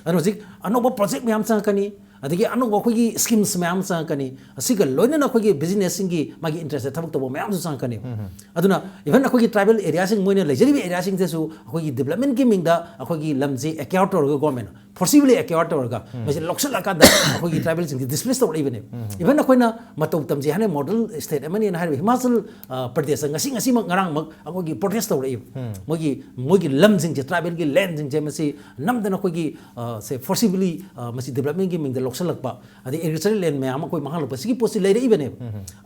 ꯑꯗꯨꯅ ꯍꯧꯖꯤꯛ ꯑꯅꯧꯕ ꯄ꯭ꯔꯣꯖꯦꯛ ꯃꯌꯥꯝ ꯆꯪꯉꯛꯀꯅꯤ, ꯑꯗꯒꯤ ꯑꯅꯧꯕ ꯑꯩꯈꯣꯏꯒꯤ ꯁ꯭ꯀꯤꯝꯁ ꯃꯌꯥꯝ ꯑꯃ ꯆꯪꯉꯛꯀꯅꯤ, ꯑꯁꯤꯒ ꯂꯣꯏꯅꯅ ꯑꯩꯈꯣꯏꯒꯤ ꯕꯤꯖꯤꯅꯦꯁꯁꯤꯡꯒꯤ ꯃꯥꯒꯤ ꯏꯟꯇꯔꯦꯁꯇ ꯊꯕꯛ ꯇꯧꯕ ꯃꯌꯥꯝꯁꯨ ꯆꯪꯉꯛꯀꯅꯤ꯫ ꯑꯗꯨꯅ ꯏꯚꯟ ꯑꯩꯈꯣꯏꯒꯤ ꯇ꯭ꯔꯥꯏꯕꯦꯜ ꯑꯦꯔꯤꯌꯥꯁꯤꯡ, ꯃꯣꯏꯅ ꯂꯩꯖꯔꯤꯕ ꯑꯦꯔꯤꯌꯥꯁꯤꯡꯗꯁꯨ ꯑꯩꯈꯣꯏꯒꯤ ꯗꯤꯕꯂꯞꯃꯦꯟꯒꯤ ꯃꯤꯡꯗ ꯑꯩꯈꯣꯏꯒꯤ ꯂꯝꯁꯤ ꯑꯦꯀ꯭ꯌꯥꯔ ꯇꯧꯔꯒ ꯒꯣꯔꯃꯦꯟꯅ forcibly acquire ꯇꯧꯔꯒ ꯃꯁꯤ ꯂꯧꯁꯤꯜꯂꯀꯥꯟꯗ ꯑꯩꯈꯣꯏꯒꯤ ꯇ꯭ꯔꯥꯏꯕꯦꯜꯁꯤꯡꯁꯤ ꯗꯤꯁꯄ꯭ꯂꯦꯁ ꯇꯧꯔꯛꯏꯕꯅꯦꯕ꯫ ꯏꯚꯟ ꯑꯩꯈꯣꯏꯅ ꯃꯇꯧ ꯇꯝꯖꯩ ꯍꯥꯏꯅ ꯃꯣꯗꯦꯜ ꯁ꯭ꯇꯦꯠ ꯑꯃꯅꯤꯅ ꯍꯥꯏꯔꯤꯕ ꯍꯤꯃꯥꯆꯜ, ꯑ, ꯄ꯭ꯔꯗꯦꯁꯇ ꯉꯁꯤ ꯉꯁꯤꯃꯛ ꯉꯔꯥꯡꯃꯛ ꯑꯩꯈꯣꯏꯒꯤ ꯄ꯭ꯔꯣꯇꯦꯁ ꯇꯧꯔꯛꯏꯕ꯫ ꯃꯣꯏꯒꯤ ꯃꯣꯏꯒꯤ ꯂꯝꯁꯤꯡꯁꯦ, ꯇ꯭ꯔꯥꯏꯕꯦꯜꯒꯤ ꯂꯦꯟꯁꯤꯡꯁꯦ ꯃꯁꯤ ꯅꯝꯗꯅ ꯑꯩꯈꯣꯏꯒꯤ, ꯑ, ꯁꯦ ꯐꯣꯔꯁꯤꯕꯂꯤ, ꯑ, ꯃꯁꯤ ꯗꯤꯕꯂꯞꯃꯦꯟꯒꯤ ꯃꯤꯡꯗ ꯂꯧꯁꯤꯜꯂꯛꯄ, ꯑꯗꯩ ꯑꯦꯒ꯭ꯔꯤꯀꯜꯆꯔꯦꯜ ꯂꯦꯟ ꯃꯌꯥꯝ ꯑꯃ ꯑꯩꯈꯣꯏ ꯃꯥꯡꯍꯜꯂꯛꯄ, ꯁꯤꯒꯤ ꯄꯣꯠꯁꯤ ꯂꯩꯔꯛꯏꯕꯅꯦꯕ꯫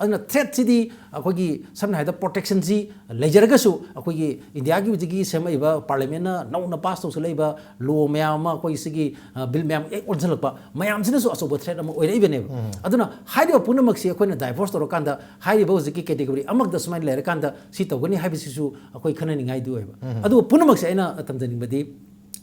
ꯑꯗꯨꯅ ꯊ꯭ꯔꯦꯠꯁꯤꯗꯤ ꯑꯩꯈꯣꯏꯒꯤ ꯁꯝꯅ ꯍꯥꯏꯔꯕꯗ ꯄ꯭ꯔꯣꯇꯦꯛꯁꯟꯁꯤ ꯂꯩꯖꯔꯒꯁꯨ, ꯑꯩꯈꯣꯏꯒꯤ ꯏꯟꯗꯤꯌꯥꯒꯤ ꯍꯧꯖꯤꯛꯀꯤ ꯁꯦꯝꯃꯛꯏꯕ ꯄꯥꯔꯂꯤꯌꯥꯃꯦꯟꯅ ꯅꯧꯅ ꯄꯥꯁ ꯇꯧꯁꯤꯜꯂꯛꯏꯕ ꯂꯣ ꯃꯌꯥꯝ ꯑꯃ ꯑꯩꯈꯣꯏ ꯁꯤꯒꯤ, ꯑ, ꯕꯤꯜ ꯃꯌꯥꯝ ꯑꯦꯛ ꯑꯣꯟꯁꯤꯜꯂꯛꯄ ꯃꯌꯥꯝꯁꯤꯅꯁꯨ ꯑꯆꯧꯕ ꯊ꯭ꯔꯦꯠ ꯑꯃ ꯑꯣꯏꯔꯛꯏꯕꯅꯦꯕ꯫ ꯑꯗꯨꯅ ꯍꯥꯏꯔꯤꯕ ꯄꯨꯝꯅꯃꯛꯁꯤ ꯑꯩꯈꯣꯏꯅ ꯗꯥꯏꯚꯣꯔꯁ ꯇꯧꯔꯀꯥꯟꯗ ꯍꯥꯏꯔꯤꯕ ꯍꯧꯖꯤꯛꯀꯤ ꯀꯦꯇꯦꯒꯣꯔꯤ ꯑꯃꯈꯛꯇ ꯁꯨꯃꯥꯏꯅ ꯂꯩꯔꯀꯥꯟꯗ ꯁꯤ ꯇꯧꯒꯅꯤ ꯍꯥꯏꯕꯁꯤꯁꯨ ꯑꯩꯈꯣꯏ ꯈꯟꯅꯅꯤꯡꯉꯥꯏꯗꯤ ꯑꯣꯏꯕ꯫ ꯑꯗꯨꯕꯨ ꯄꯨꯝꯅꯃꯛꯁꯦ ꯑꯩꯅ ꯊꯝꯖꯅꯤꯡꯕꯗꯤ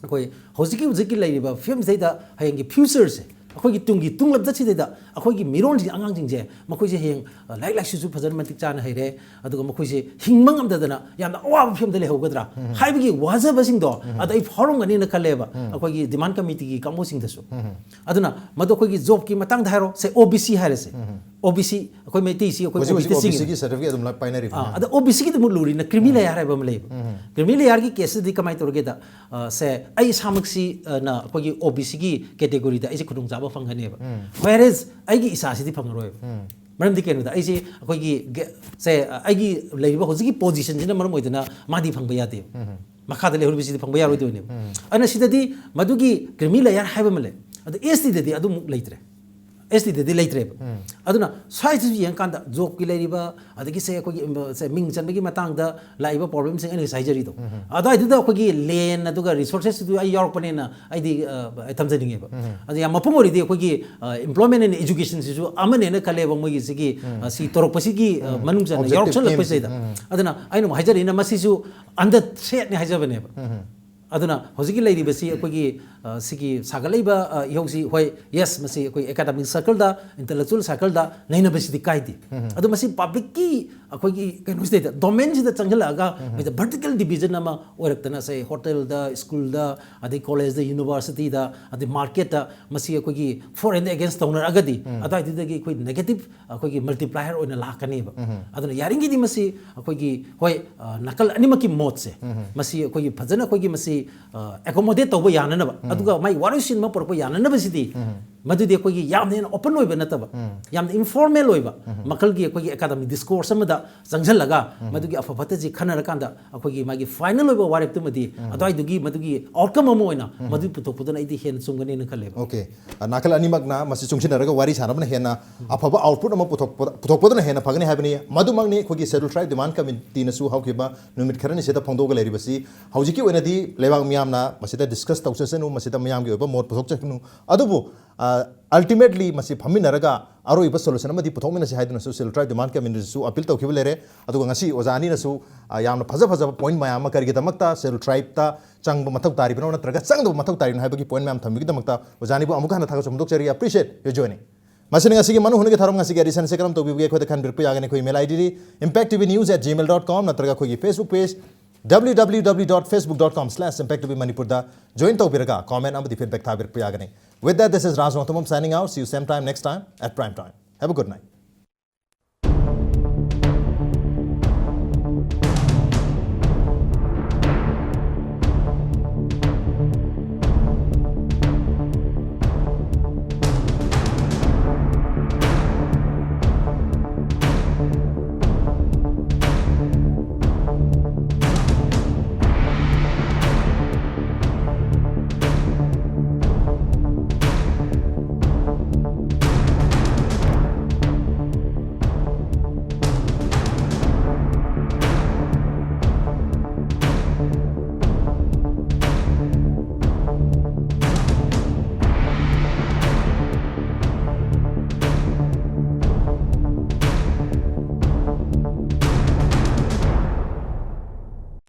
ꯑꯩꯈꯣꯏ ꯍꯧꯖꯤꯛꯀꯤ ꯍꯧꯖꯤꯛꯀꯤ ꯂꯩꯔꯤꯕ ꯐꯤꯕꯝꯁꯤꯗꯩꯗ ꯍꯌꯦꯡꯒꯤ ꯐ꯭ꯌꯨꯆꯔꯁꯦ, ꯑꯩꯈꯣꯏꯒꯤ ꯇꯨꯡꯒꯤ ꯇꯨꯡꯂꯝꯆꯠꯁꯤꯗꯩꯗ ꯑꯩꯈꯣꯏꯒꯤ ꯃꯤꯔꯣꯟꯁꯤꯡ, ꯑꯉꯥꯡꯁꯤꯡꯁꯦ, ꯃꯈꯣꯏꯁꯦ ꯍꯌꯦꯡ, ꯑ, ꯂꯥꯏꯔꯤꯛ ꯂꯥꯏꯁꯨꯁꯨ ꯐꯖꯅ ꯃꯇꯤꯛ ꯆꯥꯅ ꯍꯩꯔꯦ, ꯑꯗꯨꯒ ꯃꯈꯣꯏꯁꯦ ꯍꯤꯡꯕ ꯉꯝꯗꯗꯅ ꯌꯥꯝꯅ ꯑꯋꯥꯕ ꯐꯤꯕꯝꯗ ꯂꯩꯍꯧꯒꯗ꯭ꯔꯥ ꯍꯥꯏꯕꯒꯤ ꯋꯥꯖꯕꯁꯤꯡꯗꯣ ꯑꯗ ꯑꯩ ꯐꯥꯎꯔꯝꯒꯅꯤꯅ ꯈꯜꯂꯦꯕ ꯑꯩꯈꯣꯏꯒꯤ ꯗꯤꯃꯥꯟ ꯀꯃꯤꯇꯤꯒꯤ ꯀꯥꯡꯕꯨꯁꯤꯡꯗꯁꯨ꯫ ꯑꯗꯨꯅ ꯃꯗꯨ ꯑꯩꯈꯣꯏꯒꯤ ꯖꯣꯕꯀꯤ ꯃꯇꯥꯡꯗ ꯍꯥꯏꯔꯣ, ꯁꯦ ꯑꯣ ꯕꯤ ꯁꯤ ꯍꯥꯏꯔꯁꯦ, ꯑꯣ ꯕꯤ ꯁꯤ ꯑꯩꯈꯣꯏ ꯃꯩꯇꯩꯁꯤ ꯑꯩꯈꯣꯏ ꯍꯧꯖꯤꯛ ꯍꯧꯖꯤꯛ ꯑꯣ ꯕꯤ ꯁꯤꯒꯤ ꯁꯥꯔꯇꯤꯐꯤꯀꯦꯠ ꯑꯗꯨꯝ ꯂꯣꯏ ꯄꯥꯏꯅꯔꯤꯕ꯫ ꯑꯥ, ꯑꯗ ꯑꯣ ꯕꯤ ꯁꯤꯒꯤꯗꯃꯛ ꯂꯨꯔꯤꯅ ꯀ꯭ꯔꯤꯃꯤ ꯂꯦꯌꯥꯔ ꯍꯥꯏꯕ ꯑꯃ ꯂꯩꯌꯦꯕ꯫ ꯀ꯭ꯔꯤꯃꯤ ꯂꯦꯌꯥꯔꯒꯤ ꯀꯦꯁꯇꯗꯤ ꯀꯃꯥꯏꯅ ꯇꯧꯔꯒꯦꯗ, ꯑ, ꯁꯦ ꯑꯩ ꯏꯁꯥꯃꯛꯁꯤ, ꯑ, ꯅ ꯑꯩꯈꯣꯏꯒꯤ ꯑꯣ ꯕꯤ ꯁꯤꯒꯤ ꯀꯦꯇꯦꯒꯣꯔꯤꯗ ꯑꯩꯁꯦ ꯈꯨꯗꯣꯡꯆꯥꯕ ꯐꯪꯒꯅꯦꯕ꯫ ꯋꯦꯔꯦꯁ ꯑꯩꯒꯤ ꯏꯆꯥꯁꯤꯗꯤ ꯐꯪꯉꯔꯣꯏꯕ꯫ ꯃꯔꯝꯗꯤ ꯀꯩꯅꯣꯗ ꯑꯩꯁꯦ ꯑꯩꯈꯣꯏꯒꯤ ꯒꯦ-, ꯁꯦ, ꯑ, ꯑꯩꯒꯤ ꯂꯩꯔꯤꯕ ꯍꯧꯖꯤꯛꯀꯤ ꯄꯣꯖꯤꯁꯟꯁꯤꯅ ꯃꯔꯝ ꯑꯣꯏꯗꯅ ꯃꯥꯗꯤ ꯐꯪꯕ ꯌꯥꯗꯦꯕ꯫ ꯃꯈꯥꯗ ꯂꯩꯍꯧꯔꯤꯕꯁꯤꯗꯤ ꯐꯪꯕ ꯌꯥꯔꯣꯏꯗꯣꯏꯅꯦꯕ꯫ ꯑꯗꯨꯅ ꯁꯤꯗꯗꯤ ꯃꯗꯨꯒꯤ ꯀ꯭ꯔꯤꯃꯤ ꯂꯦꯌꯥꯔ ꯍꯥꯏꯕ ꯑꯃ ꯂꯩ꯫ ꯑꯗꯣ ꯑꯦꯁ ꯇꯤꯗꯗꯤ ꯑꯗꯨꯃꯨꯛ ꯂꯩꯇ꯭ꯔꯦ꯫ ꯑꯦꯁ ꯇꯤꯗꯗꯤ ꯂꯩꯇ꯭ꯔꯦꯕ꯫ ꯑꯗꯨꯅ ꯁ꯭ꯋꯥꯏꯁꯤꯁꯨ ꯌꯦꯡꯀꯥꯟꯗ ꯖꯣꯕꯀꯤ ꯂꯩꯔꯤꯕ, ꯑꯗꯒꯤ ꯁꯦ ꯑꯩꯈꯣꯏꯒꯤ, ꯁꯦ ꯃꯤꯡ ꯆꯟꯕꯒꯤ ꯃꯇꯥꯡꯗ ꯂꯥꯛꯏꯕ ꯄ꯭ꯔꯣꯕ꯭ꯂꯦꯝꯁꯤꯡ ꯑꯩꯅ ꯉꯁꯥꯏ ꯍꯥꯏꯖꯔꯤꯗꯣ꯫ ꯑꯗꯨꯋꯥꯏꯗꯨꯗ ꯑꯩꯈꯣꯏꯒꯤ ꯂꯦꯟ ꯑꯗꯨꯒ ꯔꯤꯁꯣꯔꯁꯦꯁꯇꯨ ꯑꯩ ꯌꯥꯎꯔꯛꯄꯅꯦꯅ ꯑꯩꯗꯤ, ꯑ, ꯑꯩ ꯊꯝꯖꯅꯤꯡꯉꯦꯕ꯫ ꯑꯗꯣ ꯌꯥꯝ ꯃꯄꯨꯡ ꯑꯣꯏꯔꯤꯗꯤ ꯑꯩꯈꯣꯏꯒꯤ, ꯑ, employment and educationꯁꯤꯁꯨ ꯑꯃꯅꯦꯅ ꯈꯜꯂꯦꯕ ꯃꯣꯏꯒꯤ ꯁꯤꯒꯤ, ꯑ, ꯁꯤ ꯇꯧꯔꯛꯄꯁꯤꯒꯤ, ꯑ, ꯃꯅꯨꯡ ꯆꯟꯅ ꯑꯣꯕꯖꯦꯛꯇꯤꯚ ꯌꯥꯎꯔꯛꯁꯜꯂꯛꯄꯁꯤꯗꯩꯗ꯫ ꯑꯦꯝꯁꯤꯡ꯫ ꯑꯗꯨꯅ ꯑꯩꯅ ꯑꯃꯨꯛ ꯍꯥꯏꯖꯔꯛꯏꯅ ꯃꯁꯤꯁꯨ under threatꯅꯤ ꯍꯥꯏꯖꯕꯅꯦꯕ꯫ ꯑꯗꯨꯅ ꯍꯧꯖꯤꯛꯀꯤ ꯂꯩꯔꯤꯕꯁꯤ ꯑꯩꯈꯣꯏꯒꯤ, ꯑ, ꯁꯤꯒꯤ ꯁꯥꯒꯠꯂꯛꯏꯕ, ꯑ, ꯏꯍꯧꯁꯤ, ꯍꯣꯏ, ꯌꯦꯁ, ꯃꯁꯤ ꯑꯩꯈꯣꯏ ꯑꯦꯀꯥꯗꯃꯤꯛ ꯁꯔꯀꯜꯗ, ꯏꯟꯇꯦꯂꯦꯛꯆꯨꯋꯦꯜ ꯁꯔꯀꯜꯗ ꯅꯩꯅꯕꯁꯤꯗꯤ ꯀꯥꯏꯗꯦ꯫ ꯑꯗꯣ ꯃꯁꯤ ꯄꯕ꯭ꯂꯤꯛꯀꯤ ꯑꯩꯈꯣꯏꯒꯤ ꯀꯩꯅꯣꯁꯤꯗꯩꯗ, ꯗꯣꯃꯦꯟꯁꯤꯗ ꯆꯪꯁꯤꯜꯂꯛꯑꯒ ꯃꯁꯤꯗ ꯚꯔꯇꯤꯀꯦꯜ ꯗꯤꯕꯤꯖꯟ ꯑꯃ ꯑꯣꯏꯔꯛꯇꯅ, ꯁꯦ ꯍꯣꯇꯦꯜꯗ, ꯁ꯭ꯀꯨꯜꯗ, ꯑꯗꯩ ꯀꯣꯂꯦꯖꯇ, ꯌꯨꯅꯤꯚꯔꯁꯤꯇꯤꯗ, ꯑꯗꯩ ꯃꯥꯔꯀꯦꯠꯇ ꯃꯁꯤ ꯑꯩꯈꯣꯏꯒꯤ ꯐꯣꯔ ꯑꯦꯟꯗ ꯑꯦꯒꯦꯟꯁ ꯇꯧꯅꯔꯛꯑꯒꯗꯤ ꯑꯗꯨꯋꯥꯏꯗꯨꯗꯒꯤ ꯑꯩꯈꯣꯏ ꯅꯦꯒꯦꯇꯤꯚ ꯑꯩꯈꯣꯏꯒꯤ ꯃꯜꯇꯤꯄ꯭ꯂꯥꯏꯌꯔ ꯑꯣꯏꯅ ꯂꯥꯛꯀꯅꯦꯕ꯫ ꯑꯗꯨꯅ ꯌꯥꯔꯤꯉꯩꯗꯤ ꯃꯁꯤ ꯑꯩꯈꯣꯏꯒꯤ, ꯍꯣꯏ, ꯑ, ꯅꯥꯀꯜ ꯑꯅꯤꯃꯛꯀꯤ ꯃꯣꯠꯁꯦ, ꯃꯁꯤ ꯑꯩꯈꯣꯏꯒꯤ ꯐꯖꯅ ꯑꯩꯈꯣꯏꯒꯤ ꯃꯁꯤ, ꯑ, ꯑꯦꯀꯣꯃꯣꯗꯦꯠ ꯇꯧꯕ ꯌꯥꯅꯅꯕ, ꯑꯗꯨꯒ ꯃꯥꯒꯤ ꯋꯥꯔꯣꯏꯁꯤꯟ ꯑꯃ ꯄꯨꯔꯛꯄ ꯌꯥꯅꯅꯕꯁꯤꯗꯤ ꯃꯗꯨꯗꯤ ꯑꯩꯈꯣꯏꯒꯤ ꯌꯥꯝꯅ ꯍꯦꯟꯅ ꯑꯣꯄꯟ ꯑꯣꯏꯕ ꯅꯠꯇꯕ, ꯌꯥꯝꯅ ꯏꯟꯐꯣꯔꯃꯦꯜ ꯑꯣꯏꯕ ꯃꯈꯜꯒꯤ ꯑꯩꯈꯣꯏꯒꯤ ꯑꯦꯀꯥꯗꯃꯤꯛ ꯗꯤꯁꯀꯣꯔꯁ ꯑꯃꯗ ꯆꯪꯁꯤꯜꯂꯒ ꯃꯗꯨꯒꯤ ꯑꯐ ꯐꯠꯇꯁꯤ ꯈꯟꯅꯔꯀꯥꯟꯗ ꯑꯩꯈꯣꯏꯒꯤ ꯃꯥꯒꯤ ꯐꯥꯏꯅꯦꯜ ꯑꯣꯏꯕ ꯋꯥꯔꯦꯞꯇꯨꯃꯗꯤ ꯑꯗꯨꯋꯥꯏꯗꯨꯒꯤ ꯃꯗꯨꯒꯤ ꯑꯥꯎꯠꯀꯝ ꯑꯃ ꯑꯣꯏꯅ ꯃꯗꯨ ꯄꯨꯊꯣꯛꯄꯗꯨꯅ ꯑꯩꯗꯤ ꯍꯦꯟꯅ ꯆꯨꯝꯒꯅꯤꯅ ꯈꯜꯂꯦꯕ꯫ ꯑꯣꯀꯦ꯫ ꯅꯥꯀꯜ ꯑꯅꯤꯃꯛꯅ ꯃꯁꯤ ꯆꯨꯡꯁꯤꯟꯅꯔꯒ ꯋꯥꯔꯤ ꯁꯥꯟꯅꯕꯅ ꯍꯦꯟꯅ ꯑꯐꯕ ꯑꯥꯎꯠꯄꯨꯠ ꯑꯃ ꯄꯨꯊꯣꯛꯄꯗ ꯄꯨꯊꯣꯛꯄꯗꯨꯅ ꯍꯦꯟꯅ ꯐꯒꯅꯤ ꯍꯥꯏꯕꯅꯤ꯫ ꯃꯗꯨꯃꯛꯅꯤ ꯑꯩꯈꯣꯏꯒꯤ ꯁꯦꯗꯨꯜ ꯇ꯭ꯔꯥꯏꯕ ꯗꯤꯃꯥꯟ ꯀꯃꯤꯇꯤꯅꯁꯨ ꯍꯧꯈꯤꯕ ꯅꯨꯃꯤꯠ ꯈꯔꯅꯤꯁꯤꯗ ꯐꯣꯡꯗꯣꯛꯑꯒ ꯂꯩꯔꯤꯕꯁꯤ꯫ ꯍꯧꯖꯤꯛꯀꯤ ꯑꯣꯏꯅꯗꯤ ꯂꯩꯕꯥꯛ ꯃꯤꯌꯥꯝꯅ ꯃꯁꯤꯗ ꯗꯤꯁꯀꯁ ꯇꯧꯖꯁꯅꯨ, ꯃꯁꯤꯗ ꯃꯤꯌꯥꯝꯒꯤ ꯑꯣꯏꯕ ꯃꯣꯠ ꯄꯨꯊꯣꯛꯆꯁꯅꯨ꯫ ꯑꯗꯨꯕꯨ ꯑꯜꯇꯤꯃꯦꯠꯂꯤ ꯃꯁꯤ ꯐꯝꯃꯤꯟꯅꯔꯒ ꯑꯔꯣꯏꯕ ꯁꯣꯂꯨꯁꯟ ꯑꯃꯗꯤ ꯄꯨꯊꯣꯛꯃꯤꯟꯅꯁꯤ ꯍꯥꯏꯗꯨꯅꯁꯨ ꯁꯦꯗꯨꯜ ꯇ꯭ꯔꯥꯏꯕ ꯗꯤꯃꯥꯟ ꯀꯃꯤꯇꯤꯅꯁꯨ ꯑꯄꯤꯜ ꯇꯧꯈꯤꯕ ꯂꯩꯔꯦ꯫ ꯑꯗꯨꯒ ꯉꯁꯤ ꯑꯣꯖꯥ ꯑꯅꯤꯅꯁꯨ ꯌꯥꯝꯅ ꯐꯖ ꯐꯖꯕ ꯄꯣꯏꯟ ꯃꯌꯥꯝ ꯑꯃ ꯀꯔꯤꯒꯤꯗꯃꯛꯇ ꯁꯦꯗꯨꯜ ꯇ꯭ꯔꯥꯏꯕꯇ ꯆꯪꯕ ꯃꯊꯧ ꯇꯥꯔꯤꯕꯅꯣ ꯅꯠꯇ꯭ꯔꯒ ꯆꯪꯗꯕ ꯃꯊꯧ ꯇꯥꯔꯤꯕꯅꯣ ꯍꯥꯏꯕꯒꯤ ꯄꯣꯏꯟ ꯃꯌꯥꯝ ꯊꯝꯕꯤꯒꯤꯗꯃꯛꯇ ꯑꯣꯖꯥ ꯑꯅꯤꯕꯨ ꯑꯃꯨꯛ ꯍꯟꯅ ꯊꯥꯒꯠꯆꯕ ꯐꯣꯡꯗꯣꯛꯆꯔꯤ꯫ Appreciate your joining. ꯃꯁꯤꯅ ꯉꯁꯤꯒꯤ ꯃꯅꯨꯡ ꯍꯨꯠꯅꯒꯤ ꯊꯧꯔꯝ ꯉꯁꯤꯒꯤ ꯑꯦꯗꯤꯁꯟꯁꯦ ꯀꯔꯝ ꯇꯧꯕꯤꯕꯒꯦ ꯑꯩꯈꯣꯏꯗ ꯈꯟꯕꯤꯔꯛꯄ ꯌꯥꯒꯅꯤ꯫ ꯑꯩꯈꯣꯏ email ID D impact T V news at gmail dot com ꯅꯠꯇ꯭ꯔꯒ ꯑꯩꯈꯣꯏꯒꯤ Facebook page W W W dot facebook dot com slash impact T V Manipur ꯗ join ꯇꯧꯕꯤꯔꯒ comment ꯑꯃꯗꯤ feedback ꯊꯥꯕꯤꯔꯛꯄ ꯌꯥꯒꯅꯤ꯫ With that, this is Raj Rongthumam signing out. See you same time next time at prime time. Have a good night.